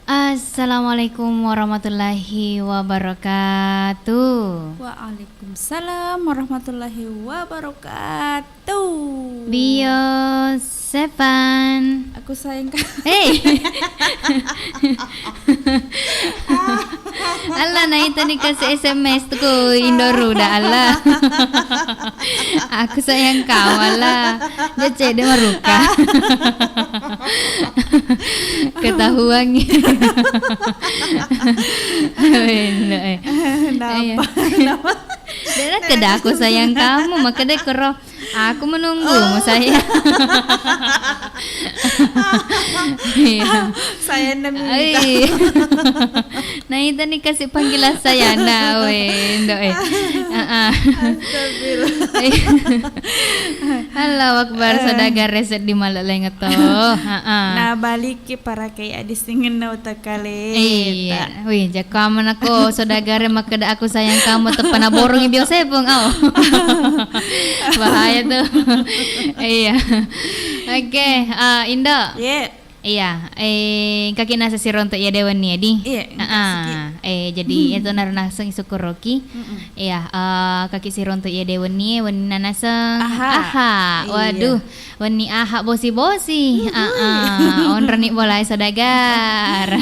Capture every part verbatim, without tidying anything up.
Assalamualaikum warahmatullahi wabarakatuh. Waalaikumsalam warahmatullahi wabarakatuh. Bio Sevan. Aku sayang ka- Hei. Allah, naitani kasi S M S tu ku Indoru da Allah. Aku sayang kamu Allah. Dia cedde maruka. Ketahuan. Bener, eh. Kenapa? Iya. Kenapa? Dia keda aku sayang kamu, maka dia kero, "Aku menunggumu, sayang." Iya. Saya nda minta. Iya. Naitani kasi panggilan sayang na, we, Indo, eh. Heeh. Astagfirullah. Iya. Allahu Akbar, eh, saudagar reset di malam lain to. Heeh. Nah, balik Ki parakai adissingenna utakkaleta. Iya. Wih, jakka manako saudagare makkeda aku sayang kamu, teppa naborongi Bio Sepung. Oh. Bahaya tuh. Iya. Oke, eh, Indo. Iya. Iya, eh, engkaki nasa sironto iya de wenni, edi? Iya, engka siki. Eh, jadi itu naro naseng sukkuroki. Mm-mm. Iya, eh, kaki sironto iya de wenni, wenni naseng. Aha. Aha. Iya. Waduh. Wenni aha bosi-bosi. Heeh. Onroni bolae saudagar.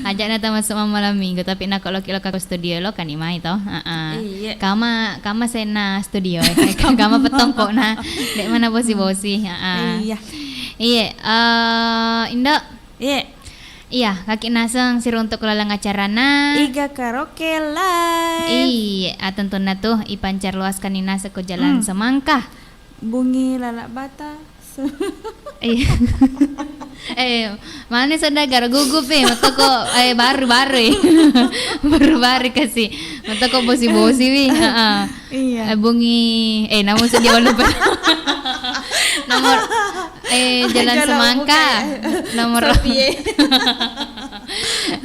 Aja'na tamasuk malam minggu, tapi nako loki-loka ko studio lo kani mai to. Heeh. Iya. Kama, kama senna studio, eh. Kama petongkokna. Dek mana bosi-bosi. Heeh. Iya. Iya, eh, Indo. Iya. Iya, kaki naseng siruntuk laleng acarana. Iga Karaoke Live. Iya, ah, tentunna tuh ipancar luaskan naseng ko Jalan Semangka. Bungi lalak bata. Iya. Eh, mana saudagar gugup, eh, metto ko, eh, baru-baru, eh. Baru-baru kasi. Metto ko bosi-bosi, wi. Heeh. Iya. Eh, bungi, eh, namu sedih lupa. Nomor, eh, Jalan Semangka. Nomor.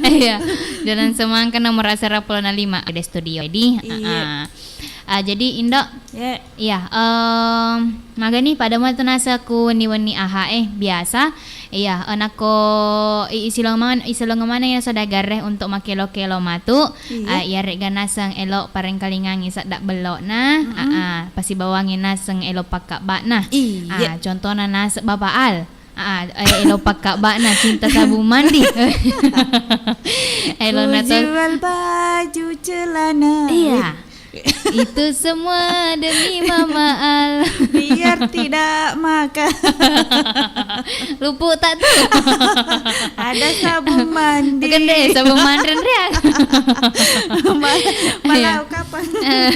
Iya. Jalan Semangka nomor asera puluh lima. Ada studio. Jadi, iya. Heeh. Ah, jadi Indo. Iya. Iya, em, magani pada mua tu nasa ku wenni-wenni aha, eh, biasa. Iya, eh, nako i-, isilong man-, isilong maneng ya saudagar e untuk makkelo-kelo matu. Iya. Ah, iyarega naseng elo parengkalingangi sadda bello'na, ah, ah, pasibawangi naseng elo pakkabba'na. Iya. Ah, contohna naseng Bapak Al. Ah, eh, elo pakkabba'na Cinta Sabun Mandi. Elo na to. Ku jual baju celana. Iya. Itu semua demi Mama Al. Biar tidak makan. Lupuk tak tuh? Ada sabun mandi. Bukan deh, sabun mandi, Rian. Ma-, malau kapan? Eh.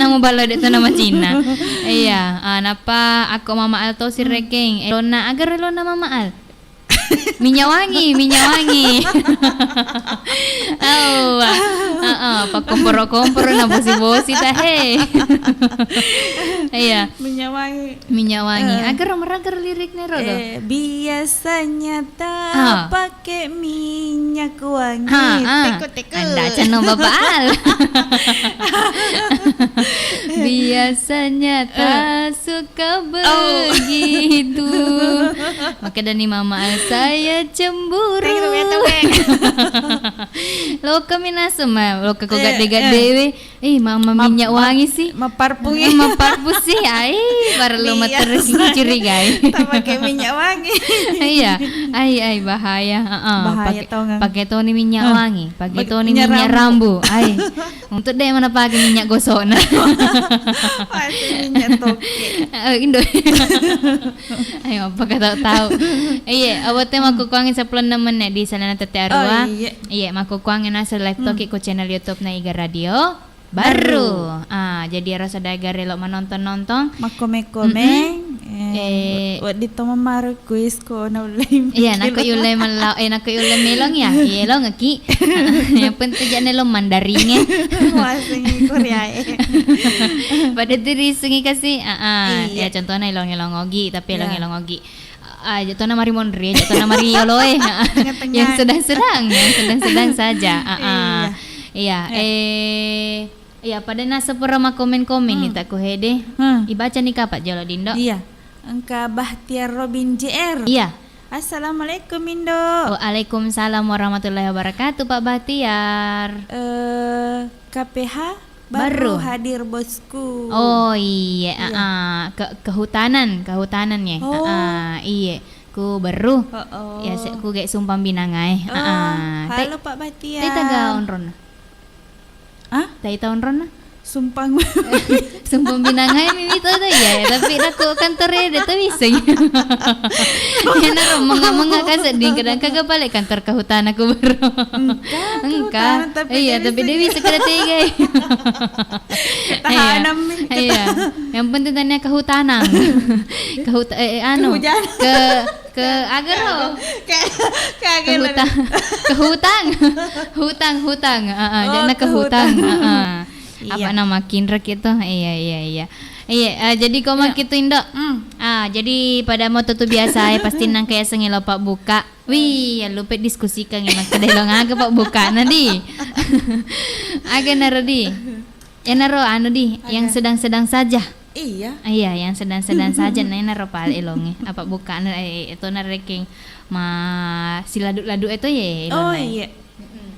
Nama balo dek tu nama Cina. Iya, ah, napa aku Mama Al to sirekeng. Elona, agar elona Mama Al. Minyak wangi, minyak wangi. Oh, ah, ah, ah, pakkomporo-komporo na bosi-bosi ta, he. Iya. Minyak wangi. Minyak wangi. Eh. Agar meragar liriknya, Rodo. Eh, biasanya tak pakai minyak wangi. Ah, ah. Teko-teko. Anda ceno Bapak Al. Biasanya tak suka begitu. Maka dani Mama Al saya cemburu. Tengok ya, tengok. Loka minasem, loka ko gade-gade we. Eh, Mama minyak wangi sih. Maparfum. Maparfum sih. Ai, baru lo materus curigai. Tak pakai minyak wangi. Iya. Ai, ai, bahaya. Heeh. Bahaya. Pakai toni minyak wangi, pakai toni minyak rambu. Ai. Untuk deh mana pakai minyak gosokna. Pasti minyak toke. Eh, Indo. Ayo, apa kata tahu? Iya, awatnya makkukuangi sepuluh enam menit di sana tete arua. Oh, iya. Iya, makkukuangi nasa live toki ku channel YouTube na Iga Radio. Baru. Ah, jadi rasa dagar elo manonton-nonton. Makkomeng-komeng. Eh, wedding to mamaru kuis ko na ulai. Iya, nako yulle mellau, eh, nako yulle melong ya. Iya, lo ngeki. Yang penting jangan lo mandaringe. Wasengi Korea e. Pada diri sengi kasih. Ah, ah. Iya. Ya contohnya elong-elong ogi, tapi elong-elong ogi. Ah, jatuh nama ri monri, jatuh nama ri yoloe. Tengah-tengah. Yang sedang-sedang, yang sedang-sedang saja. Ah, ah. Iya. Iya, eh, iya, pada nasa pura makomen-komen nih, tak ku hede. Ibaca nih kapak jolo dindo. Iya. Engka Bahtiar Robin J R. Iya. Assalamualaikum, Indo. Waalaikumsalam warahmatullahi wabarakatuh, Pak Bahtiar. Eh, K P H baru Baru. hadir, bosku. Oh, iye, Iya. aa, ke-, kehutanan, kehutanan, ye. Oh. Aa, iye. Ku beru. Heeh. Ya, se-, ku ge sumpang binangae. Oh, Aa, te-, halo, Pak Bahtiar. Te taga onronna. Ah? Taita onronna? Sumpang. Sumpang binangae mi mito to, iya, tapi nako kantore de to bisa. Iyanaro menga-menga ka sedding, kadang kaga pale kantor kehutanan ku baru. Engka, Engka. kehutanan, tapi Iya, de tapi bisa de bisa kada tega. Tahanang mi kita. Iya. Yang penting tania kehutanan. Kehuta-, eh, eh, anu, Kehujanan. ke Ke agero. Ke, ke agero. Kehuta-, kehutang. Hutang, hutang. Heeh, Oh, jangan kehutang. kehutang. Heeh. Iya. Apa nama kinrek itu? Iya, iya, iya. Iya, eh, jadi koma Iya. gitu, Indo. Hmm. Ah, jadi pada moto tu biasa ya, pasti nang kayak sengilo Pak buka. Wih, ya lupa diskusikan ya, makanya lo ngaga Pak buka, nah, di. Aga naro, di. Enaro anu di, yang Aga. sedang-sedang saja. Iya. Iya, yang sedang-sedang saja. Nah, enaro pale elonge. Apa buka anu, eh, itu narekeng ma siladu-ladu itu ya Oh, elonge. iya. Mm-mm.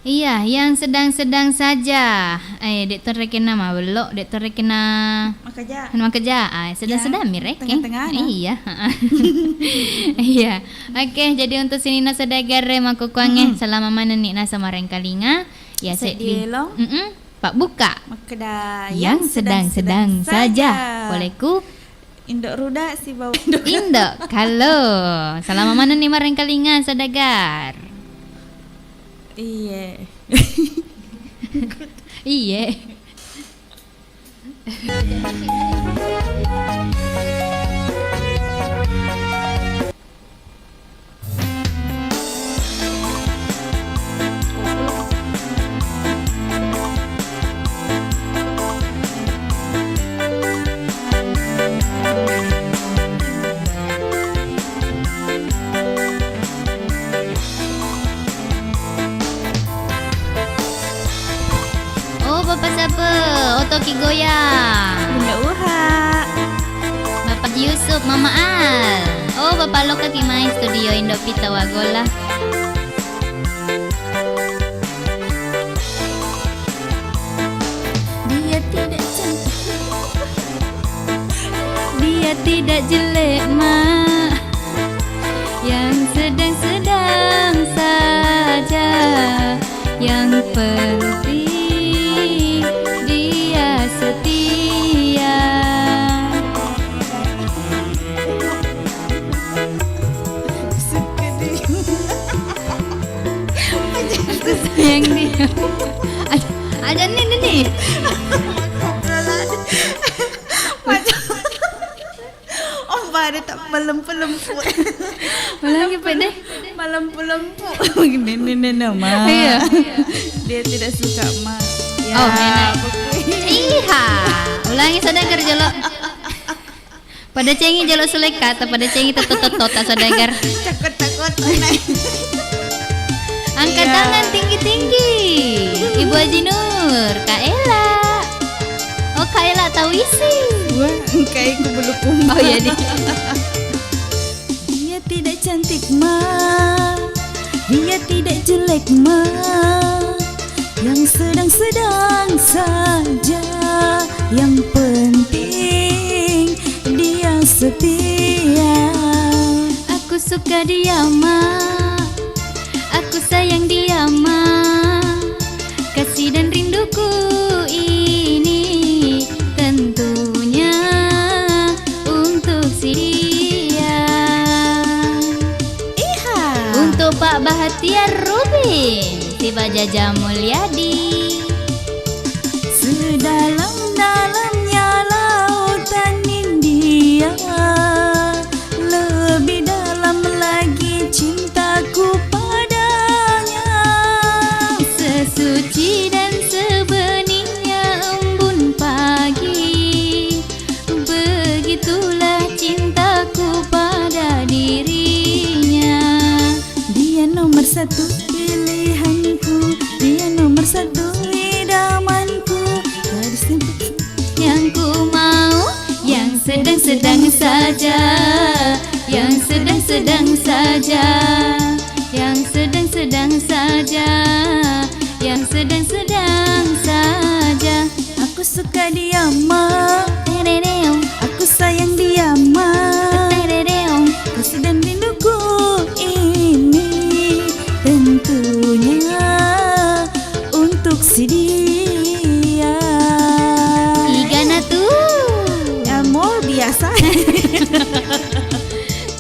Iya, yang sedang-sedang saja. Eh, dek to rekena mabello, dek to rekena Makaja. Makaja. Ah, sedang-sedang Ya, mi rekeng. tengah-tengah, nah. Iya. Iya. Oke, jadi untuk sinina saudagar e makkukuangnge, Mm-mm. selama manenni nasa marengkalinga. Ya, Seddi seddi. elong. Mm-mm. Pabbuka. Makkeda Yang yang sedang-sedang sedang-sedang saja. saja. Poleku. Indo Ruda sibawa Indo Kallo. Salama manenni marengkalinga saudagar. Iye. Iye. Oh, Bapak Sape, otoki goyang. Bunda Uha. Bapak Yusuf, Mama Al. Oh, Bapak Loka ki mai studio Indo Pita Wagola. Dia tidak cantik. Dia tidak jelek, Mak. Yang sedang-sedang saja. Yang penting dia setia. Suka dia. Aku sayang dia. Aja, aja nih, nih, nih. Macam Om pada tak melempu-lempu. Ulangi, Pak, deh. Melempu-lempu. Nene, nene, Ma. Iya. Dia tidak suka, Ma. Ya, Oh, enak. pokoknya. Iha. Ulangi saudagar jolo. Pada cengi jolo sulekka, atau pada cengi tetot-tetot saudagar. Cakot-cakot, naik. Angkat Iya. tangan tinggi-tinggi. Ibu Haji Nur, Kak Ella. Oh, Kak Ella tahu isi. Wah, engkai ku bulu kumbang. Oh, iya, di. Dia tidak cantik, Ma. Dia tidak jelek, Ma. Yang sedang-sedang saja. Yang penting dia setia. Aku suka dia, Ma. Aku sayang dia, Ma. Kasih dan rinduku ini tentunya untuk dia. Iha. Untuk Pak Bahtiar Rubin, siba Jaja Mulyadi. Sedalam-dalamnya lautan India. Lebih dalam lagi cintaku padanya. Sesuci dan sebeningnya embun pagi, begitulah cintaku pada dirinya. Dia nomor satu pilihanku, dia nomor satu idamanku. Gadis yang ku mau, yang sedang-sedang saja. sedang saja, yang sedang-sedang saja, yang sedang-sedang saja. Aku suka dia, Ma. Terereong. Aku sayang dia, Ma. Terereong. Kau sedang rinduku ini tentunya untuk si dia. Igana tu. Amor biasa.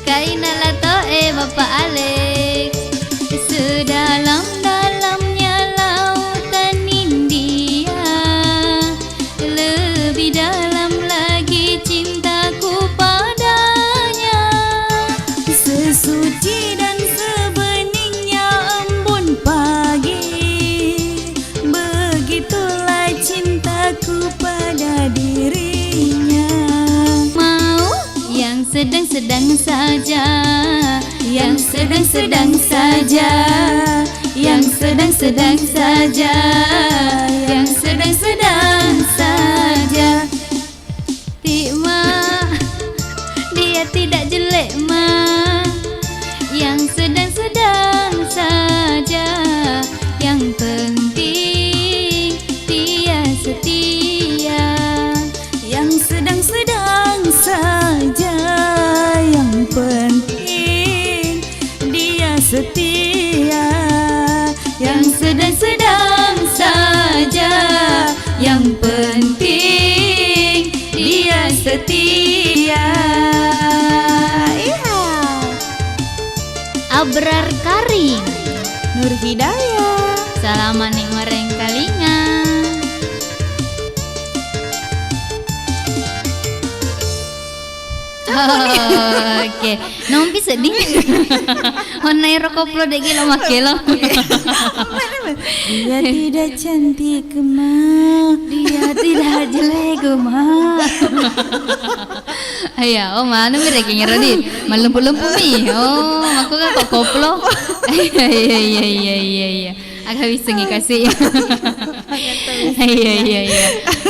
Kaina lato e Bapak Alex. Sedalam-dalamnya lautan India, lebih dalam lagi cintaku padanya. Sesuci dan sebeningnya embun pagi, begitulah cintaku pada dirinya. Mau yang sedang-sedang saja, yang sedang-sedang saja, yang sedang-sedang saja, yang sedang-sedang saja. Tima, dia tidak jelek, Ma. Yang sedang-sedang saja. Yang penting dia setia. Yang sedang-sedang saja. Yang penting dia setia, yang sedang-sedang saja, yang penting dia setia. Iya. Abrar Karim. Nur Hidayah. Salama ni merengkalinga. Oke. Nompi seddi. Onna ero koplo de' gelo makkelo. Dia tidak cantik, Ma. Dia tidak jelek, Ma. Iya, oh, manu mi rekeng ero di. Malempu-lempu mi. Oh, aku kan kok koplo. Iya, iya, iya, iya, iya, iya. Aga wissengngi kasi. Iya, iya, iya.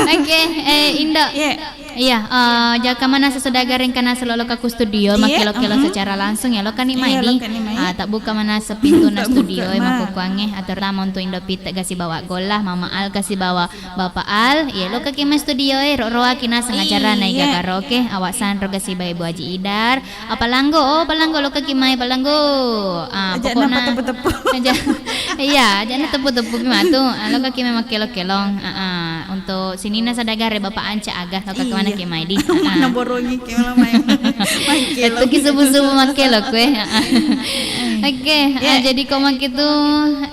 Oke, eh, Indo. Iya. Iya, eh, jaka manasa sudah gareng kana selo lokka ku studio, iya, makkelo-kelo, mhm, secara langsung ya, lokka ni mai. Iya, di, lokka ni mai. Ah, tabbuka manasa pintuna studio e, makkukkuangnge, atur tama untuk Indo Pitte gasibawa Golla, Mama Al gasibawa Bapak Al, iya, lokka ki mai studio e, ro-roaki naseng acara na iga karaoke, Awak Sanro gasibawa Ibu Haji Idar, Apalanggo, oh, Palanggo, lokka ki mai Palanggo. Ah, aja pokokna nappa teppu-teppu. Aja, iya, aja nateppu-teppu ki matu. Ah, lokka ki mai makkelo-kelong. Ah, ah. Untuk sininna sadagare Bapak Anca aga, lokka ki mana ki mai di. Ah, ah. Naborongi ki malah main. Main kelo. Itu ki subuh-subuh makkelo kue. Ah, ah. Oke, ah, jadi ko makitu,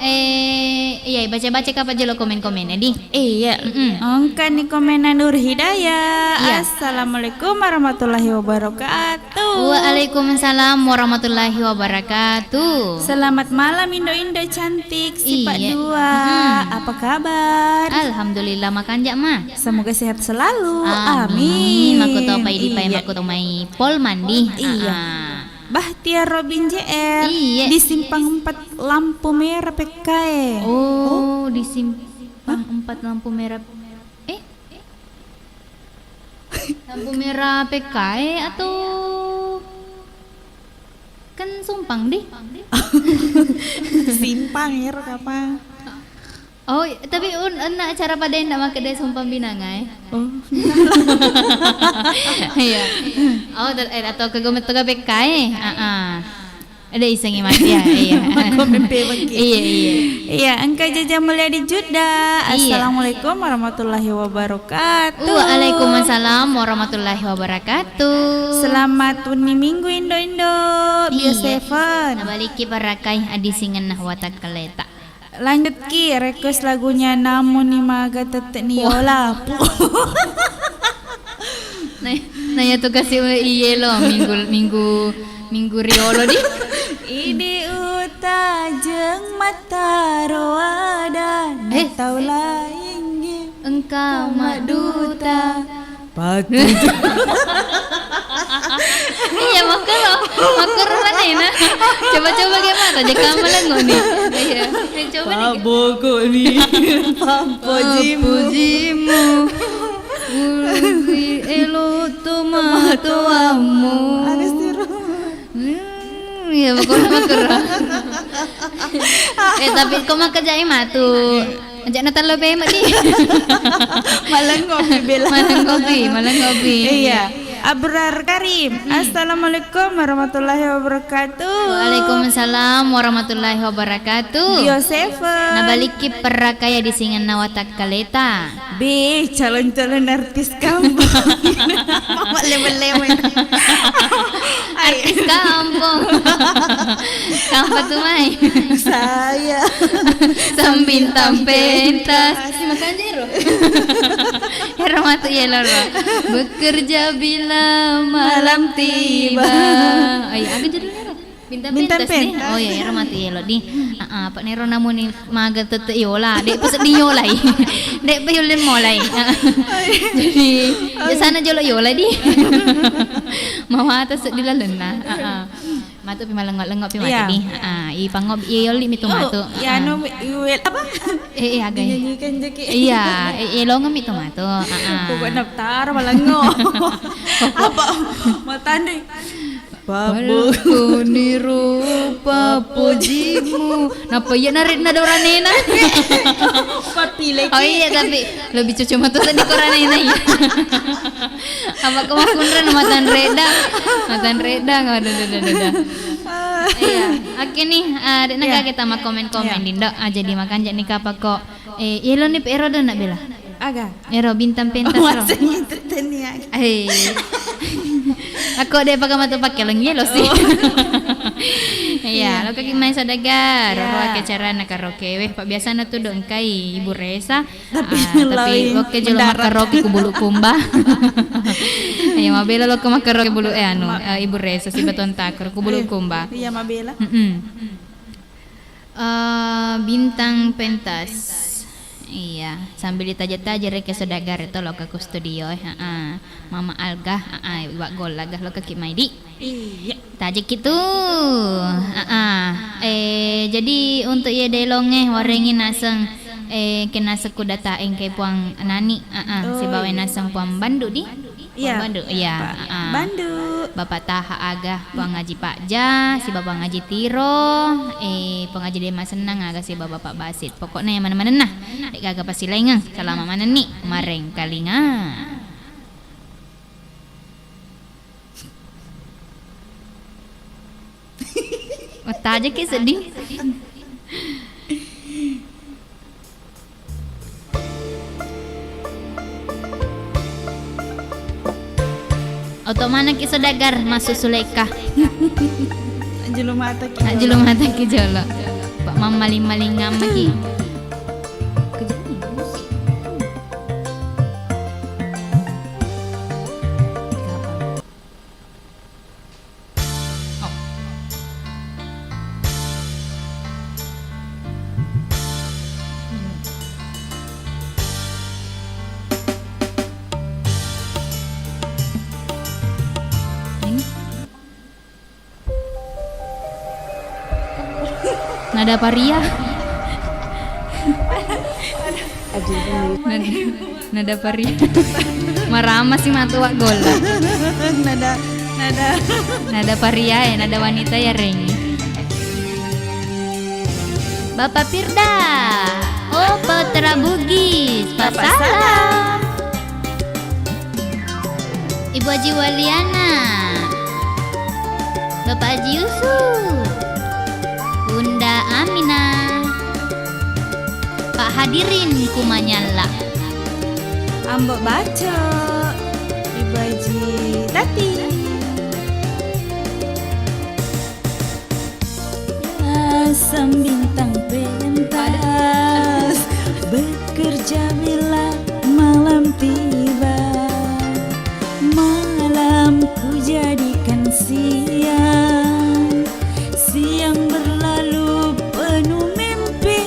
eh, iya, baca-baca kapa jelo komen-komen di. Iya. Mm-mm. Engka ni komenna Nur Hidayah. Iya. Assalamualaikum warahmatullahi wabarakatuh. Waalaikumsalam warahmatullahi wabarakatuh. Selamat malam Indo-Indo cantik sipak dua. Mm-mm. Apa kabar? Alhamdulillah, makanja, Ma. Semoga sehat selalu. Amin. Amin. Makoto pai di pai, iya, makoto mai pol mandi. Iya. Ah, ah. Bahtiar Robin J R. Iya. Di simpang empat lampu merah P K E. Oh, di simpang empat lampu merah. Eh? Lampu merah P K E atau kan sumpang di? Simpang ero kapang. Oh, tapi un-, onna acara pada ndak makkeda sumpang binanga e. Oh. Iya. Oh, ter-, eh, atau ke gomet toga P K E. Heeh. Ada isengi mati ya, iya. Komen pe bangki. Iya, iya. Iya, engka Jaja Mulia di Juda. Iya. Assalamualaikum warahmatullahi wabarakatuh. Waalaikumsalam warahmatullahi wabarakatuh. Selamat wenni Minggu Indo-Indo. Biasa, iya, Evan. Nabaliki barakai adi singenna watakkaleta. Lanjutki request lagunya Namuni Maga Tette Niola. Wah. Nah, nah, iya tu kasi iye lo, minggu, minggu, minggu riolo di. Idi utajeng mata roada, eh, tau laingi engka madduta. Patu. Iya, makkoro. Makkoro manena. Coba-coba ge mata, jaka malengo ni. Iya. Eh, coba ni. Paboko ni. Papojimu. Papojimu. Uli elo tomatoammu. Agus tiru. Hmm. Iya, pokoknya makero. Eh, tapi ko makkajai matu. Aja' na tallo pema di. Malengopi bela. Malengopi, malengopi. Iya. Abrar Karim. Hmm. Assalamualaikum warahmatullahi wabarakatuh. Waalaikumsalam warahmatullahi wabarakatuh. Dio Seven. Nabalikki perrakaya di singenna watakkaleta. Be, calon-calon artis kampung. Mama lewe-lewe. Artis kampung. Kampa tu mai. Saya. Sambintang pentas. Si makanja ero. Ero matu yelo ro. Bekerja bila malam tiba. Ai, aga judulna ero? Bintang Bintang pentas nih. Pentas. Oh iya, ero matu yelo di. Heeh, apa nero namuni maga tette yola, de' pa seddi yolai. De' pa yola molai. Jadi, biasana jolo yola di. Mawata seddi lalenna. Heeh. Matu pi malengo-lengo pi matu di. Iya. Heeh, i pango i yoli mi tu matu. Iya, heeh. Anu, wel apa? Eh, eh, aga. Dinyanyikan jeki. Iya, eh, eh, longo mi tu matu. Heeh. Pokoknya taro malengo. Apa? Matanding. Pabbokoni rupa pojimu. Napa iya narik nada oranena? Papileki. Oh iya, tapi lebih cocok matu tadi koranena iya. Apa ko makkunra matan redang? Matan redang. Aduh, aduh, aduh, aduh. Iya. Oke nih, eh, dek naga kita mau komen-komen, iya. Dindo. Ah, jadi makan jak nih kapako. Eh, yelo nih ero dona bela. Aga? Ero bintang pentas ro. Masih ngikutin ya. Eh. Aku deh pakai mata pakai lagi lo sih. Oh. Iya, iya. Lo kaki main sadagar. Iya. Ro acara na karaoke. Weh, pak biasa na tuh dong kai Ibu Resa. Tapi, ah, tapi oke jolo makaroke ku bulu kumba. Iya, mabela lo ke makaroke bulu, eh, anu, eh, Ibu Resa si baton takar ku bulu kumba. Iya, mabela. Mm-mm. Eh, bintang pentas. Iya, sambil ditaja-taja reke saudagar itu lo ke studio, eh, heeh. Mama Alga, heeh, Iwa Gol Alga lo ke Ki Maidi. Iya. Tajeki tu. Heeh. Eh, jadi untuk iya delonge warengi naseng, eh, kena sekuda taeng ke Puang Nani, heeh, oh, sibawa iya. Naseng Puang Bandu di. Iya. Puang Bandu, iya, heeh. Bandu. Bapak Taha Aga, Puang Haji Pak Ja, sibawa Puang Haji Tiro, eh, Puang Haji Dema Senang Aga sibawa Bapak Basit. Pokoknya yang mana-mana nah. Dek gaga pasilaingeng. Selama mana ni? Mareng kalinga. Wattaja ki seddi. Oto maneng ki saudagar masuk suleka. Ajulu mata ki. Ajulu mata ki jolo. Pak mammaling-maling ngamma ki. Kejadian. Nada paria. Nada, nada paria. Marama si matu wa golla. Nada, nada. Nada paria e, nada wanita ya rengi. Bapak Firda, oh putra Bugis, Bapak Salam. Ibu Haji Waliana, Bapak Haji Yusuf, Bunda Aminah, Pak Hadirin Kumanyalla, Ambo Baco, Ibu Haji Tati. Asam bintang pentas, bekerja bila malam tiba. Malam ku jadikan siang, siang berlalu penuh mimpi.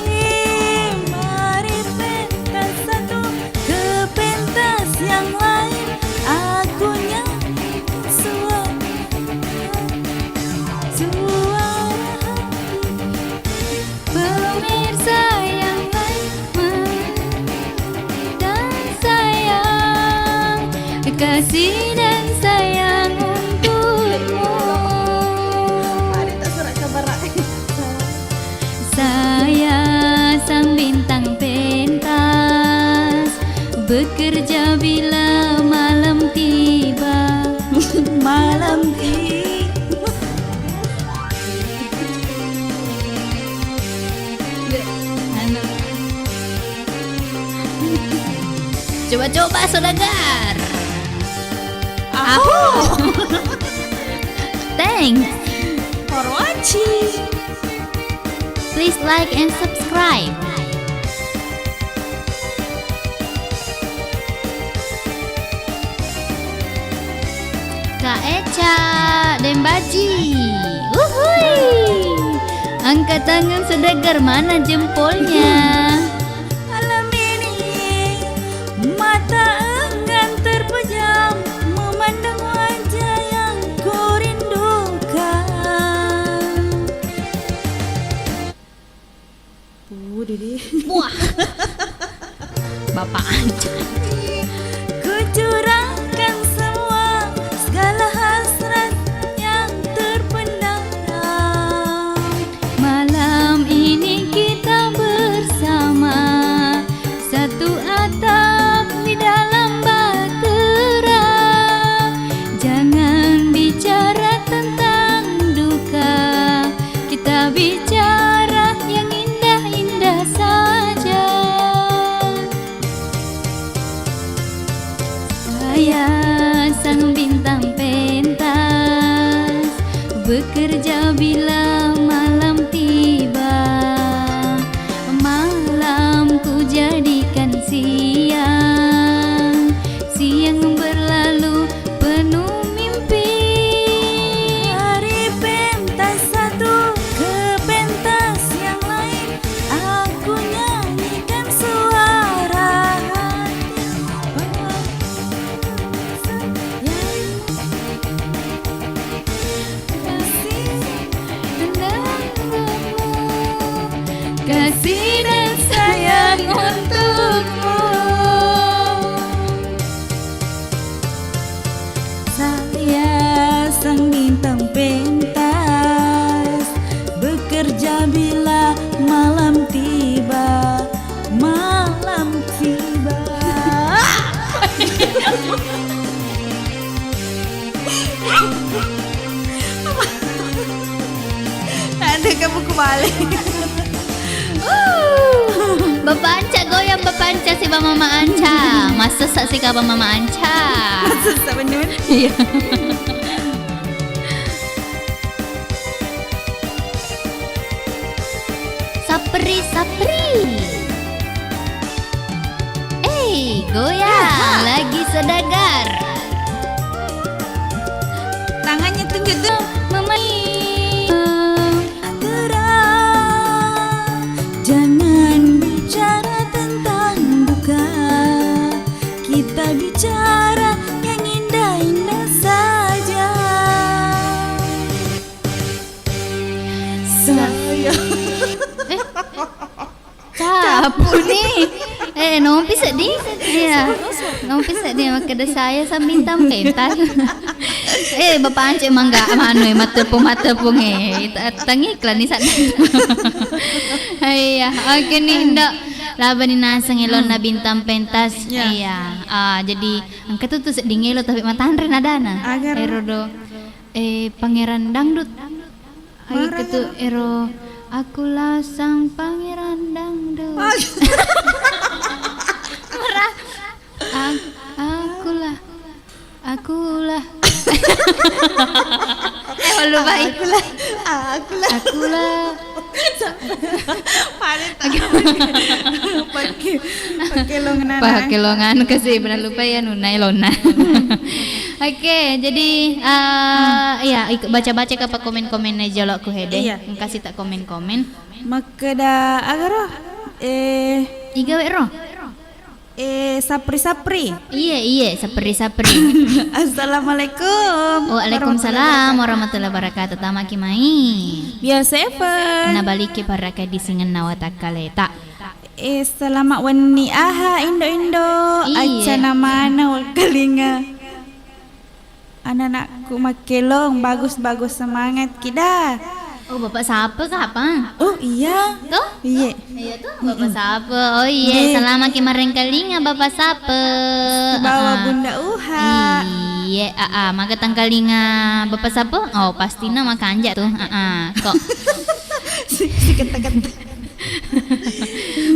Mari pentas satu ke pentas yang lain, aku nyanyi suara, suara hati. Pemirsa yang lain, dan sayang, kasih dan sayang untukmu. Mari tak serak Kerja bila malam tiba. Malam tiba. Anu. Coba-coba, saudagar. Aho. Thanks for watching. Please like and subscribe. Kak Eca Dembaji. Uhui. Angkat tangan saudagar, mana jempolnya? Malam ini mata enggan terpejam memandang wajah yang kurindukan. Uh, Dede. Wah. Bapak Anca. Kucurahkan semua segala hasrat yang terpendam. Malam ini kita bersama, satu atap di dalam bahtera. Jangan bicara tentang duka, kita bicara yang indah-indah saja. Saya sang bintang pentas, bekerja bila malam tiba. Malam ku jadikan siang, siang berlalu penuh mimpi. Dari pentas satu ke pentas yang lain, aku nyanyikan suara hati. Kasih dan sayangmu, kasih dan sayang untukmu. Saya sang bintang pentas, bekerja bila malam tiba, malam tiba. Ada kamu kembali. Uh, Bapak Anca goyang, Bapak Anca siba Mama Anca. Massessa sika ba Mama Anca. Massessa bener. Iya. Sapri, sapri. Eh, goyang lagi saudagar. Tangannya tunjuk tuh. Mama. Jangan bicara tentang duka, kita bicara yang indah-indah saja. Saya. Eh, capu nih. Eh, nompi sedih. Iya. Nompi sedih, makkeda saya sang bintang pentas. Eh, Bapak Anca mangga manu, eh, matepung-matepung, eh. Ta-, tangiklan nih sana. Iya, oke nih, Ndok. Laba ni naseng elonna bintang pentas. Iya. Ah, jadi engka tu, tu sedding elo tapi matanre nadana. Ero do. Eh, Pangeran Dangdut. Hai, ketu ero, akulah sang pangeran dangdut. Mara. Ak-, akulah, akulah. Eh, lupa, eh. Akulah, akulah. Akulah. Paling tak. Pakai, pakai longan. Pakai longan, kasih benar lupa ya, nuna elonna. Oke, jadi, eh, iya, ik-, baca-baca kapa komen-komenna jolo ku hede. Iya. Engkasi tak komen-komen. Makkeda agaro, eh, iga we ro? Eh, sapri-sapri. Iya, iya, sapri-sapri. Assalamualaikum. Waalaikumsalam warahmatullahi wabarakatuh. Tamaki mai. Biasa Evan. Nabaliki paraka di singenna watakkaleta. Eh, selamat wenni aha, Indo-Indo. Iya. Acca namana wal kalinga. Ananakku Makkelong, bagus-bagus semangat kida. Oh, Bapak Sape kapang? Oh, iya. Toh? Iya. Iya toh, Bapak Sape. Oh iya, selamat ki marengkalinga Bapak Sape. Bawa Bunda Uha. Iya, ah, ah, maga tangkalinga Bapak Sape? Oh, pastina makanja tuh. Ah, ah, kok. Si, si kenta-kenta.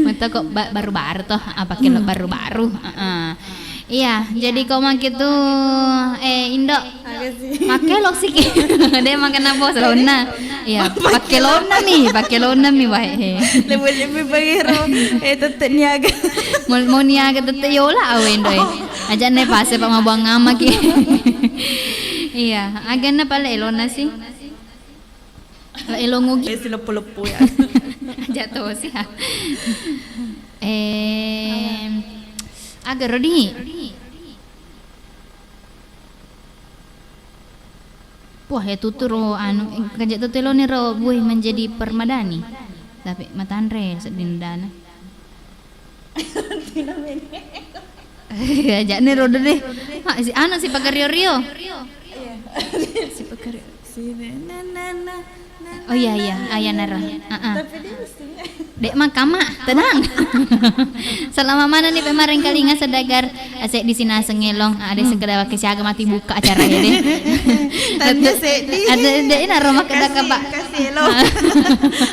Mata kok ba-, baru-baru toh, ah, pakai lo baru-baru. Ah, ah. Iya, jadi kok makke tu, eh, Indo. Makkelok siki. De makkeda bos lonna. Iya, pakkelonna mi, pakkelonna mi wae. Lebih-lebih bagero, eh, tette niaga. Mau, mau niaga tette yola awe Indo e. Aja ne pase pa mabuang amaki. Iya, aganna pale elona sih. Elongugi. Eh, si leppo-leppo ya. Aja to sih. Eh, agaro di. Wah, ya tuturo anu, kaja tutulo ni ro buih menjadi permadani. Tapi matanre sedding dana. Aja'ne rodo deh. Ha, si anu si pakario-rio. Si pakario. Oh iya, iya, ayanaro. Heeh. Dek makama, tenang. Selama mana nih pemareng kalinga sedagar, eh, seddi sinaseng elong, ada sekedar wakil siaga mati buka acara ini. Tanda seddi. Ada, ada, ini aroma kedaka, Pak. Kasih elong.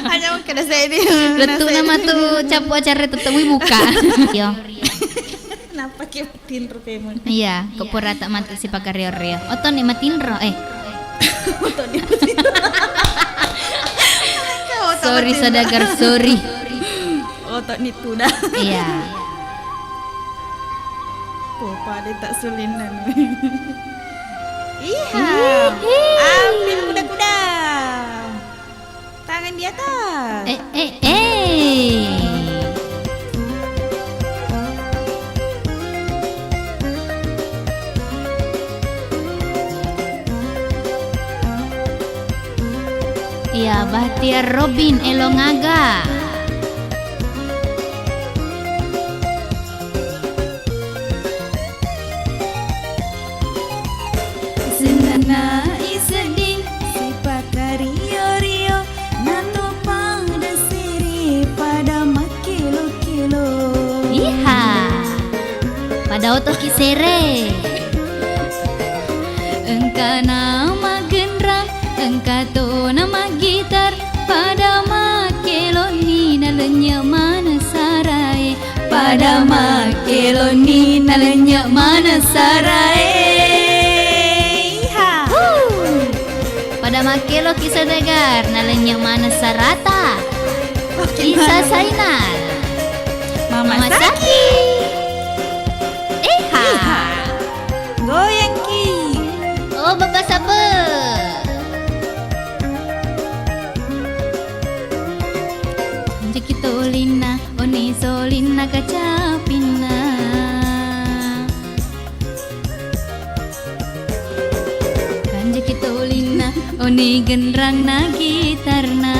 Hanya mau kena seddi. Betul nama tuh capu acara tetemu buka. Yo. Kenapa ki tinro pemon? Iya, kepura tak mati si pakario-rio. Otoni matinro, eh. Otoni matinro. Sorry, saudagar, sorry. Otoni tuda. Iya. Popa de tak sulinan. Iya. Hihi. Ambil kuda-kuda. Tangan di atas. Eh, eh, eh. Iya, Bahtiar Robin, elong aga. Senanna isedding sipakario-rio, nato pada sere pada makkelo-kelo. Iha. Pada otoki sere. Engkana maggenrang, engka tona maggitar, pada makkelonni nalennye maneng sarae. Pada makkelonni nalennye maneng sarae. Iha. Pada makkeloki sedagar nalennye maneng sarata. Isa Sainal. Mama Saki. Iha. Goyangki. Oh, Bapak Sape. Jeki tolinna, oni solinna kacapinna. Kanjaki tolinna, oni genrangna gitarna.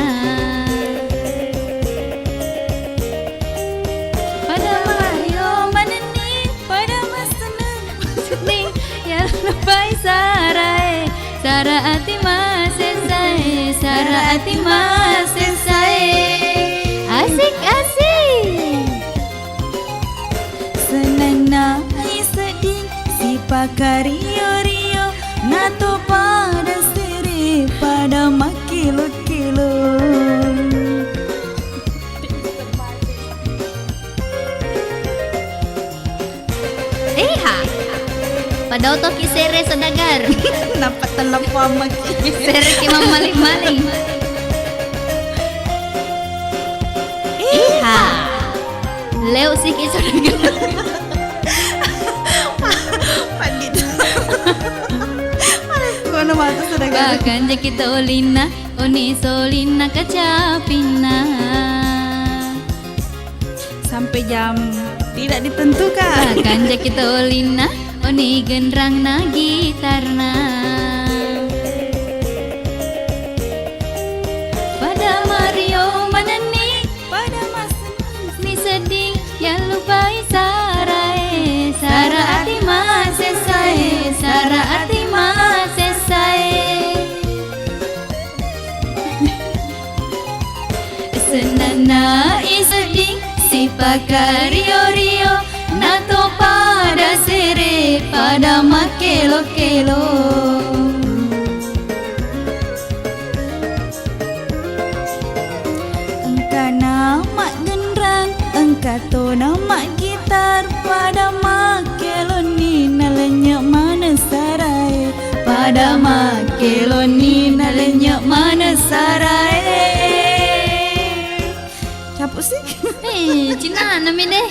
Pada mario manenni, pada maseneng. Sedding yallupai sarae, sara ati masessae, sara ati masessae. Asik, asik. Senanna isedding sipakario-rio, nato pada sere pada makkelo-kelo. Iha. Pada otoki sere sedagar. Nappa telepon maki. Sere ki mammaling-maling. Iha. Leo siki sedagar. Pandita. Kono matu sedagar. Bahkan jeki tolinna, oni solinna kacapinna. Sampai jam tidak ditentukan. Kanjaki tolinna, oni genrangna gitarna. Pada mario manenni, pada masenni sedding, yallupai sarae, sara ati masessae, sara ati masessae. Sennanna isedding sipakario-rio, nato pada sere pada makkelo-kelo. Engkana maggenrang, engka tona maggitar, pada makkelonni nalennye maneng sarae, pada makkelonni nalennye maneng sarae. Capuk sih. Eh, Cina nami deh.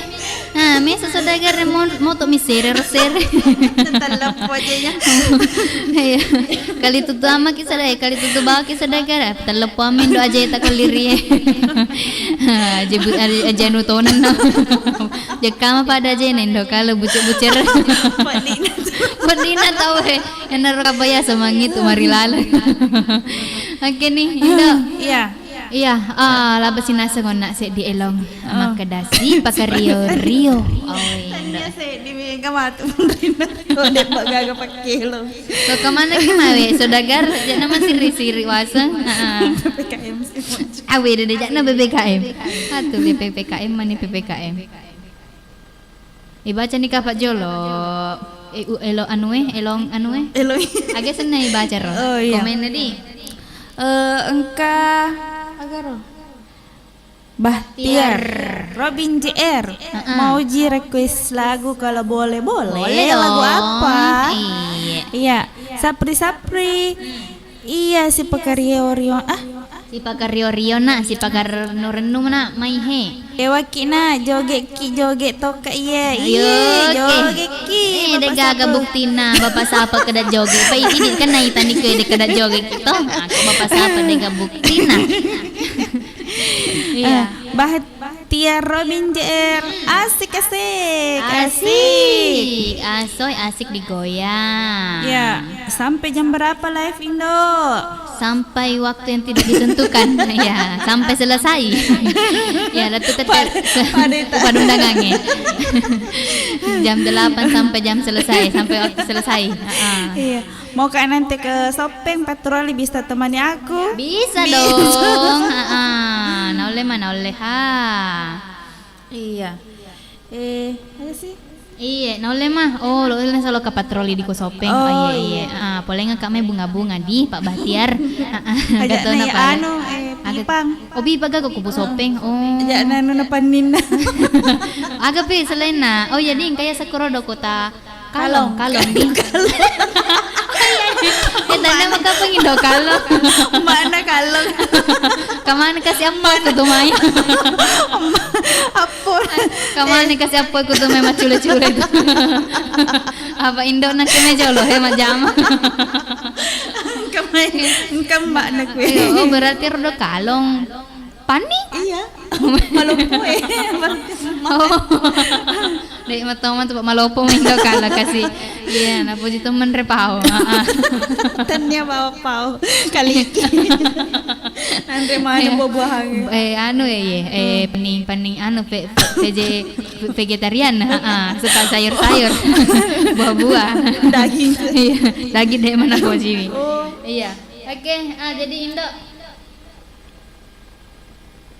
Nah, mesa saudagar mo-, moto mi sere ro sere. Telleppo aja ya. Iya. Kali tutu ama ki sada, kali tutu bawa ki saudagar. Telleppo amin do aja tak koliri. Aja bu-, aja, aja nutonan na. Jekka ma pada aja nendo kalau bucir-bucir. Pedina tau eh. Enaro kabaya semangitu mari lalu. Oke nih, Indo. Iya. Iya, ah, laba sinaseng onna seddi elong. Oh. Makkedasi pakario-rio. Oh, iya. Tania seddi mega matu rina. Kode gaga pakkelo. Ko kemana ki mawe saudagar, jana masiri-siri waseng. Heeh. P P K M sih. Awe dede jana P P K M. Atu P P K M mani P P K M. Ibaca ni kapang jolo. Eh, u-, elo anue, elong anue. Elong. Aga senna ibaca ro. Oh, iya. Komen di. Eh, engka agaro. Bahtiar. Bahtiar. Robin J R. Heeh. Mau ji request lagu kalau boleh, boleh. Boleh dong. Lagu apa? Iya. Iya. Sapri Sapri. Iya, sipakario-rio, ah. Sipakario-rio na, sipakarennu-rennu na, mai he. Ewaki na, joget ki, joget toka iye. Ayo, iye, oke. Joget ki. Eh, de gaga buktina, Bapak Sapa keda joget. Pai ini kan naita ni ke de keda joget ki to. Aku Bapak Sapa de gaga buktina. Iya. Eh, Bah Tiar Robin J R, asik, asik, asik. Asik. Asoy, asik digoyang. Ya, sampai jam berapa live, Indo? Sampai waktu yang tidak ditentukan. Ya, sampai selesai. Ya, lettu tette. Pad-, pada itu. Pada undangannya. Jam delapan sampai jam selesai, sampai waktu selesai. Heeh. Iya. Mau ka nanti ke Sopeng patroli, bisa temani aku? Bisa. Bisa dong. Heeh. Naulle mah, naulle ha. Iya. Eh, apa sih? Iya, naulle mah. Oh, lo ini selalu ke patroli di ko Sopeng. Oh, oh, iya, iya, iya. Ah, poleng ka mai bunga-bunga di Pak Bahtiar. Heeh. Ajak na ya pale. Anu, eh, Aga-, Pipang. Oh, Pipang ga ko Kupu Sopeng. Oh. Ajak na anu na panninna. Aga pi selainna. Oh, jadi engka ya sakuro do kota Kalong, kalong, di. Kalong. Eh, tanda maka pengindo kalong. Mana kalong? Kemana kasih apa aku tuh main? Apa? Kemana kasih apa aku tuh main macule-cule itu? Apa indo nak kena jolo, he, majama. Engka mai, engka mbak nak we. Ayo, oh, berarti rodo kalong. Panni? Iya. Maloppo e. Oh. Dek matoma tu maloppo mendo kala kasi. Iya, napuji tu menre pao. Heeh. Tania bawa pao. Kali. Nanre mana buah-buahan. Eh, anu ya, iya. Eh, pening, pening anu, pe-, pe-, P J, vegetarian. Heeh, suka sayur-sayur. Buah-buah. Daging. Iya, daging dek mana pojiwi. Oh. Iya. Oke, ah, jadi Indo.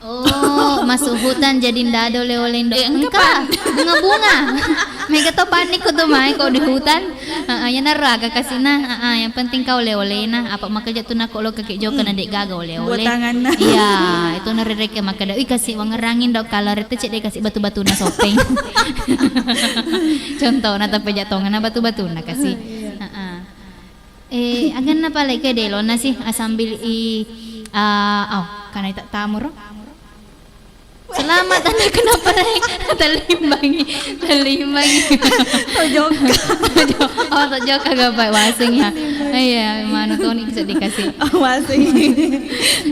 Oh, masuk hutan jadi nda ada oleh-oleh, Indo. Eh, engka, engka, Pak. Bunga-bunga. Mega to panik ko tu mai ko di hutan. Heeh, ya naro aga kasina. Heeh, yang penting ka oleh-olehna. Apa makeja tu nako lo keke joka na dek gaga oleh-oleh. Buat tanganna. Iya, itu narereke makeda, "Ih, kasi wangerangin dok kalau rete cek dek kasi batu-batu na Sopeng." Contoh na tapi jatongana batu-batu na kasi. Heeh. Eh, aganna pale ke delona sih, asambil i, ah, oh, kana ita tamuro. Selamat, anda kenapa naik? Terlimbangi, terlimbangi. Tojoka. Oh, tojoka gapai waseng ya. Iya, manu toni bisa dikasih. Oh, waseng.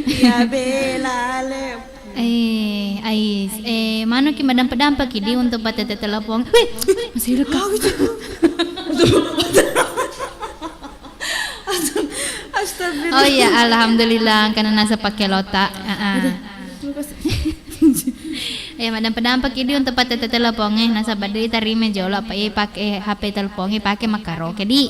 Ya, bela, le. Eh, ais. Eh, manu ki madampa-dampa ki di untuk patete telepon. Wih, masih rekam. Astagfirullah. Oh iya, alhamdulillah, karena nasa pakai lota. Heeh. Terima kasih. Eh, madampa-dampaki di untuk pattette telepongnge, nasaba de' tarima jolo, apa, eh, pake H P telepongnge, pake makkaroke di.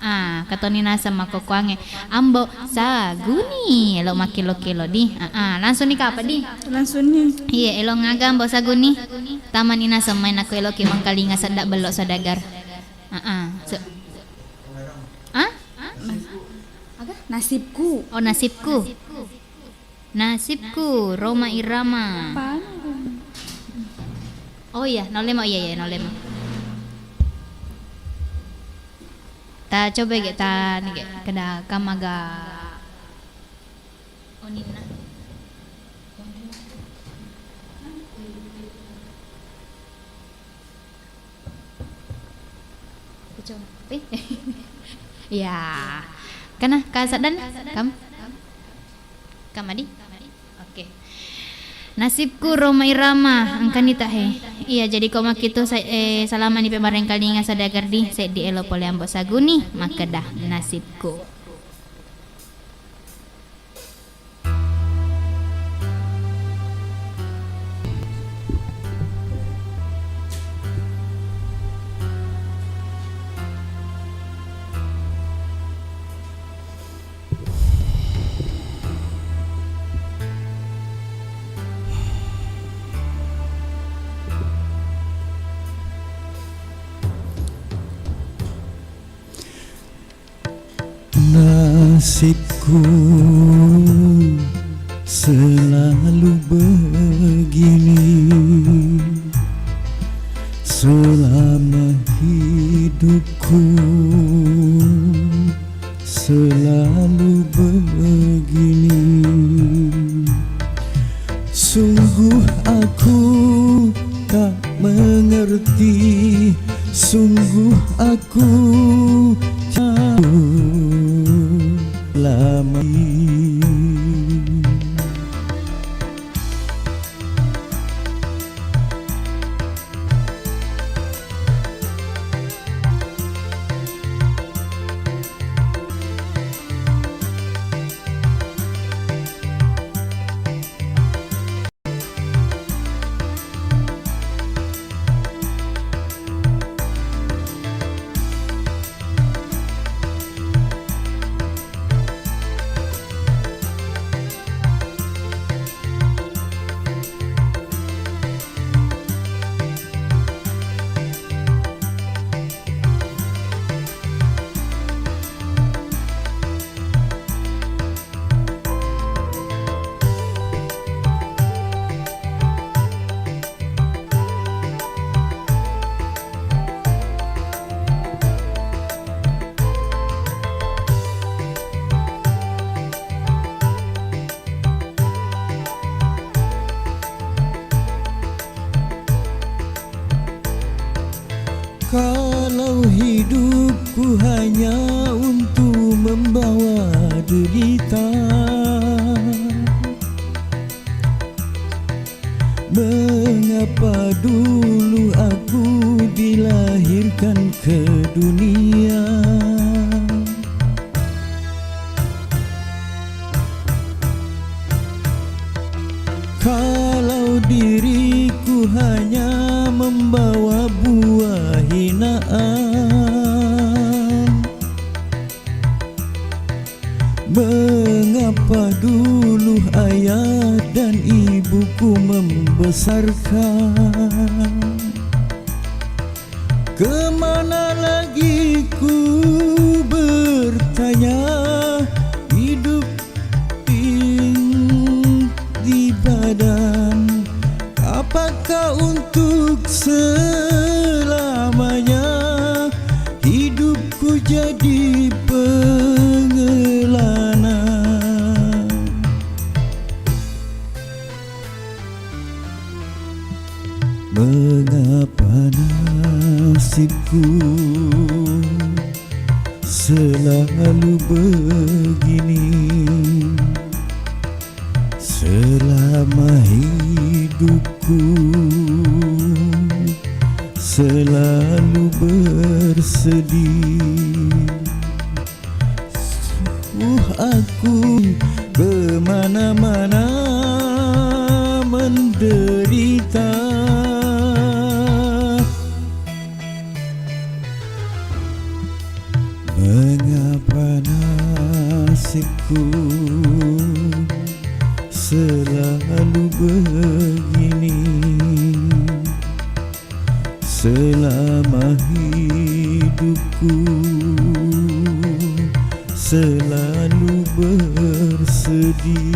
Ah, katoni naseng makkokkoangnge, Ambo Saguni, elo makkelo-kelo di. Ah, ah, langsung ni kapa di? Langsung ni. Iya, elo ngaga Ambo Saguni? Tamani naseng mai nakko eloki mangkalinga sedda bello sadagar. Ah, ah. Se-, ah? Aga? Nasibku. Oh, nasibku. Nasibku, Rhoma Irama. Apaan? Oh iya, naulle mo, iya, iya, naulle mo. Ta coba ge, ta ni ge, keda kamaga oninna. Iya. Kana, ka saddan? Kam? Kam, Adi? Oke. Nasibku, Rhoma Irama, engkani tahe. Iya, jadi ko makkitu sa-, eh, salamani pe marengkalinga sadagar di, seddi elo pole Ambo Saguni, makkeda nasibku. Nasibku selalu begini, selama hidupku selalu begini. Sungguh aku tak mengerti, sungguh aku tak lama. Kalau hidupku hanya untuk membawa derita, mengapa dulu aku dilahirkan ke dunia? Kalau diriku hanya membawa buah hinaan, mengapa dulu ayah dan ibuku membesarkan? Kemana lagi ku bertanya, hidup di badan, apakah untuk selamanya? Hidupku jadi pengelana. Mengapa nasibku selalu begini? Selama hidupku selalu bersedih. Sungguh aku kemana-mana men- derita. Mengapa nasibku selalu begini? Selama hidupku selalu bersedih.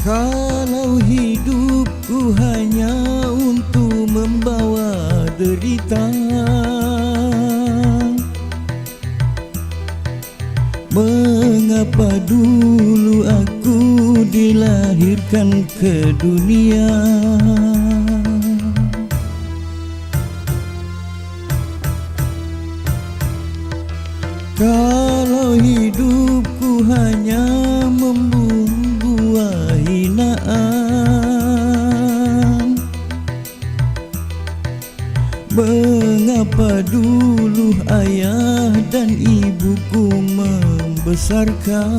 Kalau hidupku hanya untuk membawa derita, mengapa dulu aku dilahirkan ke dunia? Kalau hidupku hanya membuah hinaan, mengapa dulu ayah dan ibuku membesarkan?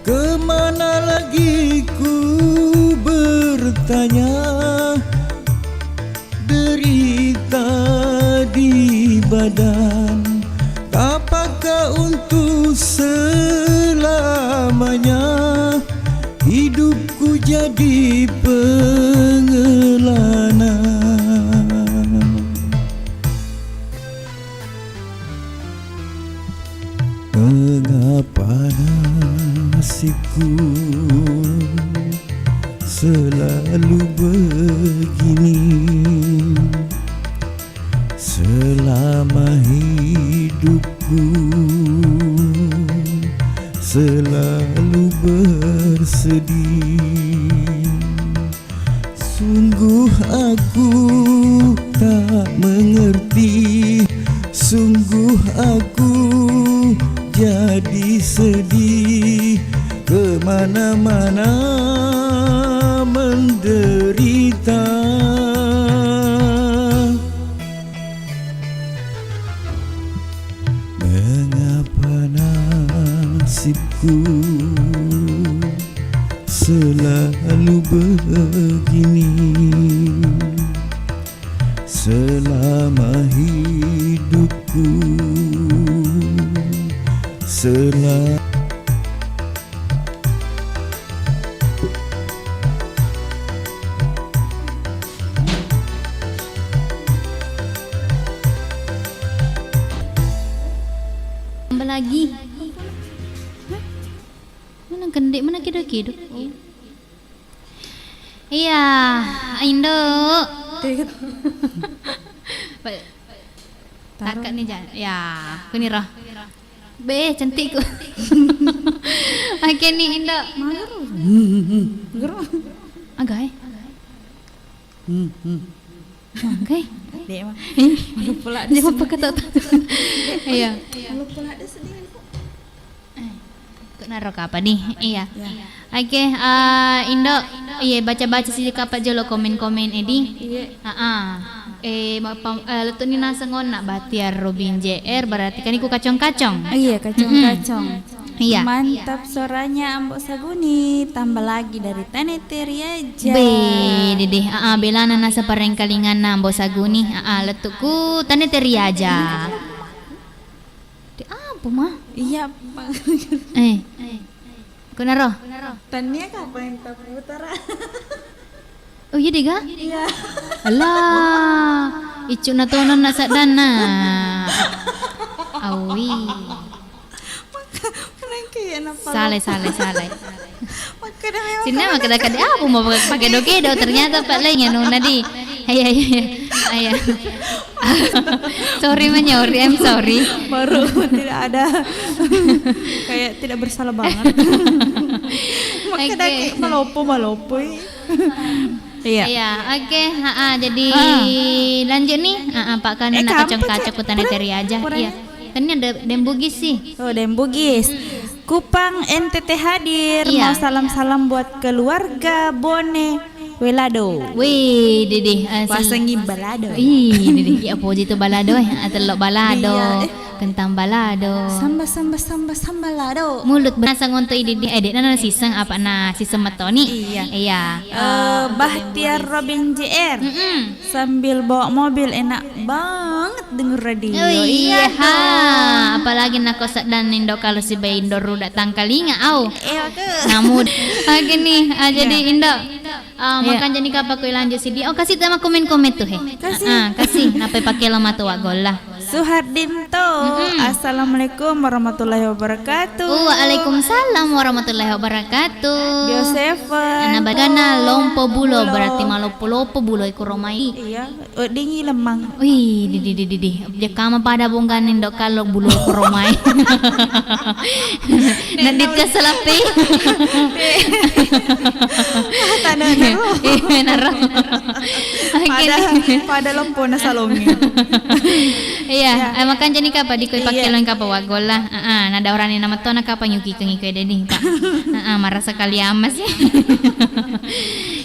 Kemana lagi ku bertanya, derita di badan, apakah untuk selamanya hidupku jadi pengelana? Mengapa nasibku selalu begini? Selama hidupku selalu bersedih. Sungguh aku tak mengerti, sungguh aku jadi sedih, kemana-mana menderita. Mengapa nasibku selalu begini? Selama hidupku, selama Tambah lagi. Mana kende, mana kedo-kedo? Iya, Indo. Tiga. Ba-, Taruh. Takak nih, Jan. Ya, kuniro. Be, cantikku. Oke nih, Indo. Mager. Hmm, hmm, hmm. Mager. Agai. Hmm, hmm. Magai. Dek, mah. Eh, malu pula dia. Dia apa kata tu? Iya. Malu pula dia sedih. Eh, kok naro kapa nih? Iya. Ya. Oke, eh, Indo, iya, baca-baca sih kapa jolo komen-komen edi. Iya. Heeh. Eh, mapam-, eh, lettu ni naseng onna Batiar Robin J R, berarti kan iku kacong-kacong. Iya, kacong-kacong. Mm-mm. Iya. Mantap suaranya Ambo Saguni, tambah lagi dari Tanete Riaja. Be, dede. Aa, belana nasa parengkalinganna Ambo Saguni. Aa, lettuku Tanete Riaja. De apa, Ma? Iya, Pak. Eh. Kunaro. Tania kapang taputara. Oh, iya dega? Iya. Alah, icuna tononna saddanna. Awi. Salai, salai, salai. Makkeda memang. Sinna makkeda kade apa mau pakai dokedo, ternyata Pak lain ya nona di. Iya, iya, iya. Iya. Sorry, Manyori, I'm sorry. Baru tidak ada. Kayak tidak bersalah banget. Makkeda kayak malopo, malopo. Iya. Iya, oke, ha, jadi lanjut nih. Ha, Pak, kan eh, nak kacang-kacang kutanya dari aja. Iya. Kan ini ada Dembugis sih. Oh, Dembugis. Kupang N T T hadir. Iya. Mau salam-salam buat keluarga Bone Welado. Wih, dede. Pasangi balado. Ih, dede. Ya, poji itu balado, eh. Atelok balado. Iya, eh. Kentang balado. Samba, samba, samba, samba lado. Mulut benasang untuk ididi, eh, dek nana siseng apa na siseng metoni? Iya. Iya. Eh, Bahtiar Robin J R. Mm-mm. Sambil bawa mobil enak banget denger radio. Oh, iya, ha. Apalagi nako sedang indo kalau si bayi indo rudak tangkalinga, au. Iya, aku. Namu. Oke nih, ah, jadi indo. Ah, iya. Makanja ni kapa ko ilanjut sidi. Oh, kasih tama komen-komen tuh, he. Kasih. Ah, ah, kasih. Napa pakai lo matu wa golla. Suhardinto. Mm-mm. Assalamualaikum warahmatullahi wabarakatuh. Waalaikumsalam warahmatullahi wabarakatuh. Bioseven. Anak bagana lompo bulo, berarti maloppo-loppo bulo iku romai. Iya. Weddingngi lemmang. Wih, di, di, di, di, di. Jakama pada bongkang indo kalo bulo koromai. Nadit ka salapi. Tanda naro. Eh, naro. Pada, pada lempona salongi. Iya, eh, makanja ni kapa dikoi pakkelong kapa wagolla. Heeh, nada orani nama tona kapa nyuki kengi kue deni, Pak. Heeh, marasa kali amas.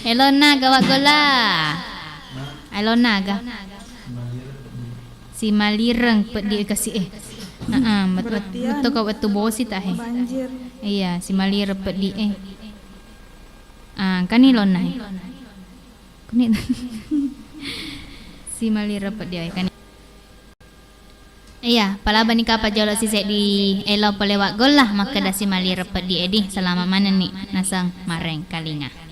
Elona gawa golla. Alona aga? Simalireng peddi e kasi e. Heeh, met-, met-, metto ko wettu bosi ta he. Iya, simalireng peddi e. Ah, kani lonna e. Kuni simalireng peddi e kani. Iya, palabani kapa jolo siseddi elo pole waggolla, makkeda simalireng peddi e di, salama manenni naseng marengkalinga.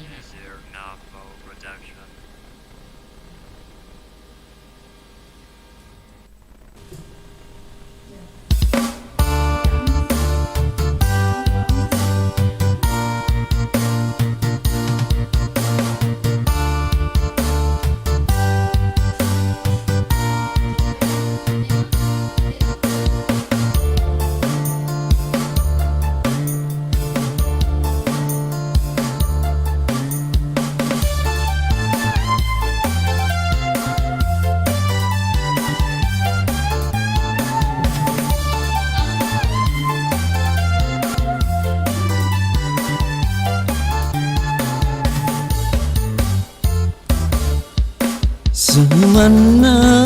Samanna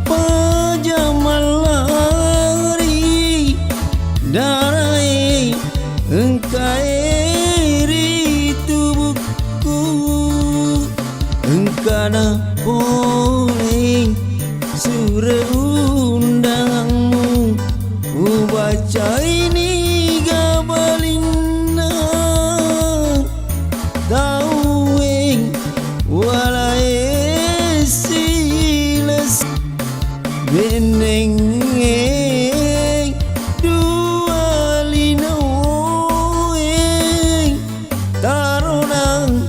paja mallari, darae engkae ri tubukku, engkana pole sure undanganmu, ubacai niga balinna. Tauweng walae siles, bennengnge dua linoe, taronang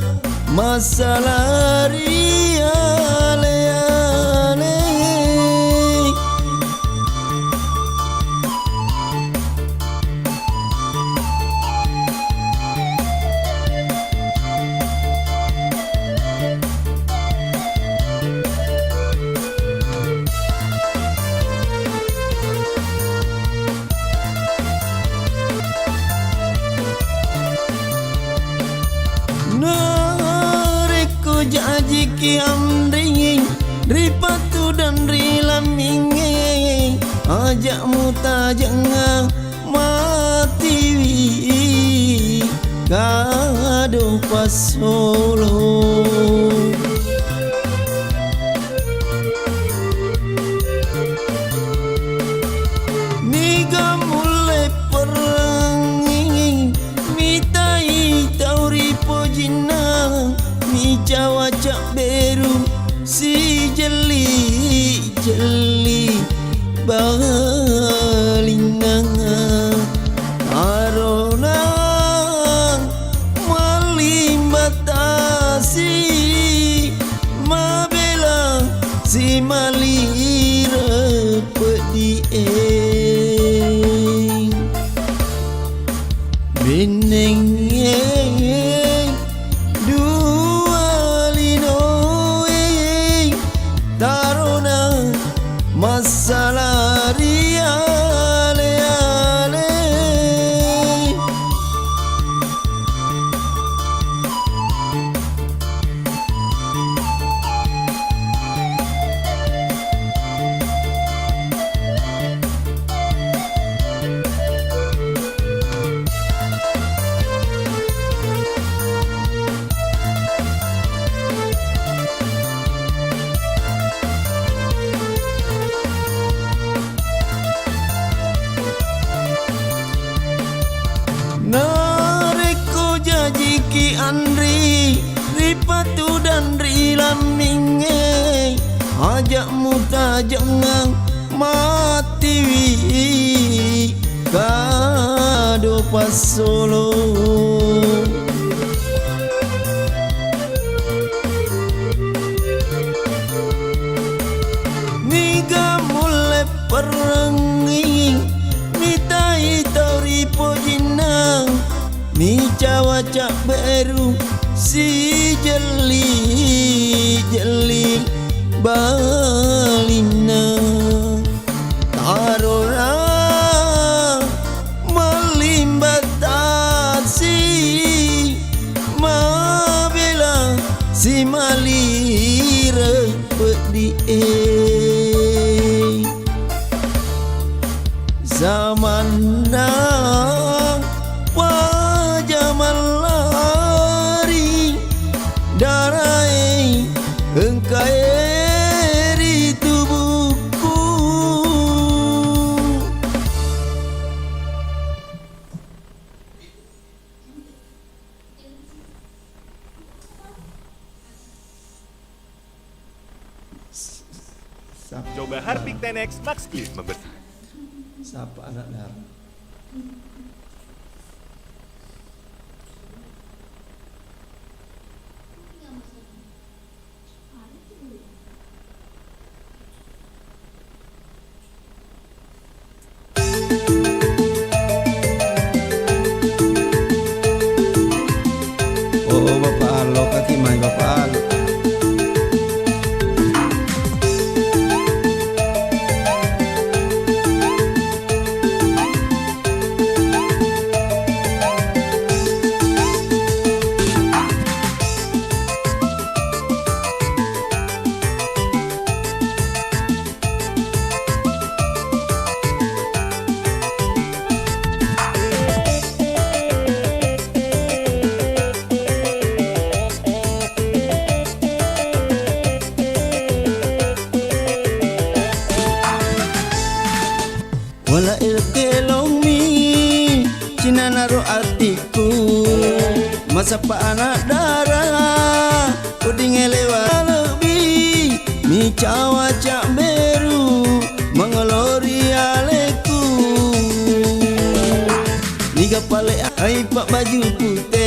masalari ale-ale. Narekko jajiki anringi, ripatu dan rilammingi, aja mutajengnga Matiwi kado passolo. Niga mulle perengngi, mitai tau ripojinna, micawa cabberu sijelli-jelli balinna. Arona mallimbatasi, mabela simalire peddi e. Bennengnge dua linoe, tarona massala ri ale-ale. Narekko jajiki anri, ripatudang ri lammingnge, aja' mutajengngang matiwi kado passolo. Niga mulle perengngi, mitai tau ripojinna, micawa cabberu sijelli-jelli balinna. Tarona mallimbatasi, mabela simalire peddi e. Zamanna paja mallari, darae engkae ri tubukku. Sap-, Coba Harpic ten X Max Clean membersih. Sapa anak dara? Oh, Bapak Alo, kaki mai Bapak Alo. Wala elkelongmi cinanaro atikku, masappa anak dara, wedding elewa lebbi, micawa cabberu, mangelori alekku. Niga pale ai pa baju pute.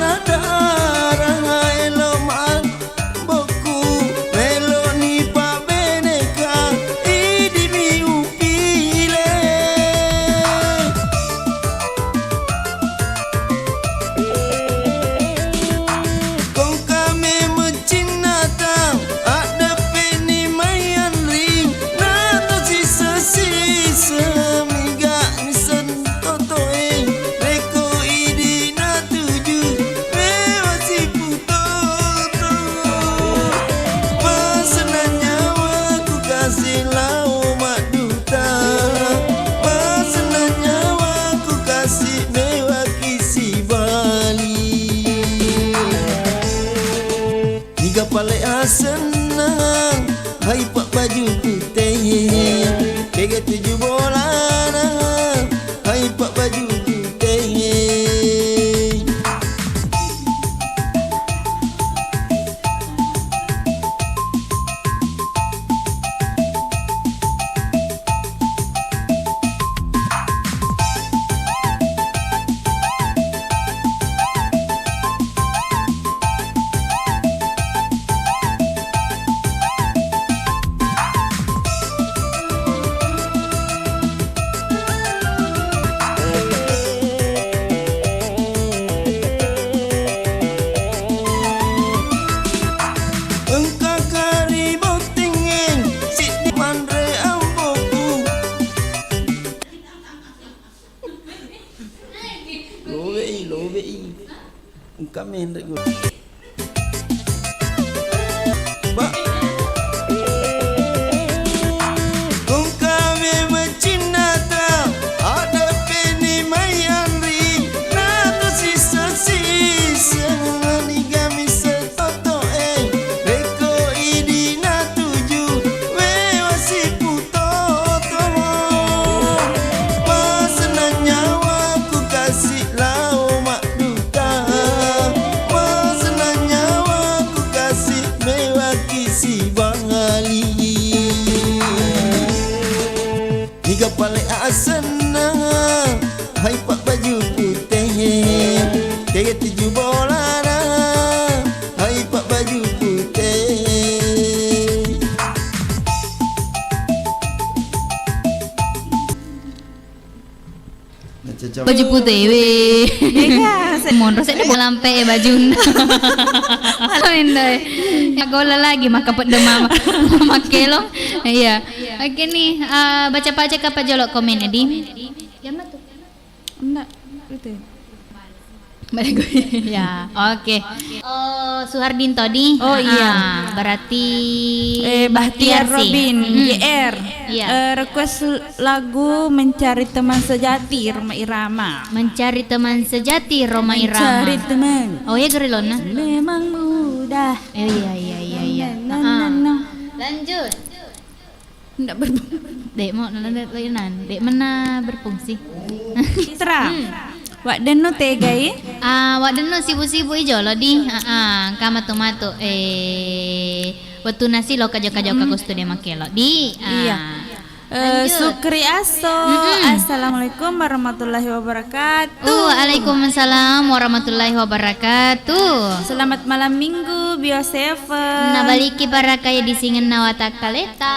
Nadarang elo mal bokku, Obe'i. Engka menre' gua. Ba. Engka memang cinnata, ada peni mai anri, natu sisa-sisa, niga misa Toto e, rekko idi natuju, wewa siputotomo. Masenna nyawaku kasi lao madduka, masenna nyawaku kasi mewaki sibangali. Niga pale asenna, hai pabbaju pute. Tega tuju bolana, hai pabbaju pute. Baju pute, weh. Monro sedde bola lampe e bajunna. Malam indah. Golla lagi maka pedde mama. Makkelong. Iya. Oke nih, eh, baca-baca apa jolo komen, Edi? Ndak, itu. Balik gue. Ya, oke. Oh, Suhardin tadi. Oh, iya. Ah, berarti Eh, Bahtiar Bahtiar sih. Robin, Mm-mm. G R. Iya. Eh, request lagu Mencari Teman Sejati, Rhoma Irama. Mencari Teman Sejati, Rhoma Irama. Mencari teman. Oh, iya, geri lona. Memang mudah. Eh, iya, iya, iya, iya. Na, na, na, Ah. na. Lanjut. Ndak berfungsi. Dek, mau nana, dek, nana, dek, mana berfungsi? Citra. Hmm. Wak Denno tegai? Ah, Wak Denno sibuk-sibuk i jolo di. Ah, ah, engka matu-matu. Eh, wettu nasi lo kajo-kajo Mm. kakus tu de makkelo. Di. Ah. Iya. Eh, Lanjut. Sukri Aso. Mm-mm. Assalamualaikum warahmatullahi wabarakatuh. Oh, waalaikumsalam warahmatullahi wabarakatuh. Selamat malam minggu, Bio Seven. Nabaliki barakaya di singenna watakkaleta.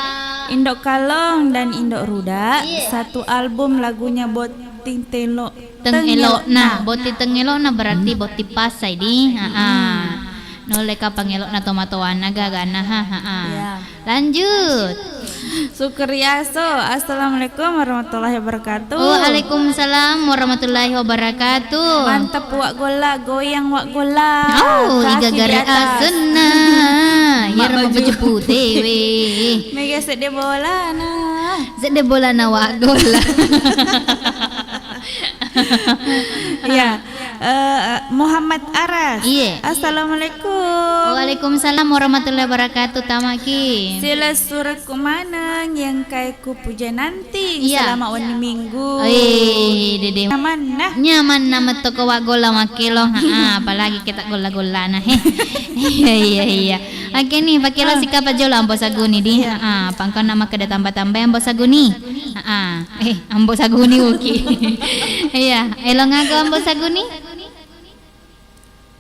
Indo Kalong dan Indo Ruda, Iya. satu album lagunya Botting Telo. Teng Teng elokna, Elokna. Botting Teng Elokna berarti Hmm. botting pasai di. Ha-ha. Hmm. Nulle kapang elokna tomatoanna gagana, ha, ha, ha. Iya. Lanjut. Sukriaso, assalamualaikum warahmatullahi wabarakatuh. Waalaikumsalam warahmatullahi wabarakatuh. Mantap, Wak Golla, goyang, Wak Golla. Oh, Kaki iga di gare atas. Asenna. Mak Iyaro baju. Mabaju pute, weh. Mega sedde bolana. Sedde bolana, Wak Golla. Iya. Eh, Muhammad Aras. Iye. Assalamualaikum. Waalaikumsalam warahmatullahi wabarakatuh, Tamaki. Sila surekku maneng yang kai ku puja nanti Iya. selama wenni minggu. Eh, dede. Nyamanna. Nyamanna mettoko Wak Golla makkelo. Ha, apalagi kita golla-gollana, he. Iya, iya, iya. Oke nih, pakkelo Ah. sikapa jolo Ambo Saguni di. Iya. Ha, pangkonna makkeda tamba-tambai Ambo Saguni. Ha, eh, Ambo Saguni uki. Iya, elong aga Ambo Saguni?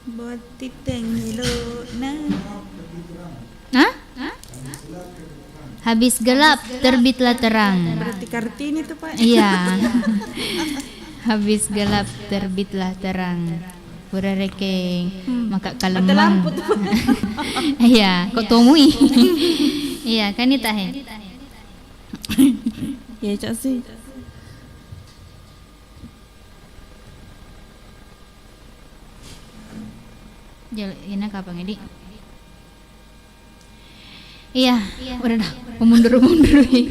Botting teng elokna. Hah? Habis gelap, terbitlah terang. Berarti Kartini tuh, Pak. Iya. Habis gelap, terbitlah terang. Pura rekeng, Hmm. maka Mati kalemmang. lampu tuh. Iya, kok tomui? Iya, kan itu, he. Iya, Cak, sih. Jal-, ina kapang, Edi? Iya, udah dah. Pemundur-mundur, eh.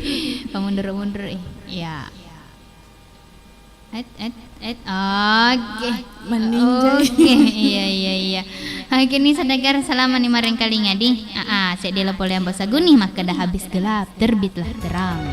Pemundur-mundur, eh. Iya. Et, et, et. Oke. Mending jai. Oke, iya, iya, iya. Oke, nih, sadagar salama nih marengkalinga di. Aa, sedde lo pole Ambo Saguni, makkeda habis gelap, terbitlah terang.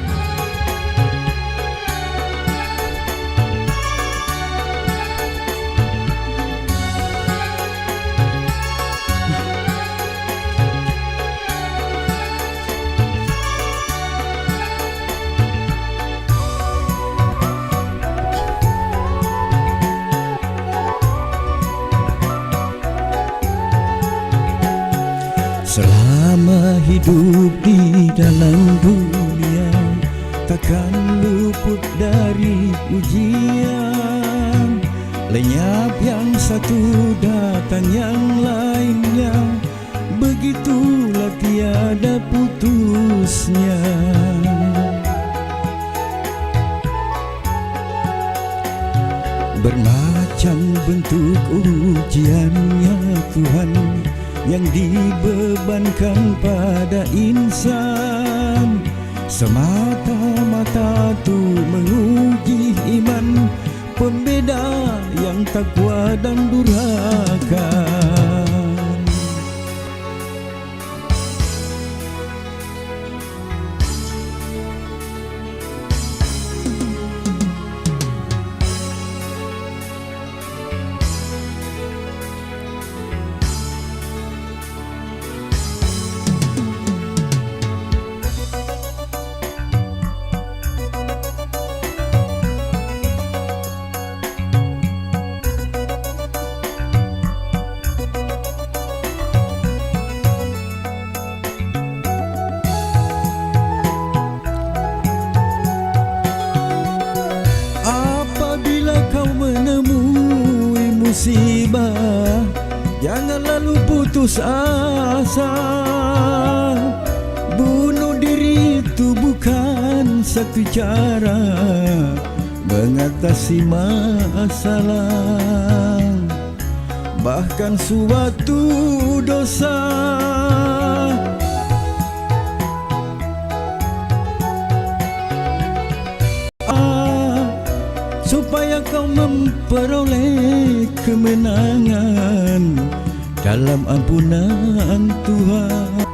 Selama hidup di dalam dunia, takkan luput dari ujian. Lenyap yang satu, datang yang lainnya, begitulah tiada putusnya. Bermacam bentuk ujiannya Tuhan yang dibebankan pada insan, semata-mata tu menguji iman, pembeda yang takwa dan durhaka. Apabila kau menemui musibah, jangan lalu putus asa. Bunuh diri itu bukan satu cara mengatasi masalah, bahkan suatu dosa. Supaya kau memperoleh kemenangan dalam ampunan Tuhan.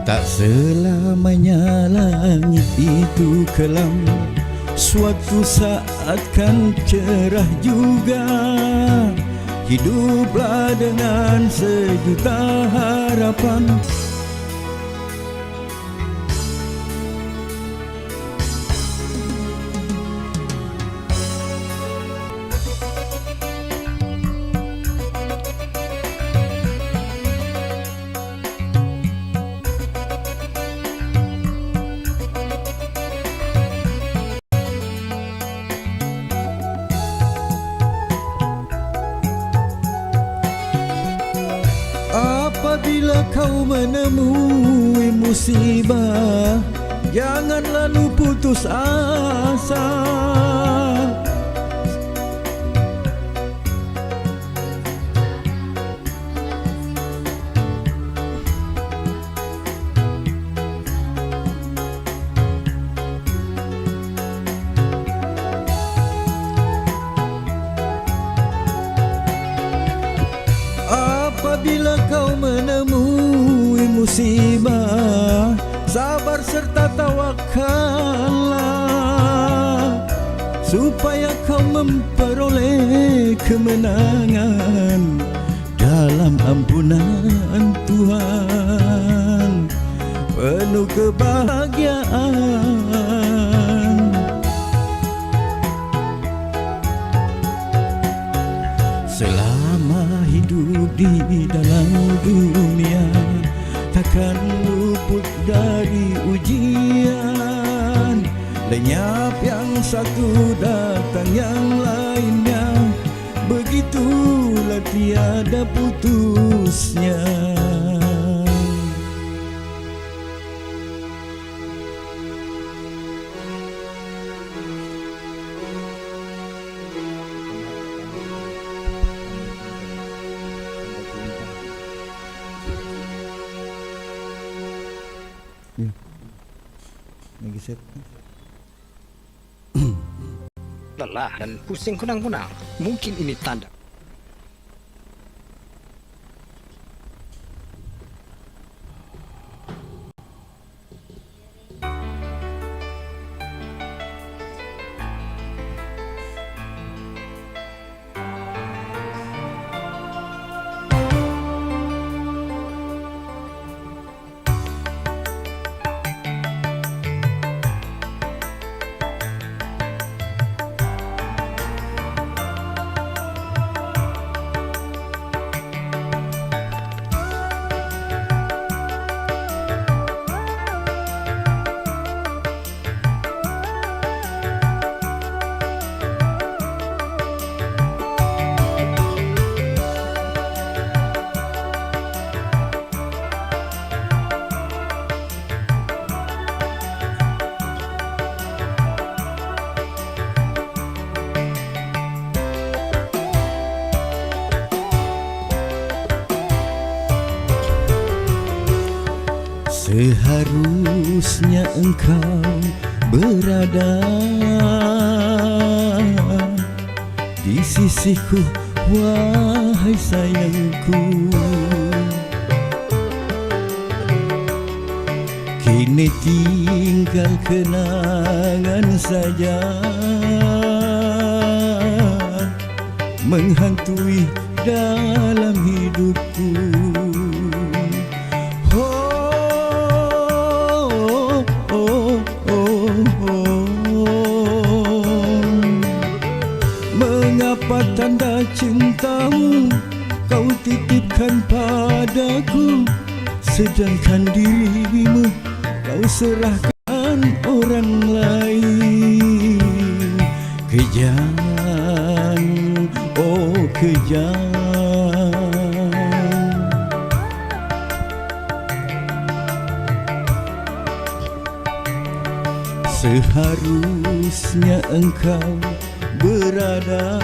Tak selamanya langit itu kelam, suatu saat kan cerah juga. Hiduplah dengan sejuta harapan. Apabila kau menemui musibah, jangan lalu putus asa. Apabila kau menemui musibah, sabar serta tawakallah, supaya kau memperoleh kemenangan dalam ampunan Tuhan, penuh kebahagiaan. Selama hidup di dalam dunia, takkan luput dari ujian. Lenyap yang satu, datang yang lainnya, begitulah tiada putusnya. Iya. Lagi set. Lelah dan pusing kunang-kunang. Mungkin ini tanda. Seharusnya engkau berada di sisiku, wahai sayangku. Kini tinggal kenangan saja menghantui dalam hidupku. Ho, oh, oh, oh. Mengapa tanda cintamu kau titipkan padaku, sedangkan dirimu kau serahkan orang lain? Kejam, oh kejam. Seharusnya engkau berada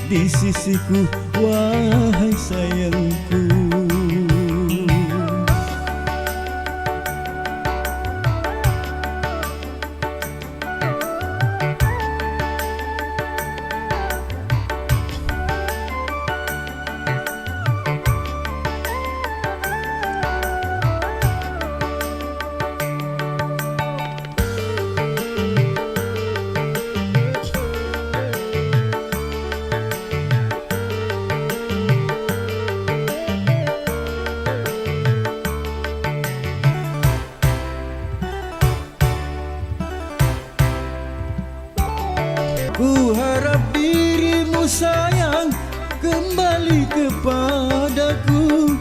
di sisiku, wahai sayangku. Ku harap dirimu sayang kembali kepadaku.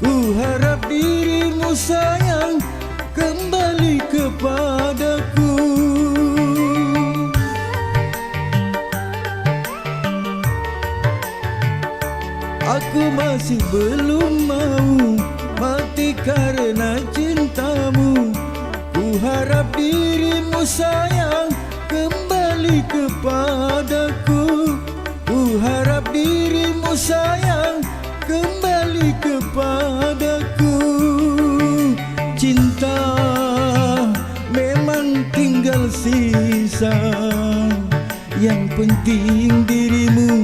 Ku harap dirimu sayang kembali kepadaku. Aku masih belum mau mati karena cintamu. Ku harap dirimu sayang kembali kepadaku. Ku harap dirimu sayang kembali kepadaku. Cinta memang tinggal sisa. Yang penting dirimu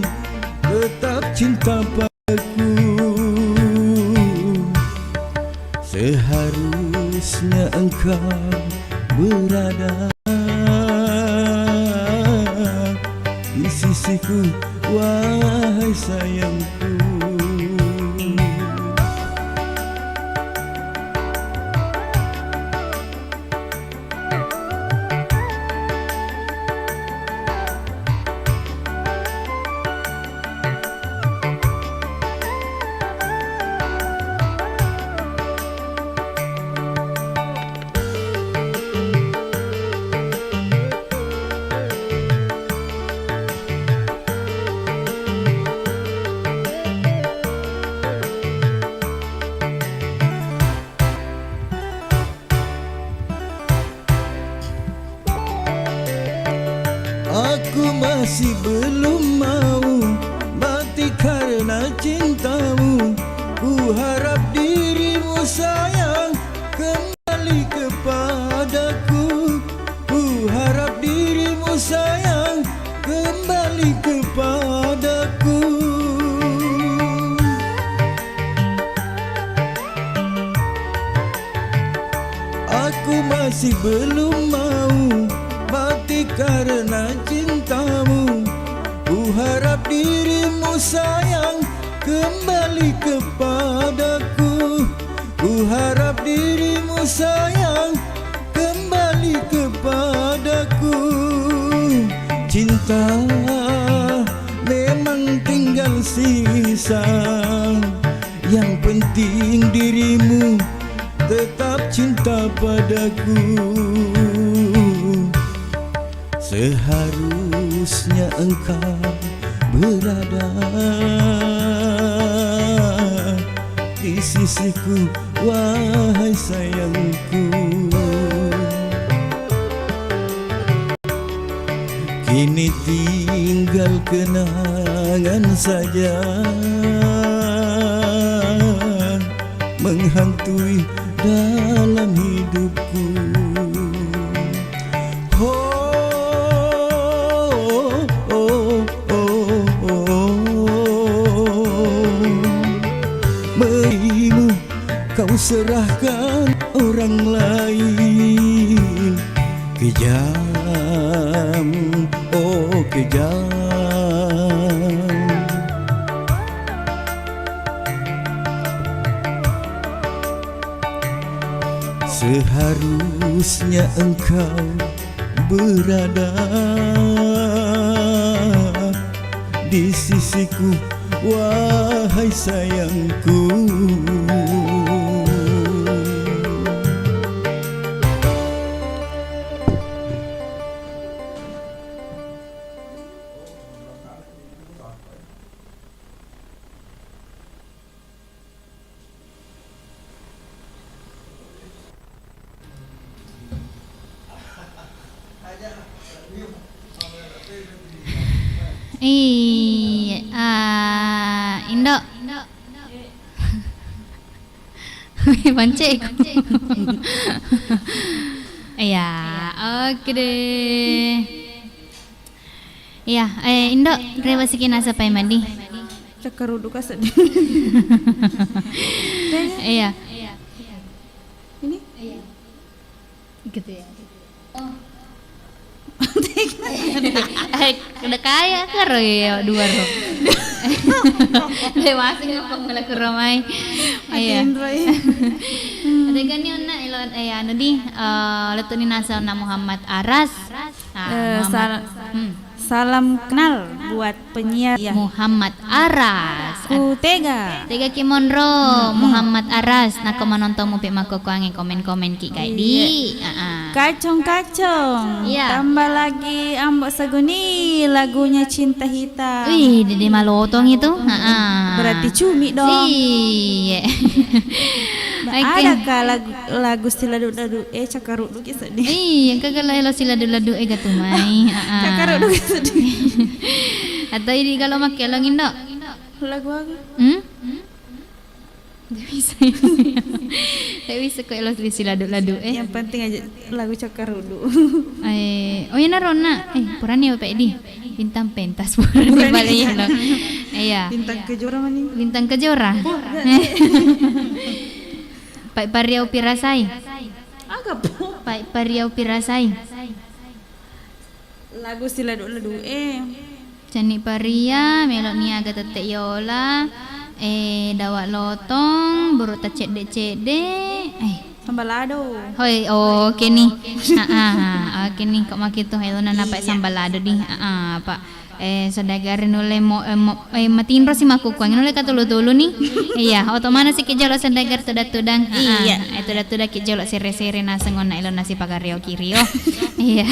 tetap cinta padaku. Seharusnya engkau berada di sisiku, wahai sayangku. Aku masih belum mau mati karena cintamu. Ku harap dirimu sayang kembali kepadaku. Ku harap dirimu sayang kembali kepadaku. Aku masih belum mau mati karena cintamu. Ku harap dirimu sayang kembali kepadaku. Ku harap dirimu sayang kembali kepadaku. Cinta memang tinggal sisa. Yang penting dirimu tetap cinta padaku. Seharusnya engkau berada di sisiku, wahai sayangku. Kini tinggal kenangan saja menghantui dalam hidupku. Ho, oh, oh, oh, oh. Merimu kau serahkan orang lain. Kejam, oh kejam. Seharusnya engkau berada di sisiku, wahai sayangku. Iya, ah, Indo. Pancekku. Iya, oke deh. Iya, eh, Indo, rewa siki nasa pai mandi. Cakkaruddu ka seddi. Iya. Ini? Gitu ya. Oh. Eh, udah kaya karo ya dua ro. Dewasa nggak pengula kuromai. Iya. Ada gani onna ilo, eh, anu di, eh, lettu ni nasa onna Muhammad Aras. Ah, eh, Muhammad. Sal-, hmm. Salam kenal buat penyiar. Iya. Muhammad Aras. Ku tega. Tega ki monro, hmm, Muhammad Aras. Nako manonton mupi makkukuangnge komen-komen ki gai di. Iya. Ah, ah. Kacong-kacong. Iya. Tambah lagi Ambo Seguni lagunya Cinta Hitam. Wih, dede malotong itu. Ah, ah. Berarti cumi dong. Iya. Oke. Ada kah lagu, lagu siladu-ladu, eh, cakkaruddu ki seddi. Iya, engka gala elo siladu-ladu ega tu mai. Heeh. Cakkaruddu ki seddi. Atau ini kalau makke lo ngindo. Lagu apa? Hmm? Nggak bisa. Nggak bisa kok elo siladu-ladu, eh. Yang penting aja lagu cakkaruddu. Eh, oh iya, naronna. Eh, purani apa di? Bintang pentas purani balik lo. Iya. Bintang kejora mani. Bintang kejora. Pai pariau pirasai. Aga po? Pai pariau pirasai. Lagu siladu-ladu e. Cenni paria, melo niaga tette yola, eh, dawa lotong, buru tacedde-cedde, eh. Sambalado. Hoi, oke ni. Ah, ah, oke ni, kok makitu, ayo nana pai sambalado di. Ah, ah, Pak. Eh, saudagar nulle mo, eh, mo, eh, matinro si makkukuang, nulle katulu-tulu ni. Iya, oto mana si ki jolo saudagar tudang-tudang. Iya. Eh, tudang-tudang ki jolo sere-sere naseng onna elo nasi pagario kirio. Iya.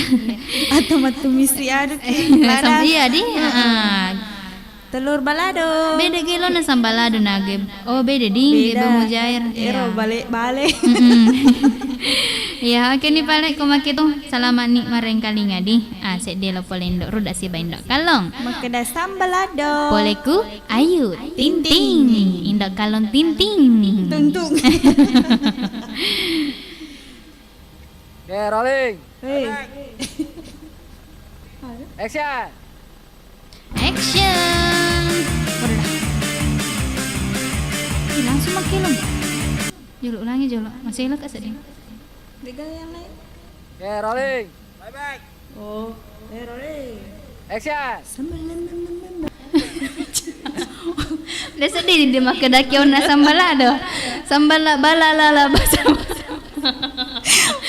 Atau matu misi adu ki. Eh, iya di. Heeh. Telur balado. Beda gelo na sambalado nage. Oh, beda di, beda. Beda mujair. Ero bale-bale. Mm-mm. Iya, oke ni pale ko makitu. Salama ni marengkalinga di. Ah, sedde lo polendo ruda si baindo kalong. Makkeda sambalado. Poleku Ayu Tinting. Indo kalong Tinting. Tuntung. Oke, rolling. Hei. Action. Action. Waduh dah. Ih, langsung makke lo. Jolo ulangi jolo. Masih lo kak sedih. Tiga yang lain. Oke, rolling. Bye bye. Oh, eh, rolling. Action. Udah sedih dia makkeda ki onna sambalado. Sambala balala basa.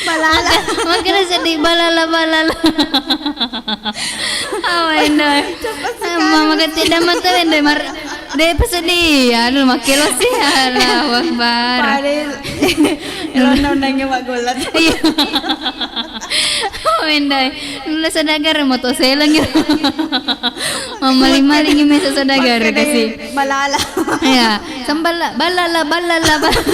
Balala. Makkeda sedih balala balala. Awa endoi. Mama kete damat tu endoi mar. De pesedih. Aduh, makkelo sih. Allahu Akbar. Pade. Elonna undangnya Mak Golat. Iya. Oh, endai. Nulle sadagar moto seleng ya. Mamaling-maling mesa sadagar kasi. Balala. Iya. Sambala, balala, balala, balala.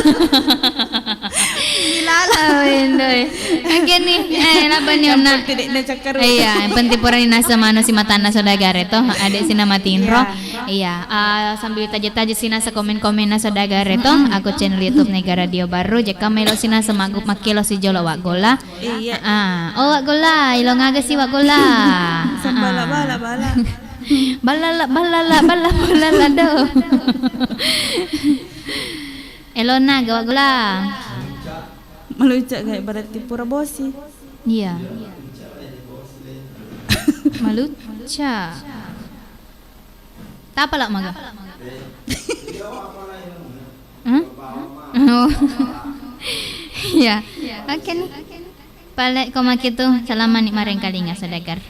Ilala. Oh, indoi. Oke nih, eh, apa nih, Nak? Tidak ada cakar. Iya, yang penting purani naseng manu si matanna saudagar to, ada si nama Tinro. Iya. Iya, ah, sambil taja-taja si naseng komen-komenna saudagar to, aku channel YouTube Nega Radio Baru, jekka melo si naseng magu-, makkelo si jolo Wak Gola. Iya. Ah, oh, Wak Gola, ilo ngaga si Wak Gola? Sambala, ah, bala, bala. Balala, balala, bala, balala do. Elona ga Wak Gola. Malucak ga berarti pura bosi. Iya. Malucak. Tapala maga? Hah? Oh. Iya. Oke nih. Pale ko makitu, salama ni marengkalinga saudagar.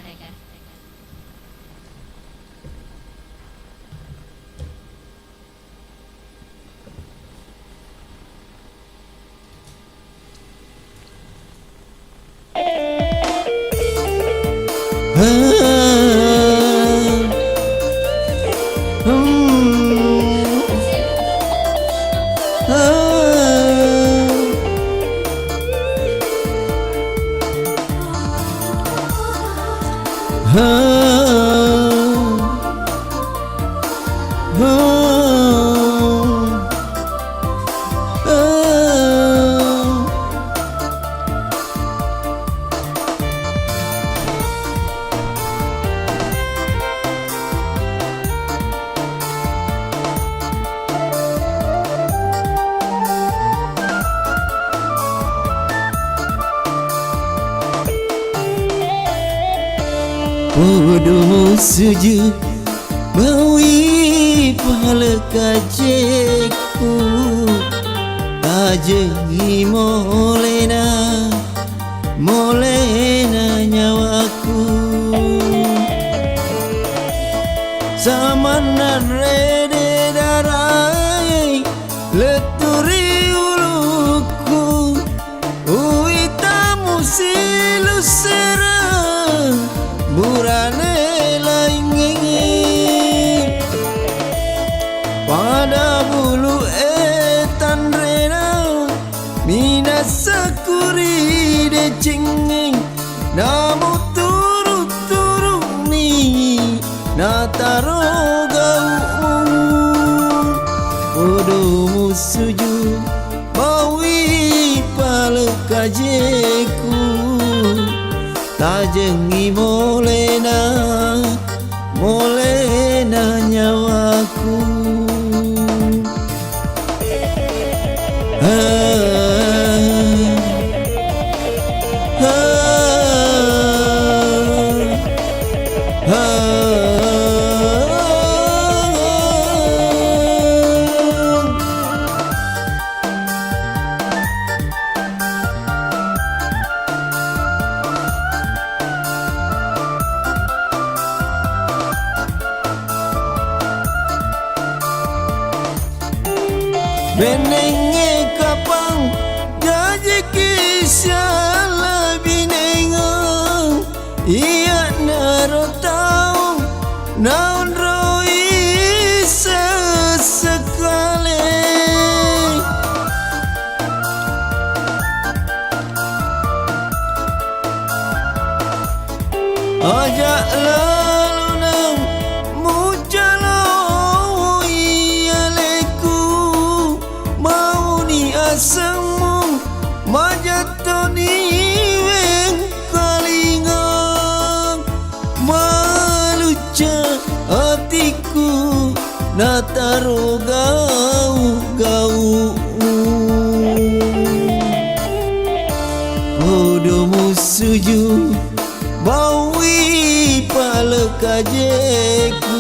Podo musuju maui palekajekku, tajengi molena, molena nyawaku. Samanna rede darai lettu ri ulukku, uwitamu silussera burane laingengngi. Pada bulu e tanrena minassaku ri decengngeng, namuturu-turuni nataro gau'mu. Podo musuju maui palekajeku, tajengi molena, molena nyawaku. Bennengnge kapang jajiki sialabinengeng, iyanaro tau naonroi sesekale. Aja' lalona mucaloi aleku, mauni asemmu majattoni wengkalinga. Malucca atiku nataro gau-gau'mu. Podo musuju baui palekajeku.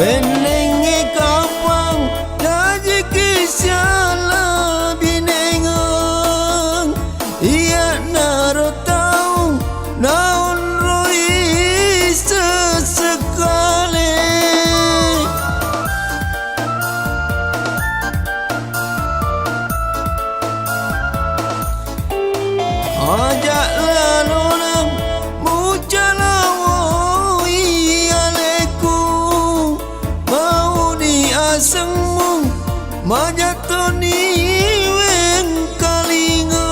Bennengnge kapang jajiki siala Naro tau naonroi sesekale. Aja' lalona mucalawoi aleku, mauni asemmu, maja' toni wengkalinga.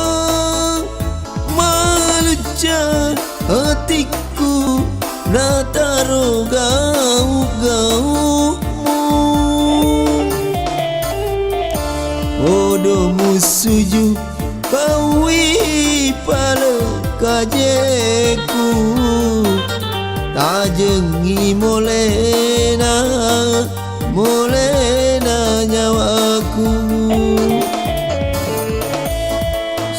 Malucca atikku nataro gau-gaumu. Podo mussuju paui palekajeku, tajengngi molena, molena nyawaku.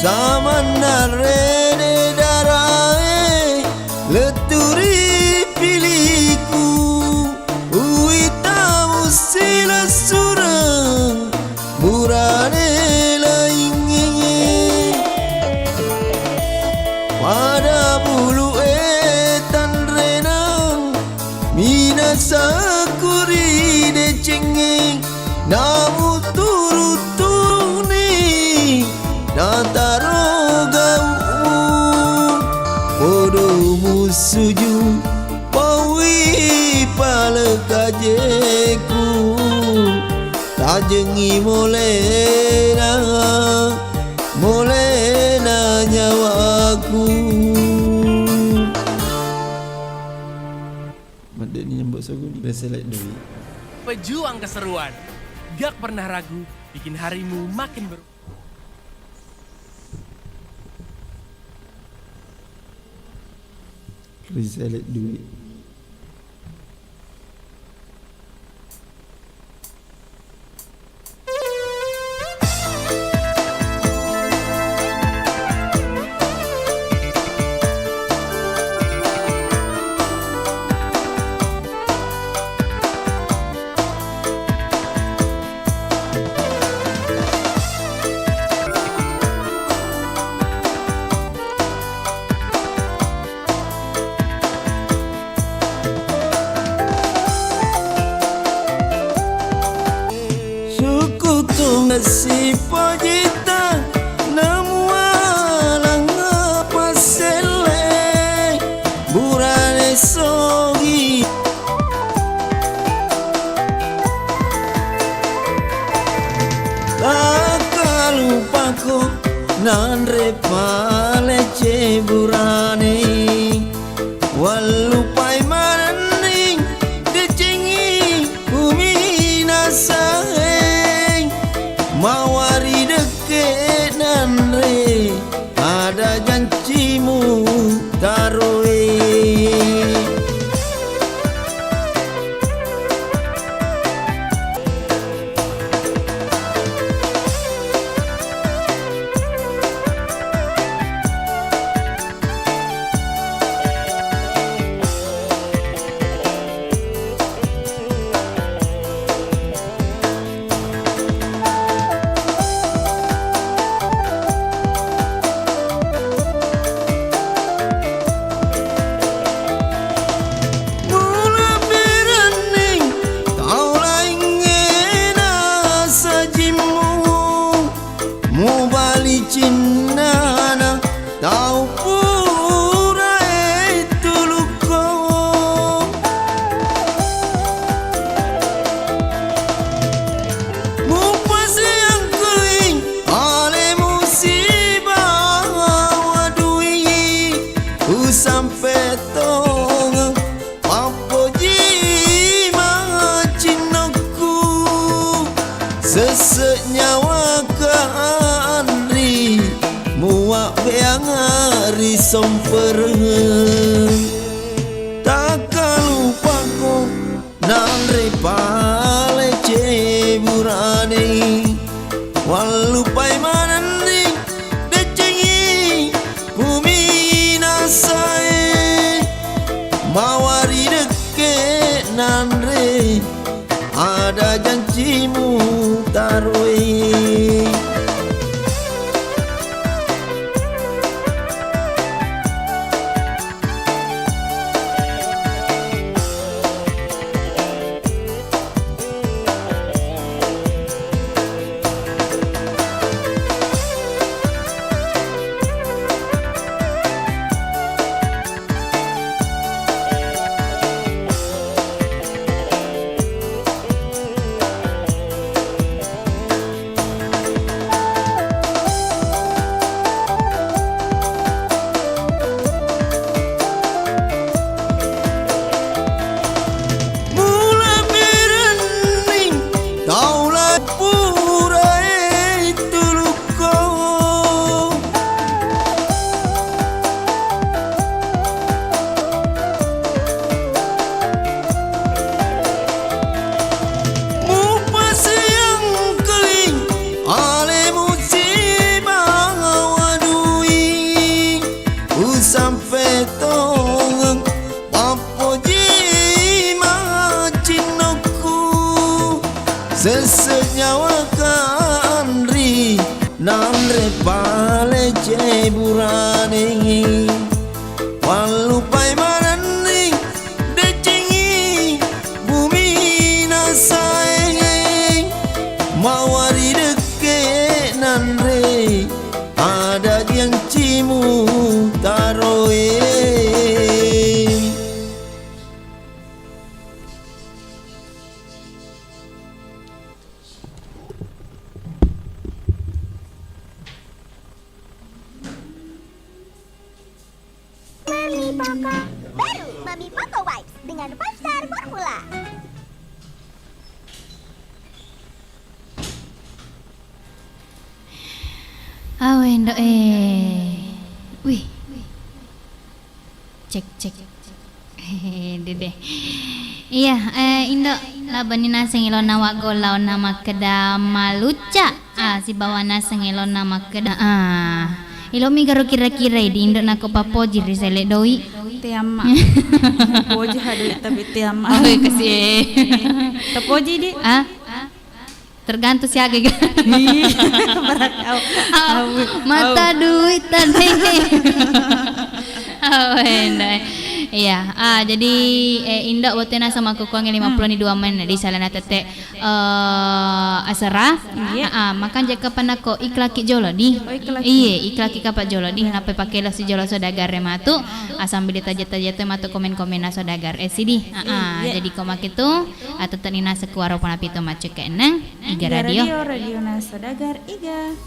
Samanna rede darae, lettu ri piliku, uwita mussilessureng burane laingnge. Pada bulu'e tanrenang, minasaku ri decengnge, namuturu-turuni nataro gau'mu. Podo mussuju paui palekajeku, tajengngi molena, molena nyawaku. Maddeni nyembo soguni. Reselek doi. Pejuang keseruan. Gak pernah ragu, bikin harimu makin ber- Reselek doi. Sukkutung sipojita namualang passelle burane sogi. Takkalupako nanre palece burane. Wallupai manenning decengi uminasae, mawari dekke nanre ada jancimu taroe. Mula berenning tau laingnge nasajimmu, mubali cinnana tau purae tulukko. Mupasiangkui alemu sibawa dui, usampe tongeng mappoji macinnokku. Sesse nyawa ka anri, muwabbeang ri sompereng. Takkalupako nanre palece burane, wallupai manenni decengi uminasae, mawari dekke nanre ada jancimu taroe. Sampe tongeng mappoji macinnokku, sesse nyawa kanri nanre pale ceburane. Wallupai manenni decengi bumi nasae, mawari dekke nanre. Ada diancimu taroe. Mami Poko baru, Mami Poko Wipes dengan five star formula. Awe, Ndok, eh. Wih. Cek, cek. Hehe, dede. Iya, eh, Indo, labani naseng ilona waggo laona makkeda malucca. Ah, sibawa naseng ilona makkeda, ah. Ilomi garo kira-kira di Indo nako papoji ri sele doi. Te amma. Poji ha doi tapi te amma. Oh, kasi. Tapoji di. Ah? Tergantung siaga ga. Iya, berat. Au, au, mata au. Duit tadi. Oh, endai. Iya, ah, jadi, eh, Indo, wettu e naseng makkukkuangnge lima pulo ni dua menit di salana tette, eh, asera. Iya. Ah, ah, makanja kapang nako iklaki jolo di. Oh, iklaki. Iye, iklaki kapang jolo di. Nappa pake lo si jolo saudagar e matu. Ah, sambil ditaja-taja tu matu komen-komen na saudagar. Eh, sidi. Ah, ah, iya. Jadi ko make tu. Atau teni naseng kuaro panapi to macet ke eneng, Iga Radio. Iga Radio, Radio Nasa Dagar, Iga.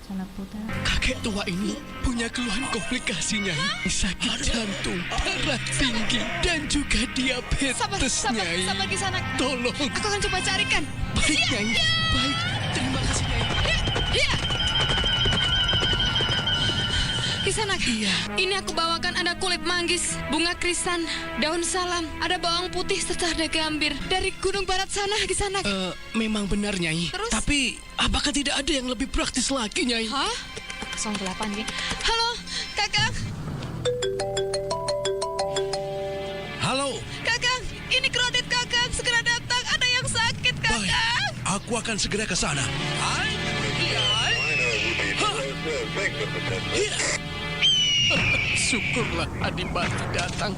Salah putar. Kakek tua ini punya keluhan komplikasi, Nyai. Sakit jantung, darah tinggi, dan juga diabetes, Nyai. Sabar, sabar, sabar, Kisanak. Tolong. Aku akan coba carikan. Baik, Nyai. Baik. Terima kasih, Nyai. Iya, iya. Kisanak. Iya. Ini aku bawakan ada kulit manggis, bunga krisan, daun salam, ada bawang putih serta ada gambir dari gunung barat sana, Kisanak. Eh, memang benar, Nyai. Terus? Tapi apakah tidak ada yang lebih praktis lagi, Nyai? Hah? Kosong delapan, Nyai. Halo, Kakang. Halo. Kakang, ini Krodit, Kakang. Segera datang, ada yang sakit, Kakang. Baik, aku akan segera ke sana. Hai. Hai. Hah. Iya. Syukurlah Adipati datang.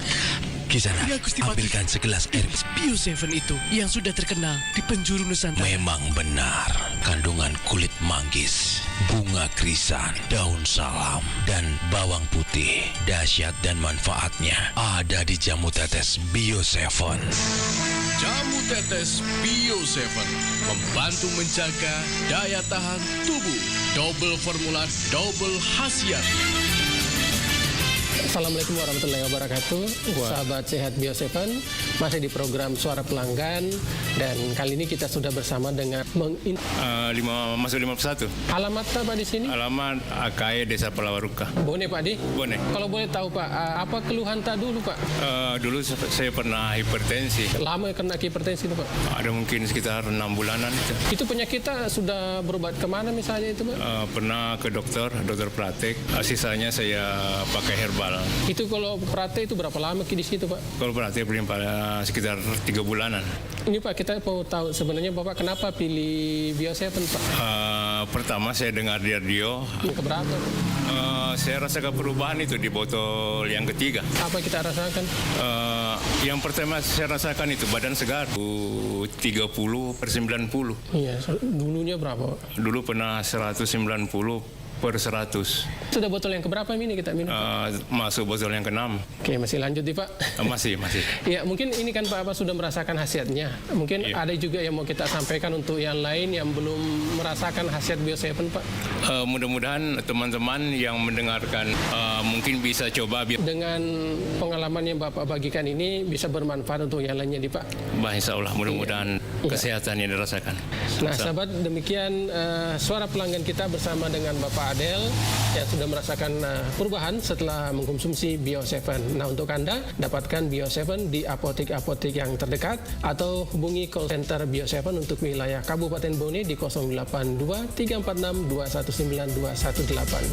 Kisanak, ya, Gusti Patih. Ambilkan segelas air. Bio Seven itu yang sudah terkenal di penjuru Nusantara. Memang benar, kandungan kulit manggis, bunga krisan, daun salam, dan bawang putih. Dahsyat dan manfaatnya ada di jamu tetes Bio Seven. Jamu tetes Bio Seven membantu menjaga daya tahan tubuh. Double formula, double khasiat. Assalamualaikum warahmatullahi wabarakatuh. Wah. Sahabat sehat Bio Seven, masih di program Suara Pelanggan, dan kali ini kita sudah bersama dengan mengin- Eh, lima, masuk lima puluh satu. Alamat apa di sini? Alamat A K E Desa Palawaruka. Bone, Pak, di? Bone. Kalau boleh tahu, Pak, eh, apa keluhan tak dulu, Pak? Eh, dulu se-, saya pernah hipertensi. Lama kena hipertensi itu, Pak? Ada mungkin sekitar enam bulanan itu. Itu penyakit tak sudah berobat kemana misalnya itu, Pak? Eh, pernah ke dokter, dokter praktek. Eh, sisanya saya pakai herbal. Itu kalau praktek itu berapa lama ki di situ, Pak? Kalau praktek paling pa-, sekitar tiga bulanan. Ini, Pak, kita mau tahu sebenarnya Bapak kenapa pilih Bio Seven, Pak? Eh, pertama saya dengar di radio. Yang keberapa, Pak? Eh, saya rasakan perubahan itu di botol yang ketiga. Apa kita rasakan? Eh, yang pertama saya rasakan itu badan segar. Tiga puluh per sembilan puluh. Iya, so-, dulunya berapa, Pak? Dulu pernah seratus sembilan puluh per seratus. Sudah botol yang keberapa ini kita minum, Pak? Eh, masuk botol yang keenam. Oke, masih lanjut nih, Pak. Eh, masih, masih. Ya, mungkin ini kan Pak, Bapak sudah merasakan khasiatnya. Mungkin Iya. ada juga yang mau kita sampaikan untuk yang lain yang belum merasakan khasiat Bio Seven, Pak. Eh, mudah-mudahan teman-teman yang mendengarkan, eh, mungkin bisa coba Bio- Dengan pengalaman yang Bapak bagikan ini bisa bermanfaat untuk yang lainnya nih, Pak. Bah, insya Allah, mudah-mudahan Iya. kesehatan yang dirasakan. Nah, Sa- sahabat, demikian, eh, suara pelanggan kita bersama dengan Bapak Adel yang sudah merasakan, eh, perubahan setelah mengkonsumsi Bio Seven. Nah, untuk Anda, dapatkan Bio Seven di apotek-apotek yang terdekat atau hubungi call center Bio Seven untuk wilayah Kabupaten Bone di kosong delapan dua tiga empat enam dua satu sembilan dua satu delapan.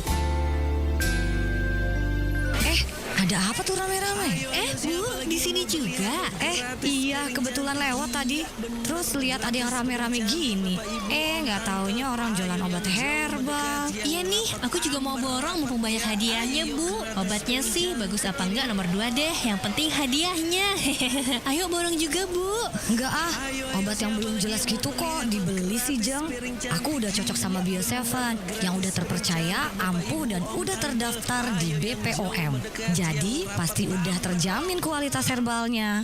Ada apa tuh rame-rame? Eh, Bu, di sini juga? Eh, iya, kebetulan lewat tadi. Terus lihat ada yang rame-rame gini. Eh, nggak taunya orang jualan obat herbal. Iya nih, aku juga mau borong mumpung banyak hadiahnya, Bu. Obatnya sih bagus apa enggak nomor dua deh. Yang penting hadiahnya. Ayo borong juga, Bu. Enggak ah, obat yang belum jelas gitu kok dibeli sih, Jeng. Aku udah cocok sama Bio Seven yang udah terpercaya, ampuh, dan udah terdaftar di B P O M. Jadi, pasti udah terjamin kualitas herbalnya.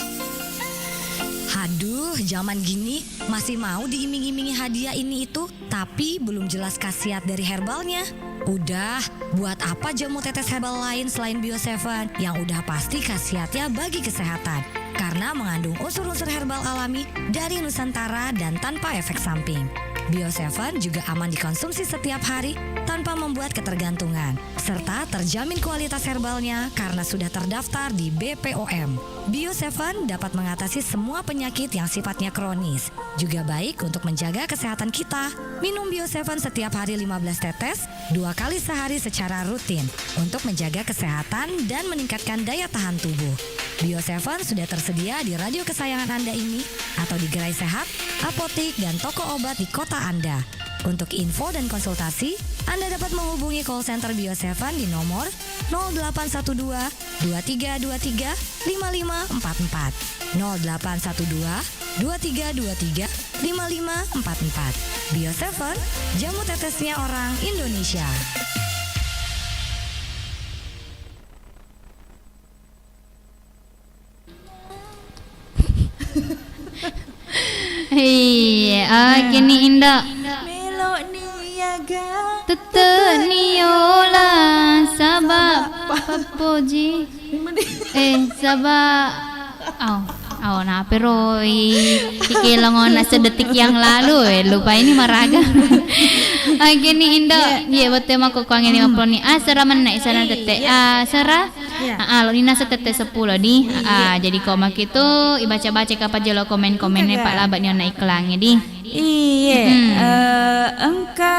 Haduh, zaman gini masih mau diiming-imingi hadiah ini itu, tapi belum jelas khasiat dari herbalnya. Udah, buat apa jamu tetes herbal lain selain Bio Seven yang udah pasti khasiatnya bagi kesehatan? Karena mengandung unsur-unsur herbal alami dari Nusantara dan tanpa efek samping. Bio Seven juga aman dikonsumsi setiap hari tanpa membuat ketergantungan, serta terjamin kualitas herbalnya karena sudah terdaftar di B P O M. Bio Seven dapat mengatasi semua penyakit yang sifatnya kronis. Juga baik untuk menjaga kesehatan kita. Minum Bio Seven setiap hari lima belas tetes, dua kali sehari secara rutin untuk menjaga kesehatan dan meningkatkan daya tahan tubuh. Bio Seven sudah tersedia di radio kesayangan Anda ini atau di gerai sehat, apotik, dan toko obat di kota Anda. Untuk info dan konsultasi, Anda dapat menghubungi call center Bio Seven di nomor nol delapan satu dua, dua tiga dua tiga, lima lima empat empat, nol delapan satu dua, dua tiga dua tiga, lima lima empat empat. Bio Seven, jamu tetesnya orang Indonesia. Iya, oke ni Indo. Melo ni aga. Tette ni ola, saba pappoji. Eh, saba, au, au, napero i, ikelongona sedetik yang lalu, eh, lupa ini maraga. Oke ni Indo, iya, wettu makkukkuangnge lima puluh ni. Asera menne, isana tette. Asera. Iya. Ah, ah, lo ninasa tette seppulo di. Iya. Ah, jadi ko makitu ibaca-baca kapang jolo komen-komennya, Pak, laba ni onna iklannya di. Iya. Eh, engka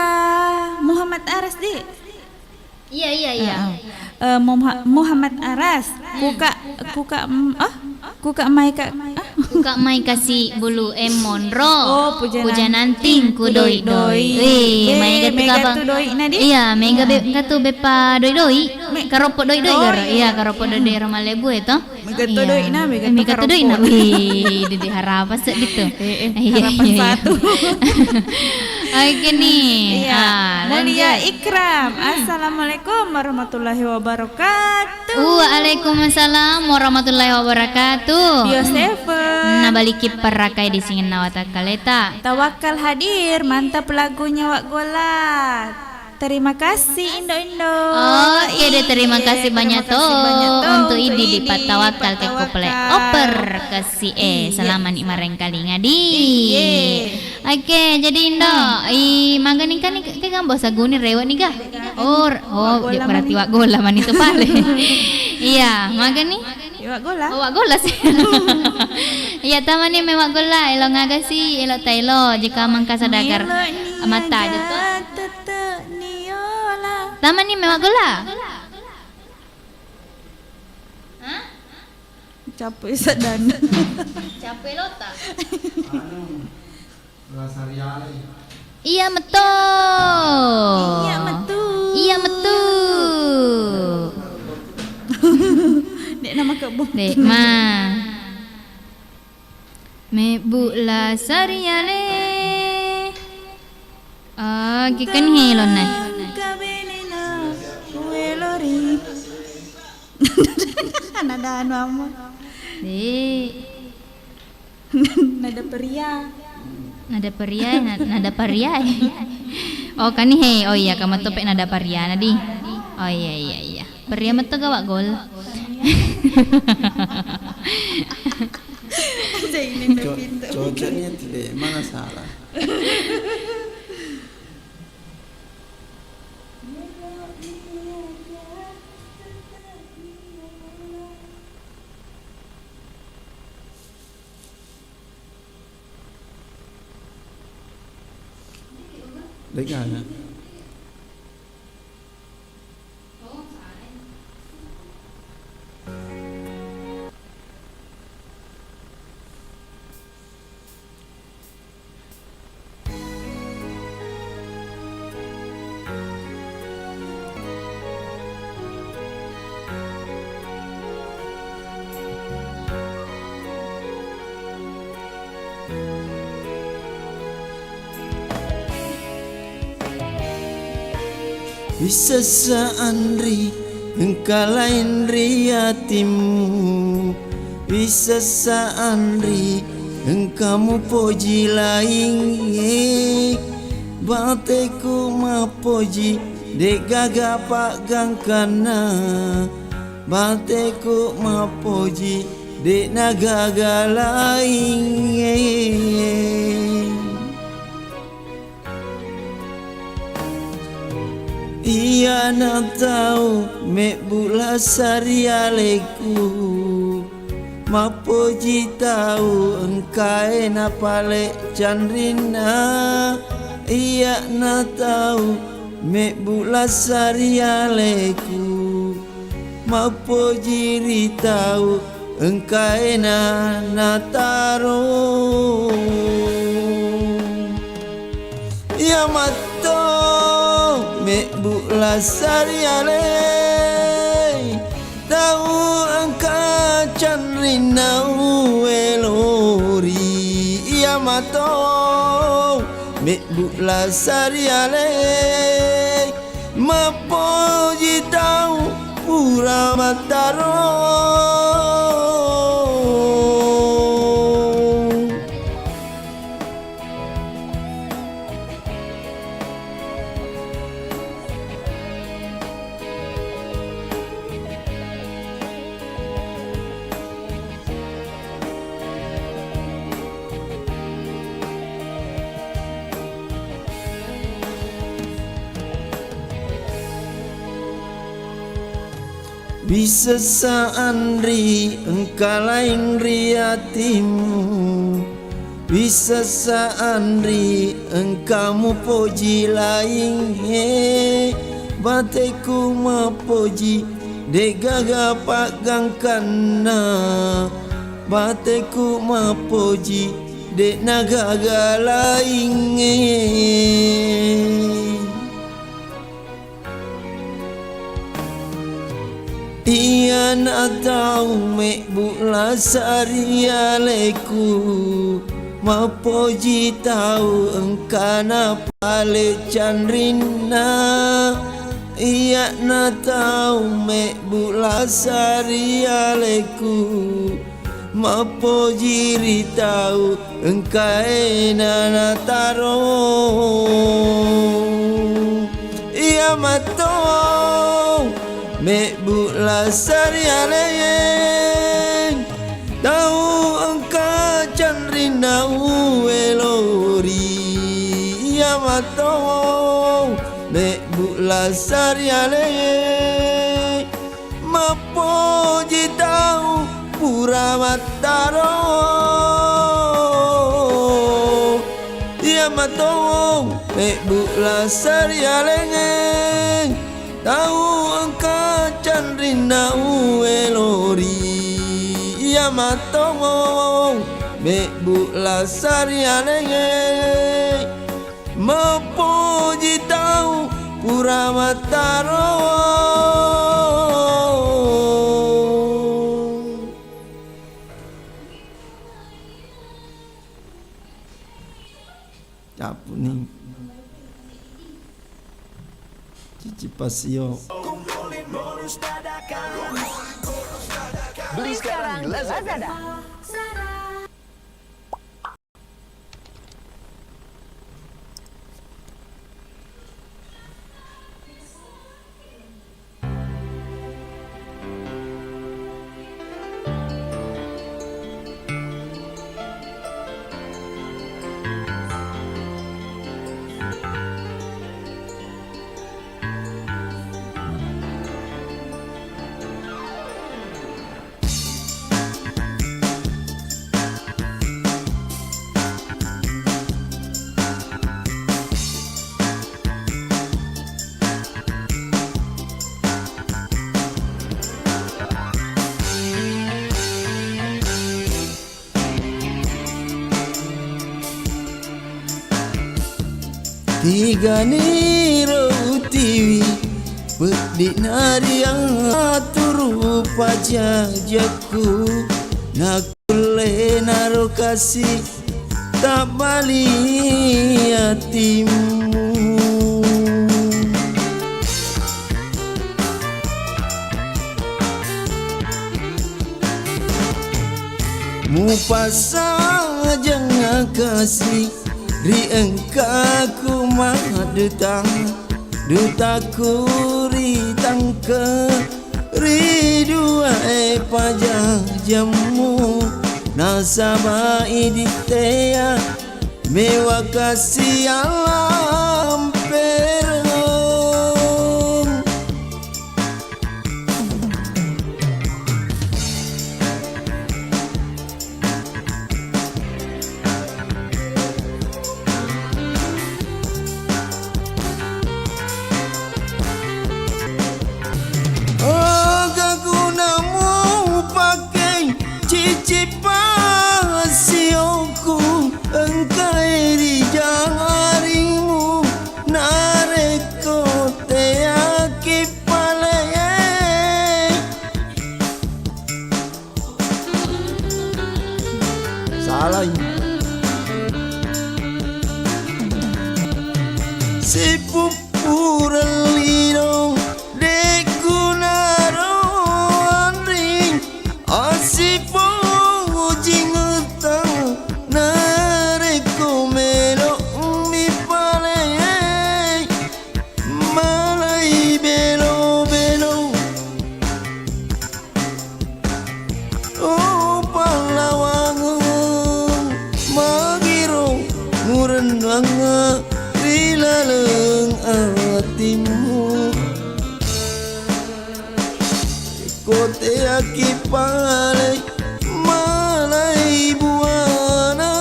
Muhammad Aras di. Iya, iya, iya. Ah, ah. Eh, Muha-, Muhammad Aras. Kuka, kuka, mm, ah? Kuka mai ka, ah? Kuka mai kasi bulu e monro. Oh, puja nanting ku doi-doi. Wih, mega tu kapa? Iya, mega be-, katu beppa doi-doi. Karoppo doi-doi garo. Iya, karoppo doi-doi ro Malebu e to. Mega tu doina, mega tu doina. Wih, dede harapa seddi tu. Eh, eh, harapan satu. Oke ni. Iya. Ah, Mulia Ikram. Assalamualaikum warahmatullahi wabarakatuh. Waalaikumsalam warahmatullahi wabarakatuh. Bio Seven. Nabaliki perrakai di singenna watakkaleta. Tawakkal hadir, mantap lagunya Wak Gola. Terima kasih Indo-Indo. Oke deh, terima kasih banyak to untuk idi di patawakal ke kuple oper kesi e. Selama ni marengkalinga di. Oke, jadi Indo, i maga ni kan ni ke gambo saguni rewe ni ga? Oh, oh, berarti Wak Gola mani tu pale. Iya, maga ni. Iwak gola. Oh, Wak Gola sih. Iya, tamani me Wak Gola, elo ngaga sih, elo taelo, jika mangka sadagar mata aja tu. Tete niola. Tamani me Wak Gola. Hah? Capek sadana. Capek lota. Anu. Iya metu. Iya metu. Iya metu. Dek nama kebun. Dek ma. Mebbu la sariale. Ah, kikan helona. Nada anu amo. Dek. Nada peria. Nada peria, na-, nada peria. Oh, kani he. Oh iya, kamu tuh pe nada peria nadi. Oh iya, iya, iya. Peria metu ga Wak Gola. Jadi ini co-, pintu. Cocoknya tidak, mana salah? Dek, ya. Wisessa anri engka laing ri atimmu, wisessa anri engka mupoji laingnge. Bateku mappoji, de'gaga paggangkanna. Bateku mappoji, de'na gaga laingnge. Iyana tau mebbu lasa ri aleku, mappoji tau engkae napale canrinna. Iyana tau mebbu lasa ri aleku, mappoji ri tau engkae na nataro. Iya matto mebbu lasa ri ale, tau engka canrinna uwelori. Iya matto mebbu lasa ri ale, mappoji tau pura mattaro. Wisessa anri engka laing ri atimmu, wisessa anri engka mupoji laingnge. Bateku mappoji, de'gaga paggangkanna. Bateku mappoji, de'na gaga laingnge. Iyana tau mebbu lasa ri aleku, mappoji tau engkana pale canrinna. Iyana tau mebbu lasa ri aleku, mappoji ri tau engkae na nataro. Iya matto mebbu lasa ri ale, tau engka canrinna uwelori. Iya matto mebbu lasa ri ale, mappoji tau pura mattaro. Iya matto mebbu lasa ri alengnge, tau engka canrinna uwelori. Iya matto mebbu lasa ri alengnge, mappoji tau pura mattaro. Cappu ni. Cici pasio. Beli sekarang di Lazada. Tiganiro utiwi, peddi'na riang aturu pajajakku, nakkulle naro kasi tabbali atimmu. Mupassajang akasi ri engkaku madduta, dutaku ri tangke, ri duae pajajammu, nasaba idittea mewa kasi alampereng. Aga gunamu pakei cici pasioku, engkai ri jarimu, narekko teaki pale. Salai. Sipuppureng lino, de' gunaro anring, asipojingetta, narekko melo mi pale, malai belo-belo. Oh, pallawangeng, magiro murennang ri laleng atimmu. Ko teaki pale malai buana,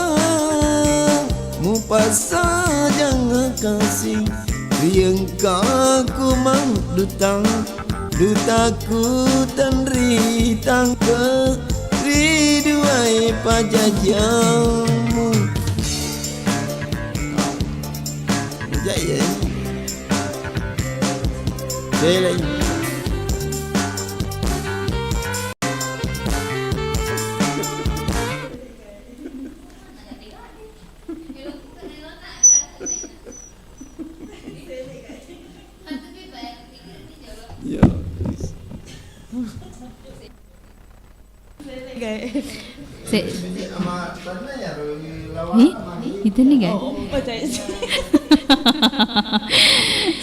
mupassajang kasi ri engkaku madduta. Dutaku tenri tangke ri duae pajajammu. Bujai, eh. Selai. Iya. Se- Ih, itu nih, guys.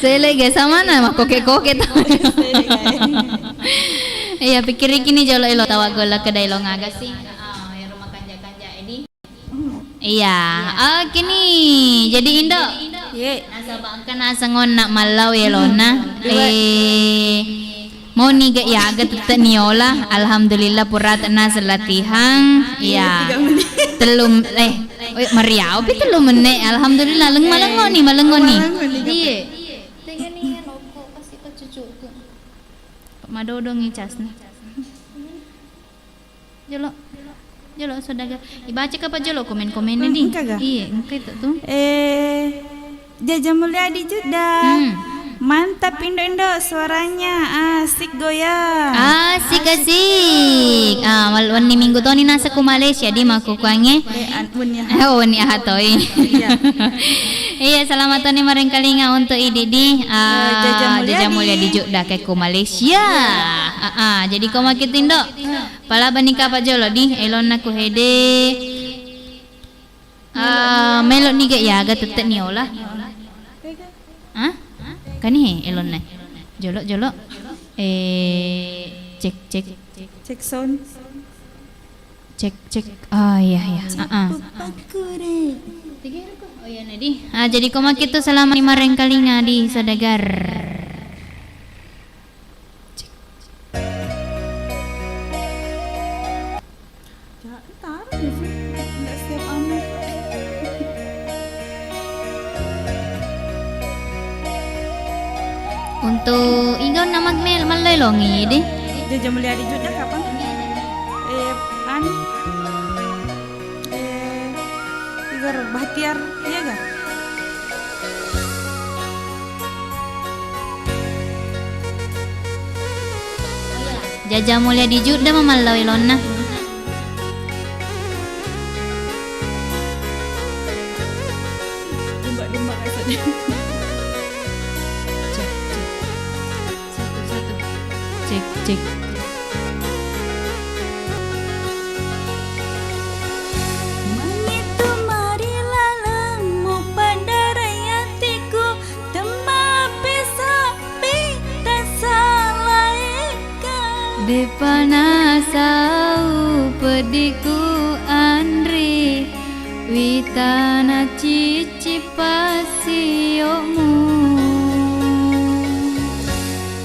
Sele, guys, sama na makkoke-koke tau. Iya, pikkiriki ni jolo elo tawa golla kedai lo ngaga sih. Ah, ero makanja-kanja edi. Iya, oke nih. Jadi Indo. Ye. Nasaba engka naseng onna mallau elona. Eh, mau niga iyaga tette niola. Alhamdulillah pura tenna selatihang. Iya. Tellu, eh, eh, meriau pi tellu menit. Alhamdulillah leng malengo nih, malengo nih. Iya. Tega nih ya noko kasih ke cucuku. Madodong nih casna. Jolo. Jolo, saudagar. Ibaca ka pa jolo komen-komen di. Engka ga? Iya, engka itu tuh. Eh, Jaja Mulyadi Judda. Hmm. Mantap Indo-Indo suaranya. Asik goyang. Asik, asik. Ah, wal- wenni minggu toni nasa ku Malaysia di makkukuangnge. Eh, an- wenni aha. Oh, wenni aha toi. Iya. Iya, selamat toni marengkalinga untuk idi di, ah, Jaja Mulyadi. Jaja Mulyadi Judda ke ku Malaysia. Ah, ah, jadi ko makkitindo. Palabani kapa jolo di, elonna ku hede. Ah, melo niga iyaga tette niola. Hah? Kani he elonna. Jolo, jolo. Eh, cek, cek. Cek sound. Cek, cek. Ah, iya, iya. Ah, ah. Oh, iya, Nadi. Ah, jadi ko makkito selama lima rengkalinga di saudagar. Cek. Ja-, taruh ya, Fu. Nggak setiap anu. Untuk iga nama mel-, mallai longi deh. Jaja Mulyadi Judda kapan? Eh, anu. Eh, Igor Bahtiar, iya ga? Jaja Mulyadi Judda mamallau elonna. Dumba-dumba kayak tadi. Cek, cek. Satu, satu. Cek, cek. De'pa nasau peddiku anri, witana cicci passio'mu.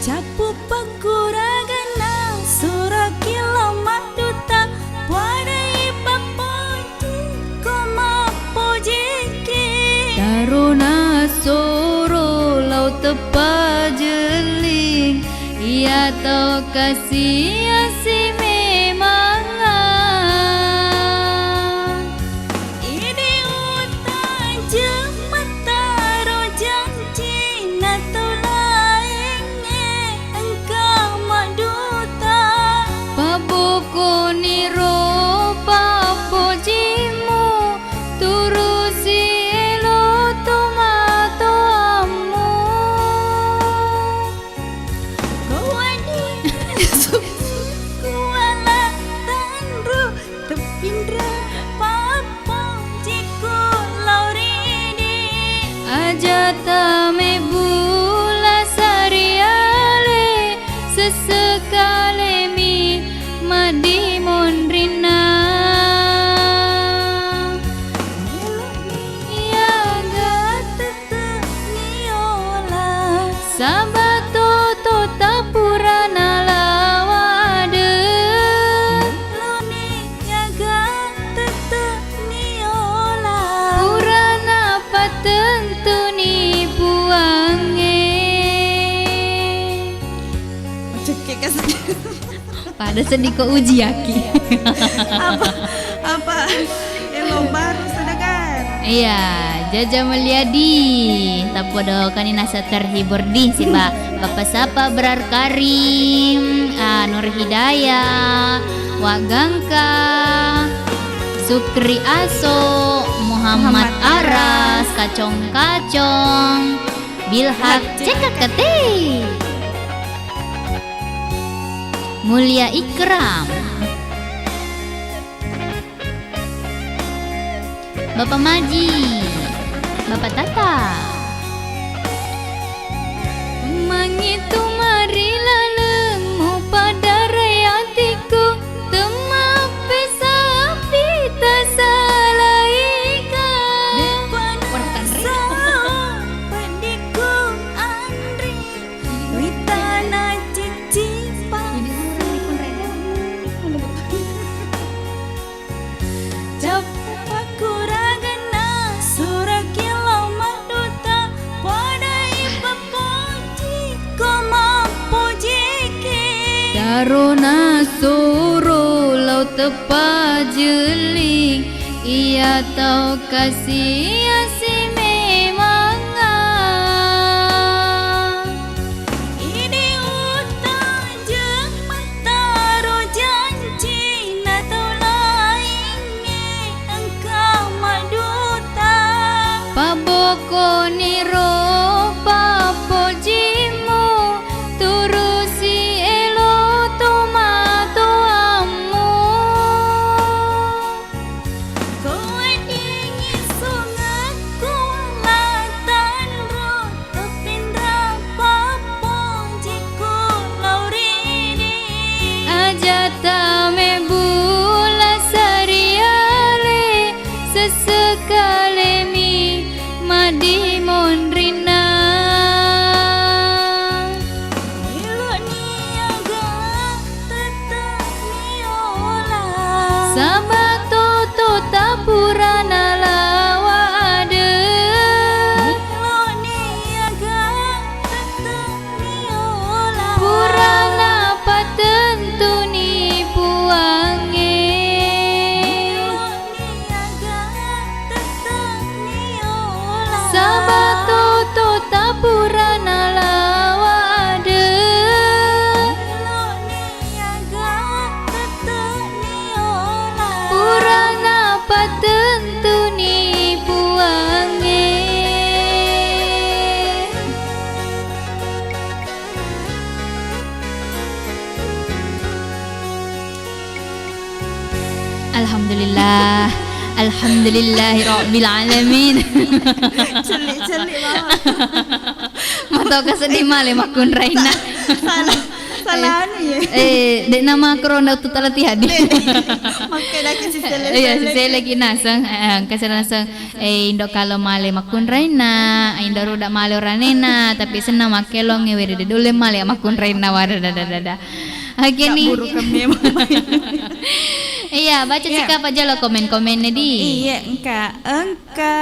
Cappu pakkuraganna suraki lao madduta, puadai pappoji ko mappojiki. Tarona soro lao teppa jelling, iya tau kasi-asi memanga. Idi utajeng mattaro janji na tau laingnge engka madduta. Pabbokoniro pappojimmu, turusi elo tomatoammu. Ko wedding kuala tanru, teppinra pappojikku lao ridi. Aja tamebbula sariale, sessekalemi maddimonrinna. Melo'ni aga tette' niola. Saba' toto tapurana lao ade'. Melo'ni aga tette' niola. Purana pattentuni Puangnge. Cekke' kasih. Pada seddi ko ujiaki. Apa, apa, elo baru sedagar. Iya, Jaja Mulyadi. Tappodo kani nasa terhibur di siba Bapak Sapa Berar Karim, ah, Nur Hidayah, Wa Gangka, Sukri Aso, Muhammad Muhammad Aras, Aras. Kacong-Kacong, Bilhak, Bilhak, C K K T. Mulia Ikram. Bapak Maji. Bapak Tata. Mangitu marilaleng mupaddarai atiku, temmappe sapi tasalaika. De'pa nasau peddiku anri. Witana cicci pa. Cappu pakkuraganna suraki lao madduta, puadai pappoji ko mappojiki. Tarona soro lao teppa jelling, iya tau kasi-asi memanga. Idi utajeng mattaro janji na tau laingnge engka madduta. Pabbokoniro pappojimmu, turusi elo tomatoammu. Ko weddingngi sungekku la tanro, teppinra pappojikku lao ridi. Aja tamebbula sariale, sessekalemi maddimonrinna. Melo'ni aga tette' niola. Saba' toto tapurana lao ade'. Melo'ni aga tette' niola. Purana pattentuni Puangnge. Melo'ni aga tette' niola. Saba' toto tapurana lao ade'. Melo'ni aga tette' niola. Purana pattentuni Puangnge. Alhamdulillah. Alhamdulillahi rabbil alamin. Celi-celi mama. Matoka seddi male makkunrainna. Salah. Talani, ya. Eh, dek nama corona tu talati hadi. Dek, dek. Makkeda ki sisele-sele. Iya, sisele ki naseng. Eh, engka sisele naseng. Eh, indo kalo male makkunrainna, indo ruda male oranena, tapi senna makkelong, eh, wede de dole male makkunrainna, wada, da, da, da, da. Oke nih. Buruk memang. Iya, baca sika apa aja lo komen-komennya di. Iya, engka, engka.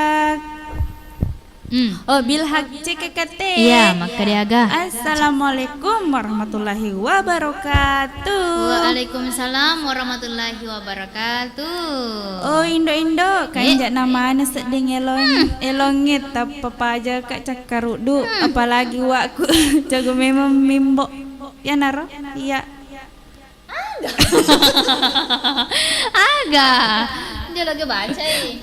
Hmm. Oh, Bilhak C K K T. Iya, makkeda aga. Assalamualaikum warahmatullahi wabarakatuh. Waalaikumsalam warahmatullahi wabarakatuh. Oh, indo-indo, eh, kanja'na maneng sedding elong-, hmm, elongnge tappa pajaka cakkaruddu, hmm, apalagi uwakku jago memang mimbo. Iyanaro? Iya. Aga. Aga. Dia lagi baca, eh.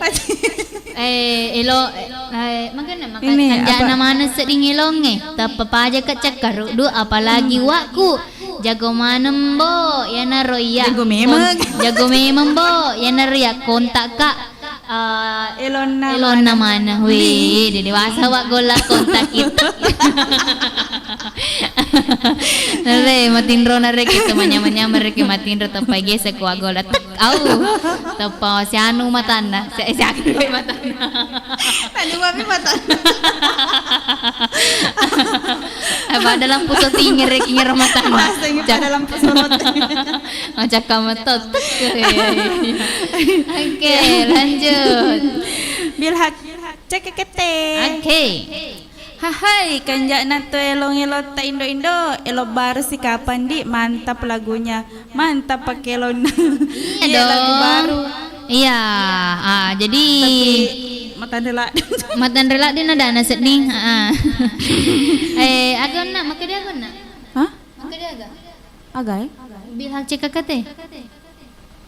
Eh, elo, eh, makanya, makanya ini kanja'na apa? Maneng sedding elongnge, tappa pajaka cakkaruddu, apalagi, hmm, uwakku. Jago maneng, Bo, iyanaro iya. Jago memang. Kon-, jago memang, Bo, iyanaro iya kontakka. Eh, elonna, elonna maneng. Maneng. Wih, di dewasa wa golla kontak itu. Nare, matinro nare kita manyameng-nyameng reki matinro teppai gesek wa golla. Tek, au. Teppa sianu matanna. Si, sianu matanna. Tadi mami matanna. Eh, pada lampu syuting, ngere-ngere matanna. Masa ini pada lampu sorot. Macam kamu tuh. Oke, lanjut. Bilhak cekekete. Oke. Hahai, kanja'na to elong-elong ta indo-indo, elong baru si kapan di, mantap lagunya. Mantap pakai elonna. Iya, iya, lagu dong. Baru. Iya, ah, jadi tapi matanre ladde. Matanre ladde na dana sedding, ah. Eh, agonna, makkeda agonna? Hah? Makkeda aga? Aga, eh? Bilhak cekekete.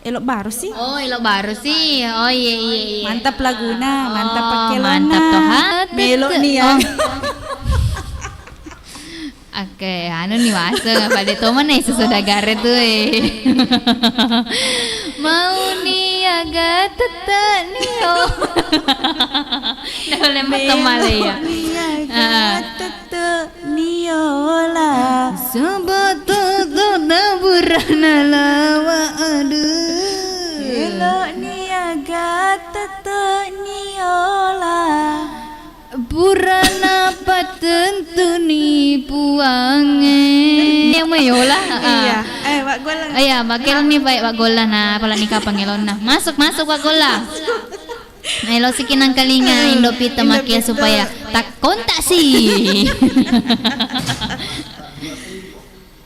Elok baru sih. Oh, elok baru sih. Oh, iya, iya, iya. Mantap laguna, mantap, oh, pakai elonna. Mantap toh, ha? Melo nih ya. Oh. Oke, anu nih, waseng, pada toman nih, sesodagare tuh, eh. Mau nih, agak tetep nih, oh. Udah boleh melo teman ya. Nih, agak, ah, tetep nih, oh lah. Sebab tetep na burana lawa, aduh. Melo nih, agak tetep nih, oh lah. Purana pattentuni puangnge. Iya, mayola. Iya. Eh, Wak Golang. Iya, makel ni baik Wak Golang. Nah, apalagi kapang elonna. Masuk, masuk, Wak Golang. Nah, elo siki nangkalinga Indo Pita makel supaya tak kontak sih.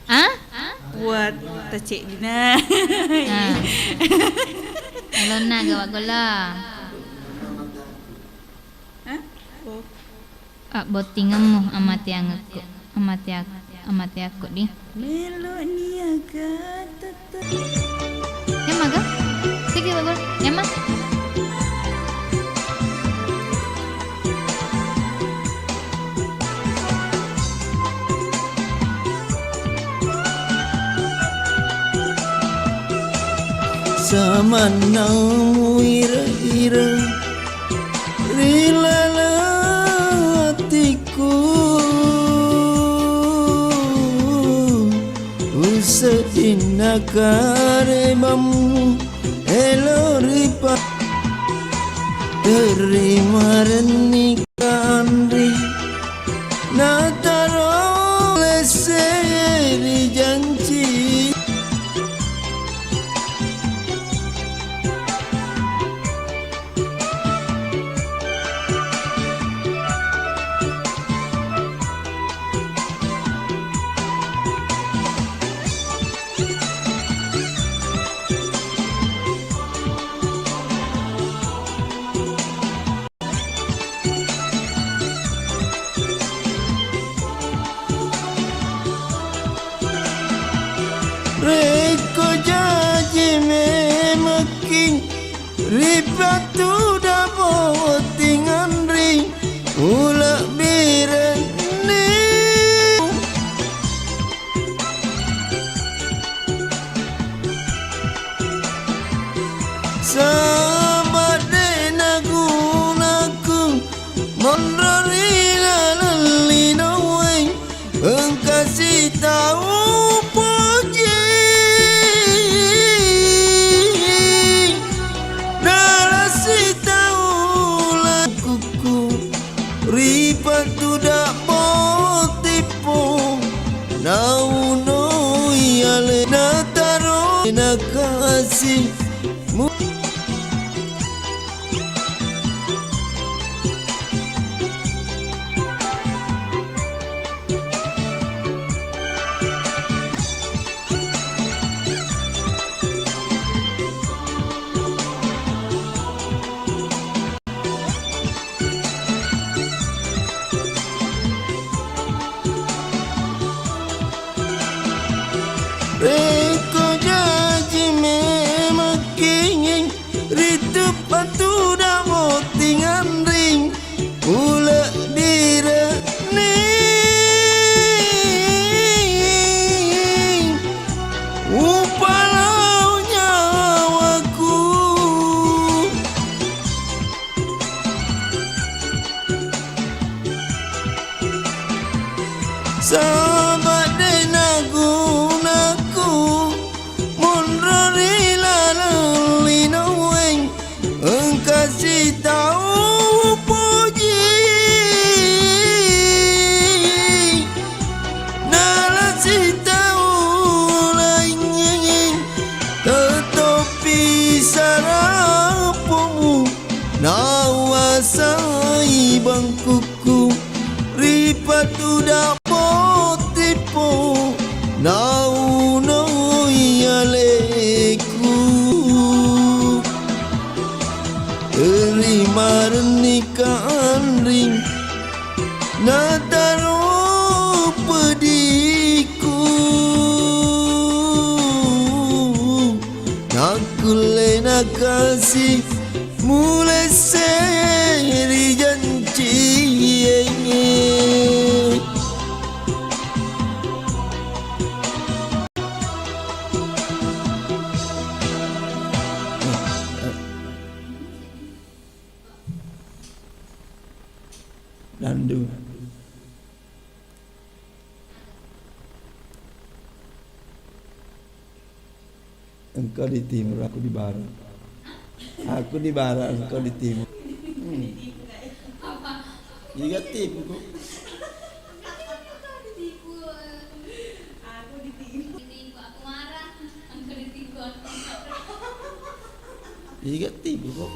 Ah? Buat tacek dina. Nah. Elonna ga Wak Golang. Hah? Oh. Abbottingemmu, amateangekku. Amateak-, amateakku di. Melo niaga tetep. Yammaga? Sigi bagol. Yamma? Samanna muira-ira ri laleng atiku, useddinna karebammu elo ripa-, terima renni kanri nataro lesse ri janci. Rekko jaji memekking ripattuda botting anri ulebbirenni. Saba' de' nagunaku monro ri laleng linoe, engka sitau Nataro nakasi mu. Rekko jaji memang kengeng, ritu patuda botting anring, ule direning, upalau nyawaku. Saba de nagunaku monro ri laleng linoeng, engka sitau poji. Nala sitau laingeng, tetoppi sarapomu, nawasai bangkukku, ripatuda pottipu, naunoi aleku. Ri marenni kanring, nataro pediku, nakkulle nakasi mulesse ri jancie. Dandu. Engkau di timur, aku di barat. Aku di barat, engkau di timur. Hmm. Iga tipu kok. Iga tipu kok.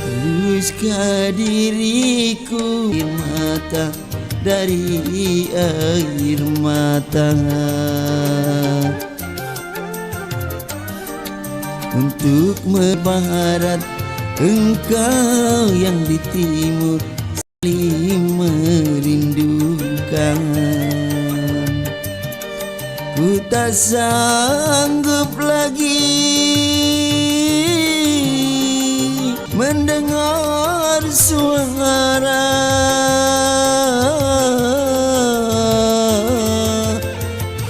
Haruskah diriku air mata dari air mata untuk me-, barat, engkau yang di timur saling merindukan. Ku tak sanggup lagi mendengar suara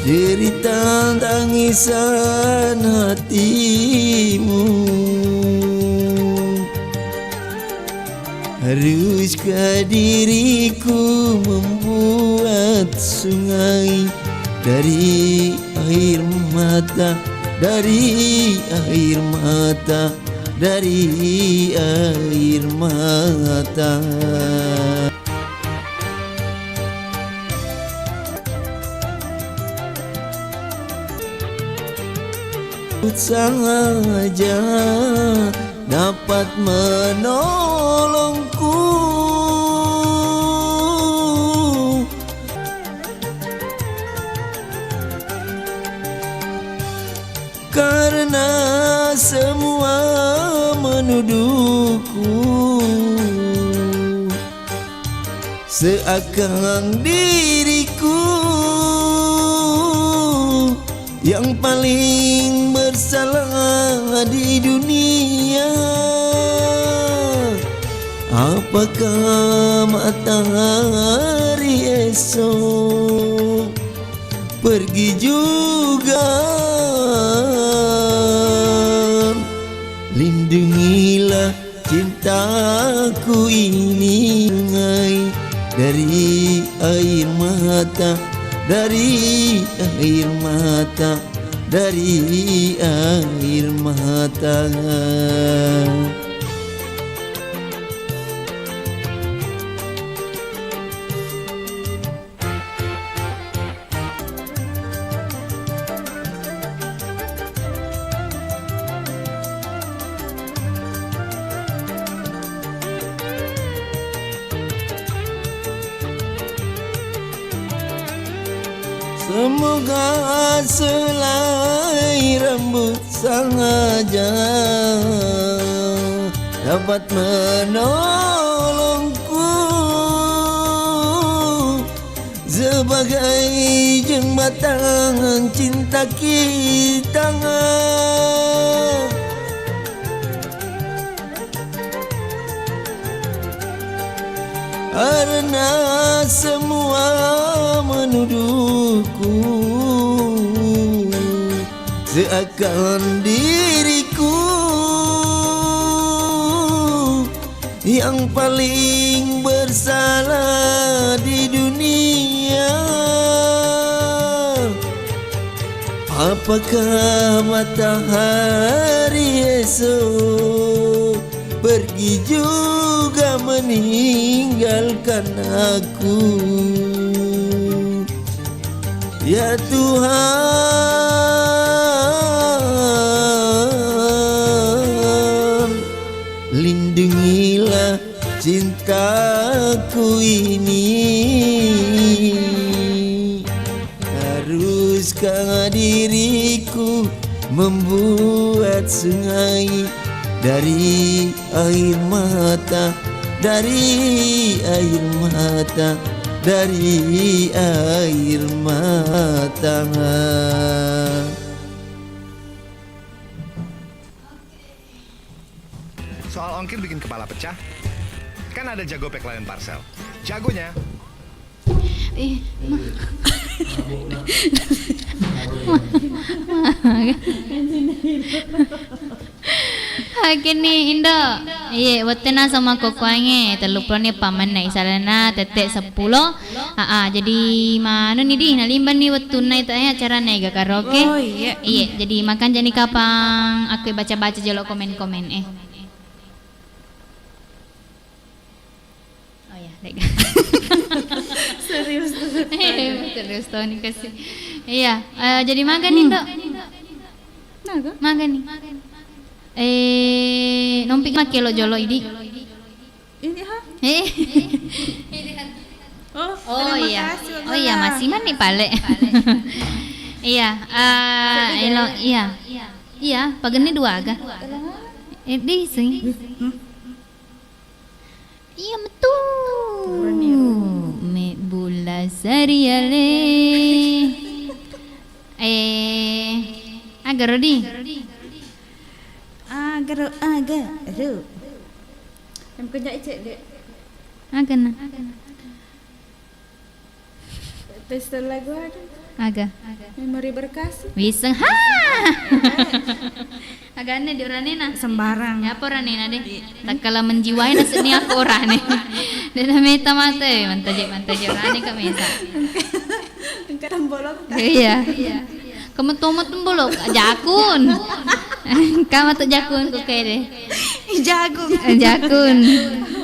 derita tangisan hatimu. Haruskah diriku membuat sungai dari air mata, dari air mata, dari air mata? Saja dapat menolongku. Karena semua menuduhku seakan diriku yang paling bersalah di dunia. Apakah matahari esok pergi juga? Dengilah cintaku ini, sungai dari air mata, dari air mata, dari air mata. Semoga selai rambut sengaja dapat menolongku sebagai jembatan cinta kita. Karena semua menuduhku seakan diriku yang paling bersalah di dunia. Apakah matahari esok pergi juga meninggalkan aku? Ya Tuhan, lindungilah cintaku ini. Haruskah diriku membuat sungai dari air mata, dari air mata, dari air mata? Soal ongkir bikin kepala pecah, kan ada Jago Pack Layanan Parcel. Jagonya. Ih, ma-, ma-, ma-, Hakini, Indo. Iye, wettu naseng makkokkoangnge, tellupuloni eppa menne, isalana tette seppulo. Aa, jadi manuni di, nalimbani wettunna itu, eh, acarana ega karaoke. Oh, iya. Iye, jadi makanjani kapang aku baca-baca jolo komen-komen, eh. Oh iya, dek. Serius tuh. Eh, serius tuh nih kasih. Iya, eh, jadi maga nih, Dok. Naga? Maga nih. Eh, nompi makkelo jolo idi. Ini ha? Eh. Oh, oh, terima iya. Kasih, oh iya, Bella. Masih mani pale. Iya, eh, elo, iya. Iya, pagenni dua aga. Eh, di sini. Hmm. Iya, metu. Turun nih, turun. Me bola sariale. Eh, agaro di. Agaro, agaro. Yang punya icek, Dek. Agana. Tester lagu aga? Aga. Memori berkasih. Wiseng. Ha! Agane di uranena. Sembarang. Ya apa uranena deh? Takkala menjiwai naseni aku urane. Dena meta mate, mantaje, mantaje urane ka mesa. Engka bolong. Iya. Kamu tomat bolok, jakun. Kamu tuh jakun ku kede. Jagung. Eh, jakun.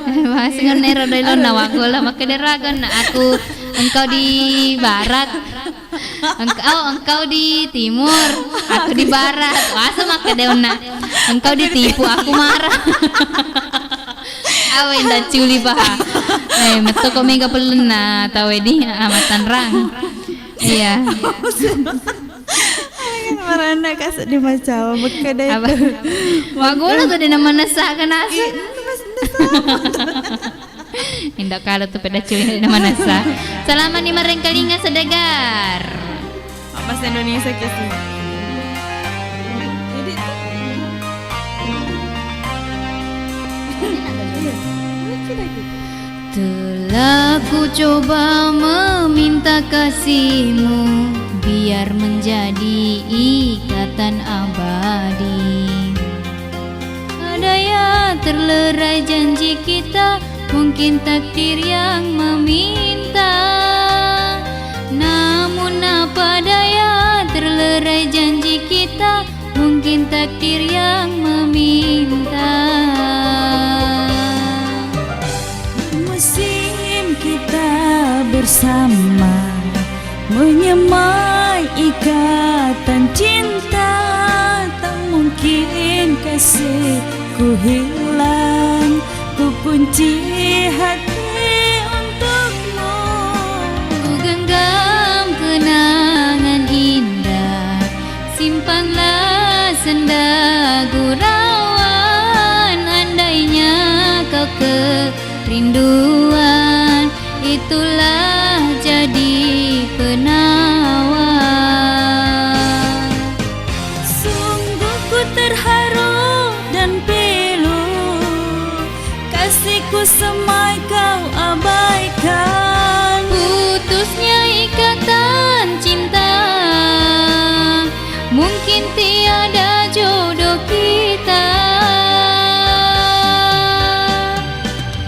Masih ngenero doi lonna wagola makkeda ragon. Aku engkau di barat. Engkau, engkau di timur, aku di barat. Wasa makkeda onna. Engkau ditipu, aku marah. Awe nda culi paha. Eh, metto ko mega pelenna tawe di, ah, matanrang. Iya. Marana kasek di macawa, mekka deh. Apa? Magolo tuh dena manessa ke nasa. Indak kala tuh peda cuy dena manessa. Selama ni marengkalinga sedegar. Apa bahasa Indonesia ke sih? Jadi Telah ku coba meminta kasihmu, biar menjadi ikatan abadi. Terlerai janji kita, mungkin takdir yang meminta. Namun apa daya, terlerai janji kita, mungkin takdir yang meminta. Musim kita bersama, menyemai ikatan cinta, tak mungkin kasihku hilang, ku kunci hati untukmu. Ku genggam kenangan indah, simpanlah senda gurauan, andainya kau kerinduan, itulah jadi penawar. Sungguh ku terharu dan pilu, kasihku semai kau abaikan. Putusnya ikatan cinta, mungkin tiada jodoh kita.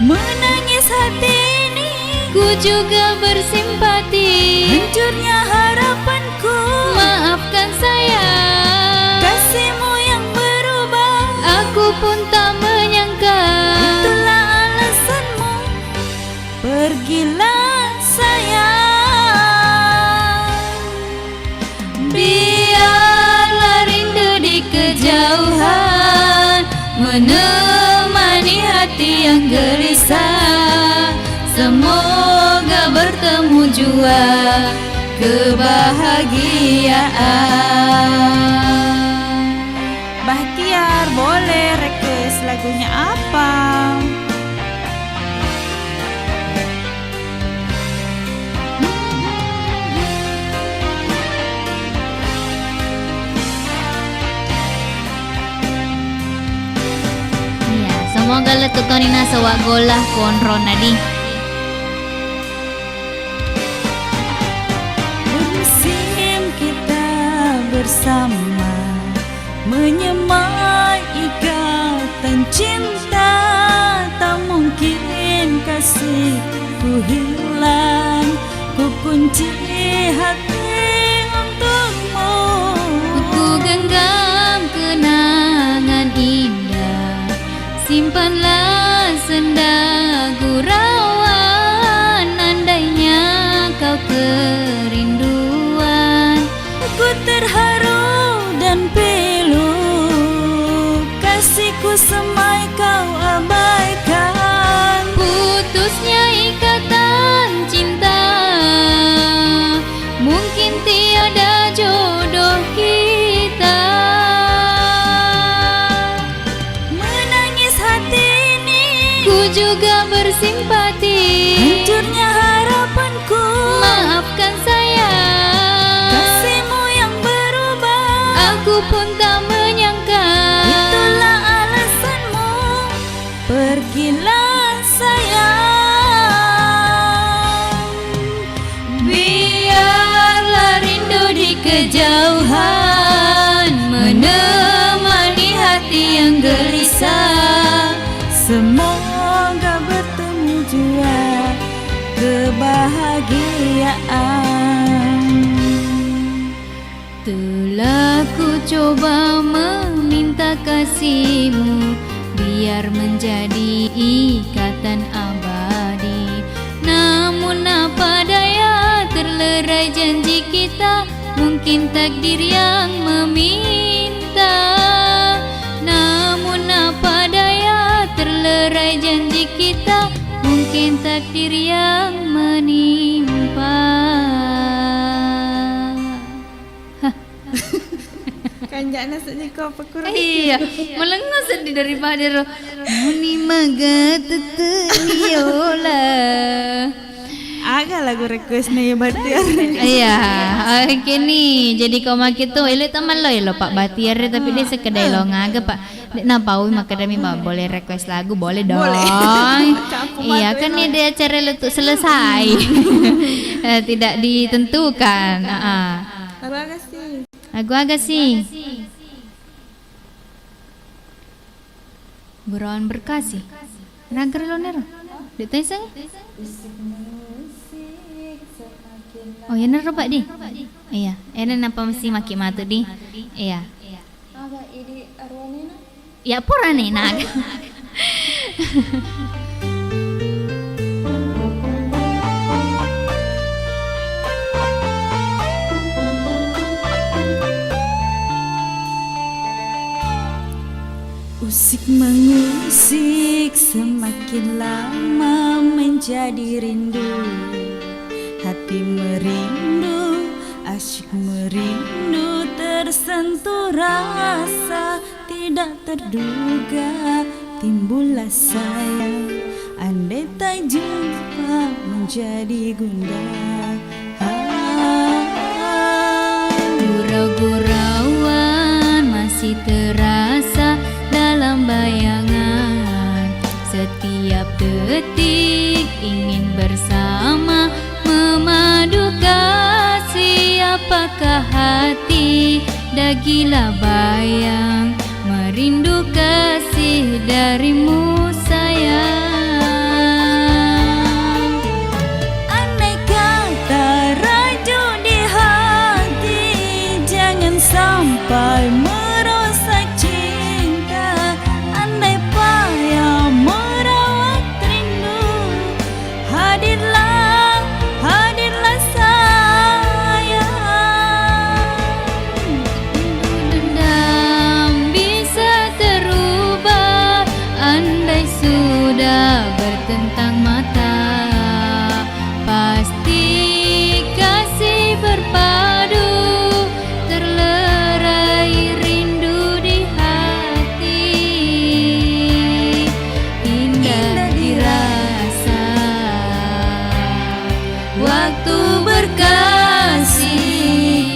Menangis hati ini, ku juga bersimpati. Hancurnya harapanku, maafkan saya. Kasihmu yang berubah, aku pun tak menyangka. Itulah alasanmu, pergilah sayang. Biarlah rindu di kejauhan menemani hati yang gelisah. Semoga bertemu jua kebahagiaan. Bahtiar, boleh request lagunya apa? Iya, semoga lettu toni naseng waggolla konronna di. Bermusim kita bersama, menyemai ikatan cinta, tak mungkin kasihku hilang, ku kunci hati untukmu. Ku genggam kenangan indah, simpanlah senda gurauan, andainya kau kerinduan. Ku terharu dan pilu, kasihku semai kau abaikan. Putusnya ikatan cinta, mungkin tiada jodoh kita. Menangis hati ini, ku juga bersimpati. Hancurnya harapanku, maafkan saya. Kasihmu yang berubah, aku pun tak menyangka. Itulah alasanmu, pergilah sayang. Biarlah rindu di kejauhan menemani hati yang gelisah. Semoga bertemu jua kebahagiaan. Telah ku coba meminta kasihmu biar menjadi ikatan abadi. Namun apa daya, terlerai janji kita, mungkin takdir yang meminta. Namun apa daya, terlerai janji kita, mungkin takdir yang menimpa. Kanjana seddi ko apa kurang? Iya, malengnga seddi daripada ro. Muni maga tette niola. Aga lagu request na ya Bahtiar? Iya, oke nih. Jadi ko make tu, elo tamallo elo Pak Bahtiar, tapi dia sekedar lo ngaga Pak. Dek napaui makkeda mi, ba, boleh request lagu, boleh dong. Boleh. Iya, kan ini dia acara lettu selesai. Eh, tidak ditentukan. Heeh. Lagu aga sih? Lagu aga sih? Gurauan Berkasi. Nagara lo nero. Dek Taiseng? Oh, ya nero, Pak, di? Iya, ena napa mesti maki matu, di? Iya. Aga idi arwanina? Ya pura nih, naga. Usik mengusik, semakin lama menjadi rindu. Hati merindu, asyik merindu, tersentuh rasa tidak terduga. Timbullah sayang, andai tak jumpa menjadi gundah. Gurau-gurauan masih terasa dalam bayangan. Setiap detik ingin bersama, memadu kasih. Apakah hati dah gila bayang, merindu kasih darimu, sayang. Andai kata raju di hati, jangan sampai merusak cinta. Andai payah merawat rindu, hadirlah, hadirlah, sayang. Dendam bisa terubah andai sudah bertentang mata. Pasti kasih berpadu, terlerai rindu di hati. Indah dirasa waktu berkasih,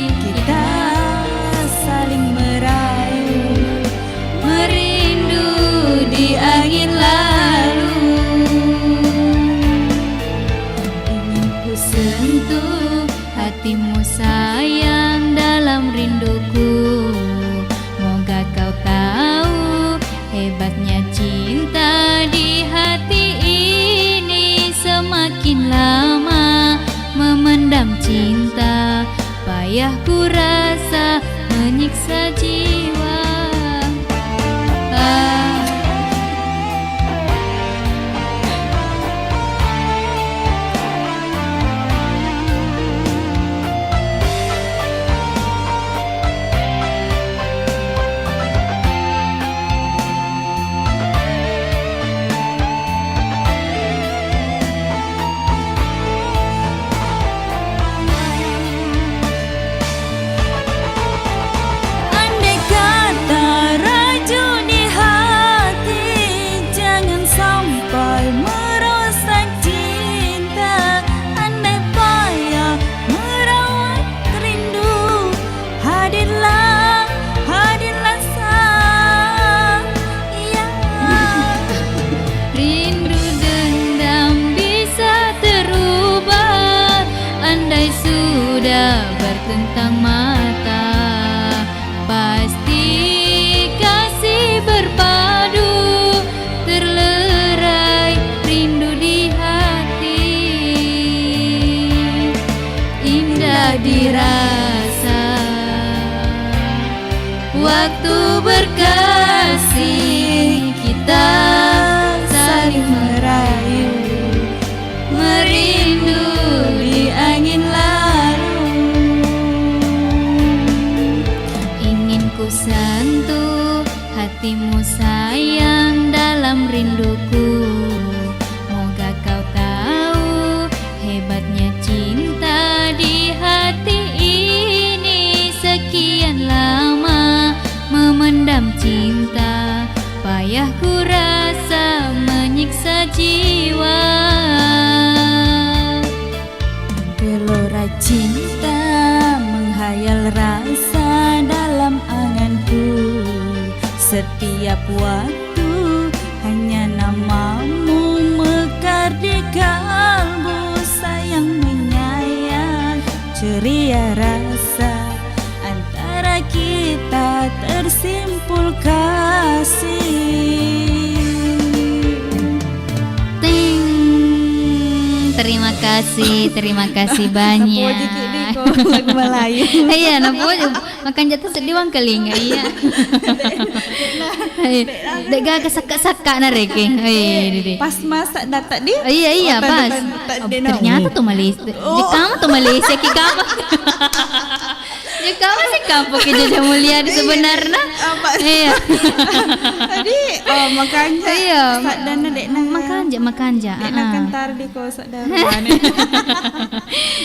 kita saling merayu, merindu di angin lalu. Ingin ku sentuh hatimu, sayang, dalam rinduku. Moga kau tahu hebatnya cinta di hati ini. Semakin lama memendam cinta, payah ku rasa, menyiksa jiwa. Ah. Andai kata raju di hati, jangan sampai merusak cinta. Andai payah merawat rindu, hadirlah, hadirlah, sayang. Rindu dendam bisa terubah andai sudah bertentang mata. Pasti kasih berpadu, terlerai rindu di hati. Indah dirasa waktu berkasih, kita saling merayu, merindu di angin lalu. Ingin ku sentuh hatimu, sayang, dalam rinduku. Moga kau tahu hebatnya cinta di hati ini. Sekian lama memendam cinta, payah ku rasa, menyiksa jiwa. Gelora cinta menghayal rasa dalam anganku. Setiap waktu hanya namamu mekar di kalbu. Sayang menyayang, ceria rasa, antara kita tersimpul kasih. Terima kasih, terima kasih banyak. Napoji ki di ko lagu Malayu. Iya, napoji. Makanja tu sedih wangkalinga, iya. Iya. Dek gaga sakka-sakka na reke. Eh, dede. Pas masak datak di. Iya, iya, pas. Oh, ternyata tu Malaysia. Oh. Jekama tu Malaysia ki kapa. Ya, kau masih kampung ke Jogja Mulia di sebenarnya. Apa? Iya. Tadi, oh, makanja. Iya. Sadana dek nang. Makanja, makanja. Dek nang kentar di kosa darane.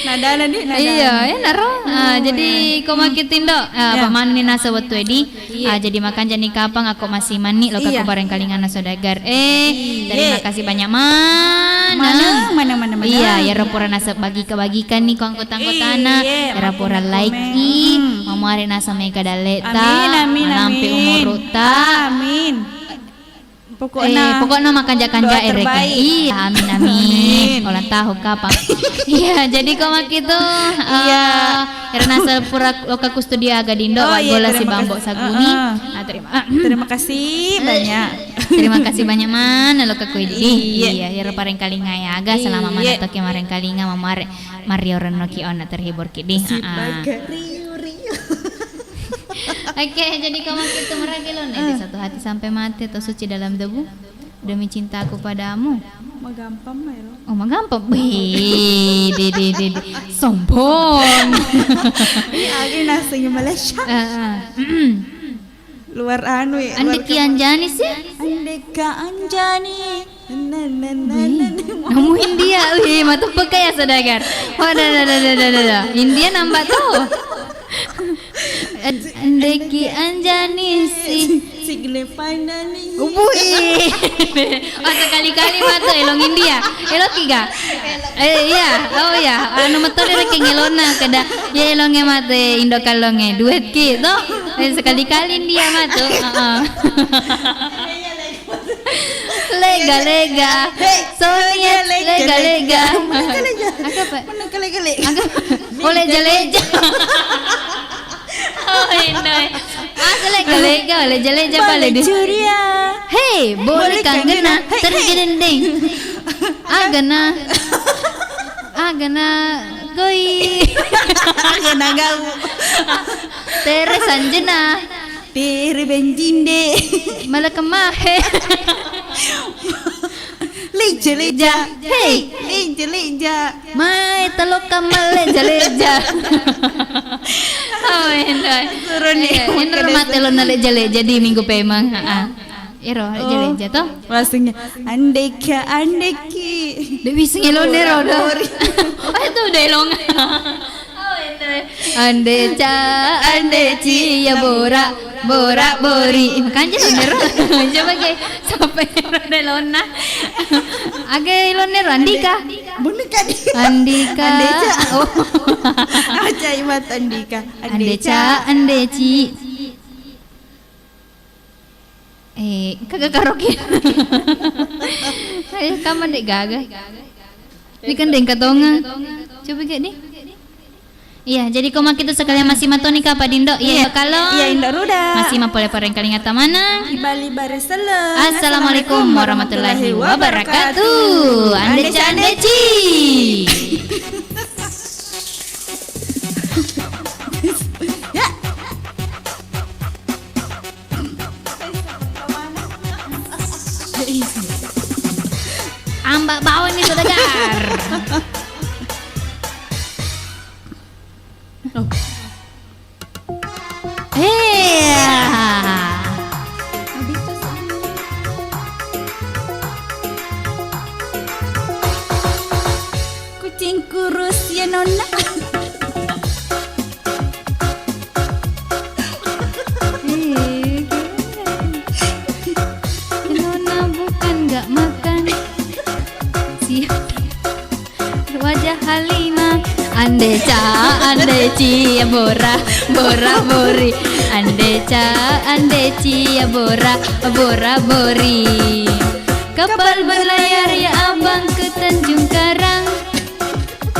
Nadana di, nadana. Iya, ya naro. Ah, jadi ko makkitindo. Ah, apa mana ni nasa waktu edi? Iya. Ah, jadi makanja ni kapang aku masih mani lo kaku bareng kalingana saudagar. Eh, terima kasih banyak mana. Mana, mana, mana, mana? Iya, ya ro pura nasab bagi kebagikan ni ko anggota-anggotana. Iya, ero pura like i, mamuare nasa mega daleta, amin, amin, manampe amin. Umurutta. Amin. Pokokna, eh, pokokna makanja-kanja doa ereke. Terbaik. Iya, amin, amin. Amin. Ulang tahun kapan? Iya, jadi ko makitu, iya. Eh, ero nasa pura loka ku studio aga dindo, oh, iya, gola si Bambo Saguni. Heeh. Nah, terima, terima kasih banyak. Terima kasih banyak mana loka ku idi. Iya, iya, ero pareng kalinga ya aga selama mana toke mareng kalinga mamare. Mario Reno ki ona terhibur ki di. Sip, ah. Riu, riu. Oke, jadi ko makitu meragi lo nih, di satu hati sampai mati atau suci dalam debu demi cintaku padamu. Magampang mai lo. Oh, magampang. Wih, di, di, di, di. Sombong. Iya, lagi nasi Malaysia. Ah, ah. Luar anu ya. Andeki Anjani sih. Andeka Anjani. Namu India, wih, matu peka ya saudagar. Oh, dah, dah, dah. India nambah tuh. Andeki Anjani sih. Sigle panani. Ubui. Oh, sekali-kali matu elong India. Elok tiga. Eh, iya. Oh, iya. Anu metode reke ngelona kada. Ya elonge mate Indo kalonge. Duet ki, toh. Eh, sekali-kali India matu. Heeh. Lega-lega. Hei, Sonia, lega-lega. Lega-lega. Mana lega? Agak apa? Mana lega-lega? Agak apa? Oh, leja-leja. Oh, Indo. Ah, lega-lega, leja-leja pale di. Curia. Hei, boleh kangen ah. Hei, hei. Terus gini, ding. Agana. Agana. Goi. Agana gau. Tere sanjena. Tere benjinde. Malah kemahe. Leja-leja. Hei. Leja-leja. Mai telo kamar leja-leja. Oh, Indo. Suruh nih. Eh, Indo mate lo na leja-leja di minggu pemang. Heeh. Ero, oh, leja-leja toh. Maksudnya, andeka, andeki. Dek bisa ngelone ro, dah. Oh, itu udah elong. Oh, itu. Ande ca, ande ci, ya bora, bora bori. Ih, makanja lo nero. Coba ke, sampai nero de lona. Age lo nero, Andika. Bener kan? Andika. Ande ca. Oh. Aja imat Andika. Ande ca, ande ci. Eh, kaga karaoke. Eh, kaman dek gaga. Ini kan deng katonga. Coba kayak nih. Iya, jadi ko makitu sekalian masih matoni kapa dindo. Iya, iya. Kalau iya, Indo Ruda. Masih mapole pareng kalinga tamana. Di Bali Baresele. Assalamualaikum warahmatullahi wabarakatuh. Ande ca, ande ci. Ya. Ambak bawang nih saudagar. Oh. Eh. Kucing kurus ya nona. Eh, gimana? Nona bukan nggak makan. Siap. Wajah Halimah. Ande ca, ande ci, bora, bora bori. Ande ca, ande ci, bora, bora bori. Kapal berlayar ya abang ke Tanjung Karang.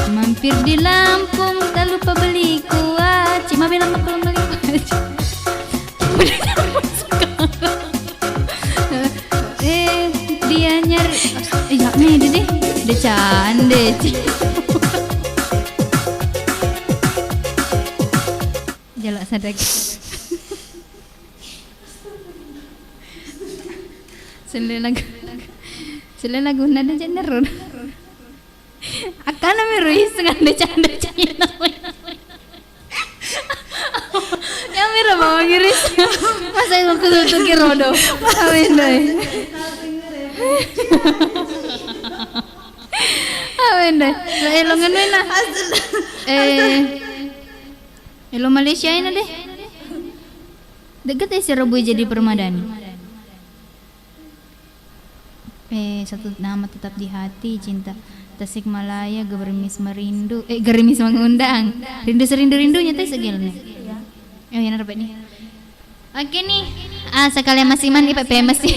Mampir di Lampung, tak lupa beli kuah. Cik Mabel, aku belum beli kuah. Eh, dia nyari. Eh, ya, nih, deh, deh. Dek ca, ande Jalak sadaki. Selle lagu, selle lagu nada jennero. Akkana mero iseng ande canda cina. Ya mero bawang iris. Masa yang aku tutup rodo. Amin doi. Amin doi. Lo elongan wena. Eh. Elo Malaysia ena deh. Deket ya si Rabu jadi permadani. Eh, satu nama tetap di hati, cinta. Tasikmalaya, gerimis merindu, eh, gerimis mengundang. Rindu serindu-rindunya teh segelnya. Oh, ya, narapet nih. Oke nih. Ah, sekalian masih mandi, Pak, P M S sih.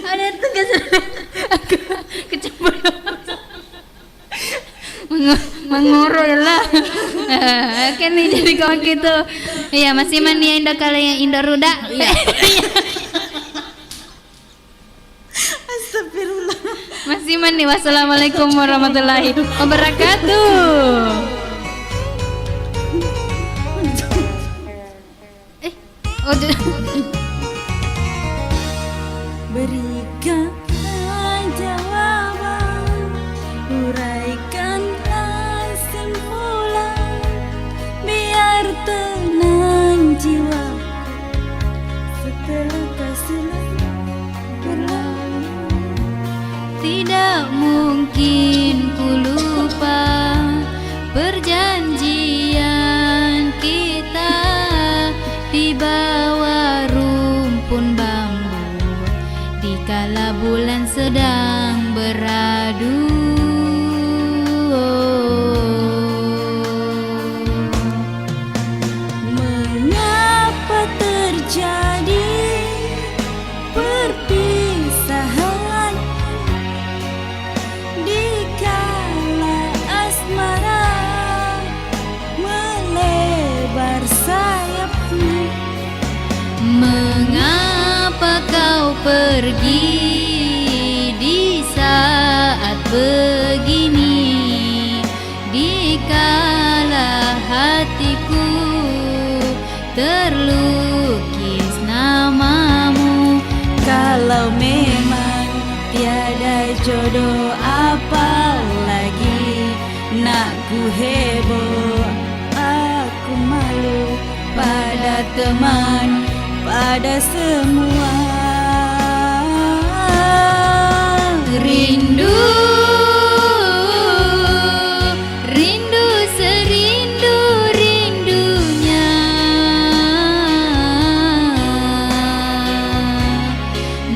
Ada tugas. Aku kecemburuan. Mengu-, menguru ya lah. Oke nih, jadi kawan gitu. Iya, masih mani ya, Indo, kalau yang Indo Ruda. Iya. Astagfirullah. Masih mani. Wassalamualaikum warahmatullahi wabarakatuh. Eh, oh, berikanlah jawaban, uraikanlah kesimpulan, biar tenang jiwaku setelah kasih berlalu. Tidak mungkin ku lupa perjanjian kita di bawah rumpun bambu, di kala bulan sedang beradu. Mengapa terjadi perpisahan, dikala asmara melebar sayapnya. Mengapa kau pergi di saat begini, dikala hatiku terlukis namamu. Kalau memang tiada jodoh, apalagi nakku heboh, aku malu pada teman, pada semua. Rindu, rindu serindu-rindunya.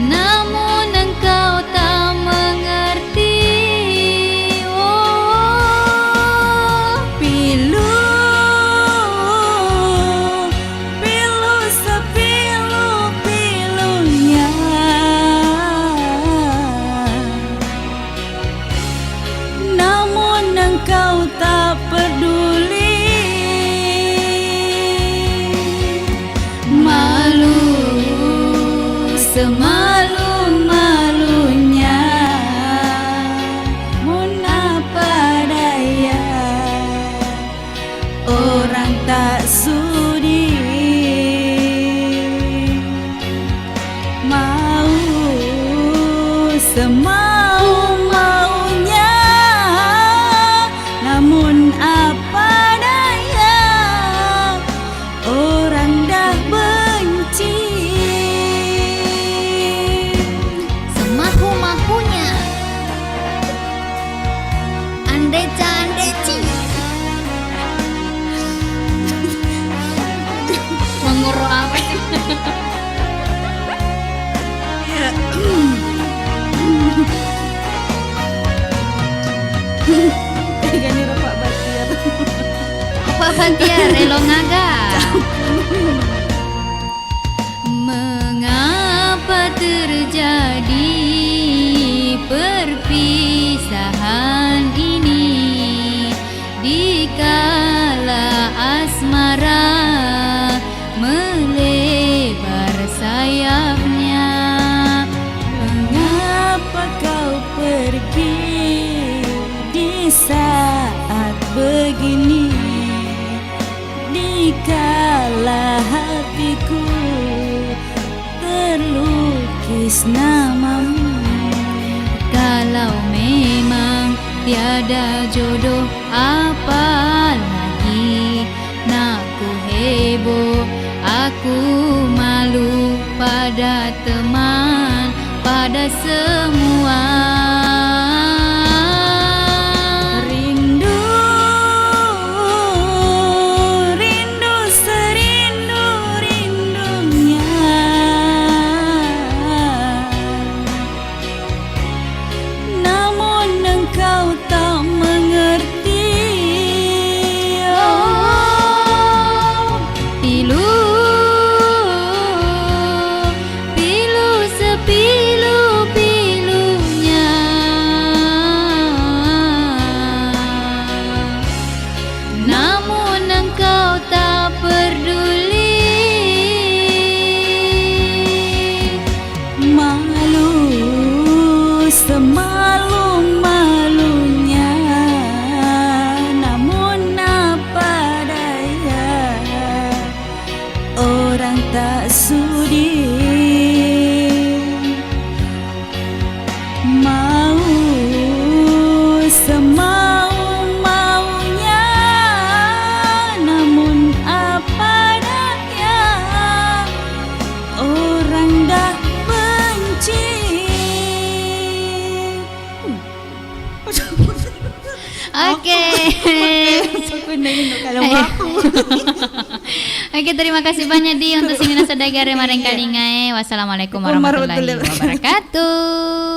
Namun engkau tak mengerti, oh. Pilu, pilu sepilu-pilunya. Namun engkau tak peduli. Malu semalu-malunya, mun apa daya, orang tak sudi. Mau semau-maunya, namun apa daya, orang dah benci. Semahu-mahunya. Andeca, andeci. Mengoro apa? Iya. Tegani Bapak Batiar. Bapak Batiar, elong aga. Mengapa terjadi perpisahan ini, dikala asmara mele- Ini dikala hatiku terlukis namamu. Kalau memang tiada jodoh, apalagi nak ku heboh, aku malu pada teman, pada semua. Rindu, rindu serindu-rindunya. Namun engkau tak mengerti. Oh, pilu, pilu sepilu-pilunya. Namun engkau tak peduli. Malu semalu-malunya, namun apa daya, orang tak sudi. Mau semau-maunya, namun apa daya, orang dah benci. Oke. Aku nanya kalau mau. Oke, terima kasih banyak, Di, untuk sininna sadagare marengkalingae. Wassalamualaikum warahmatullahi wabarakatuh.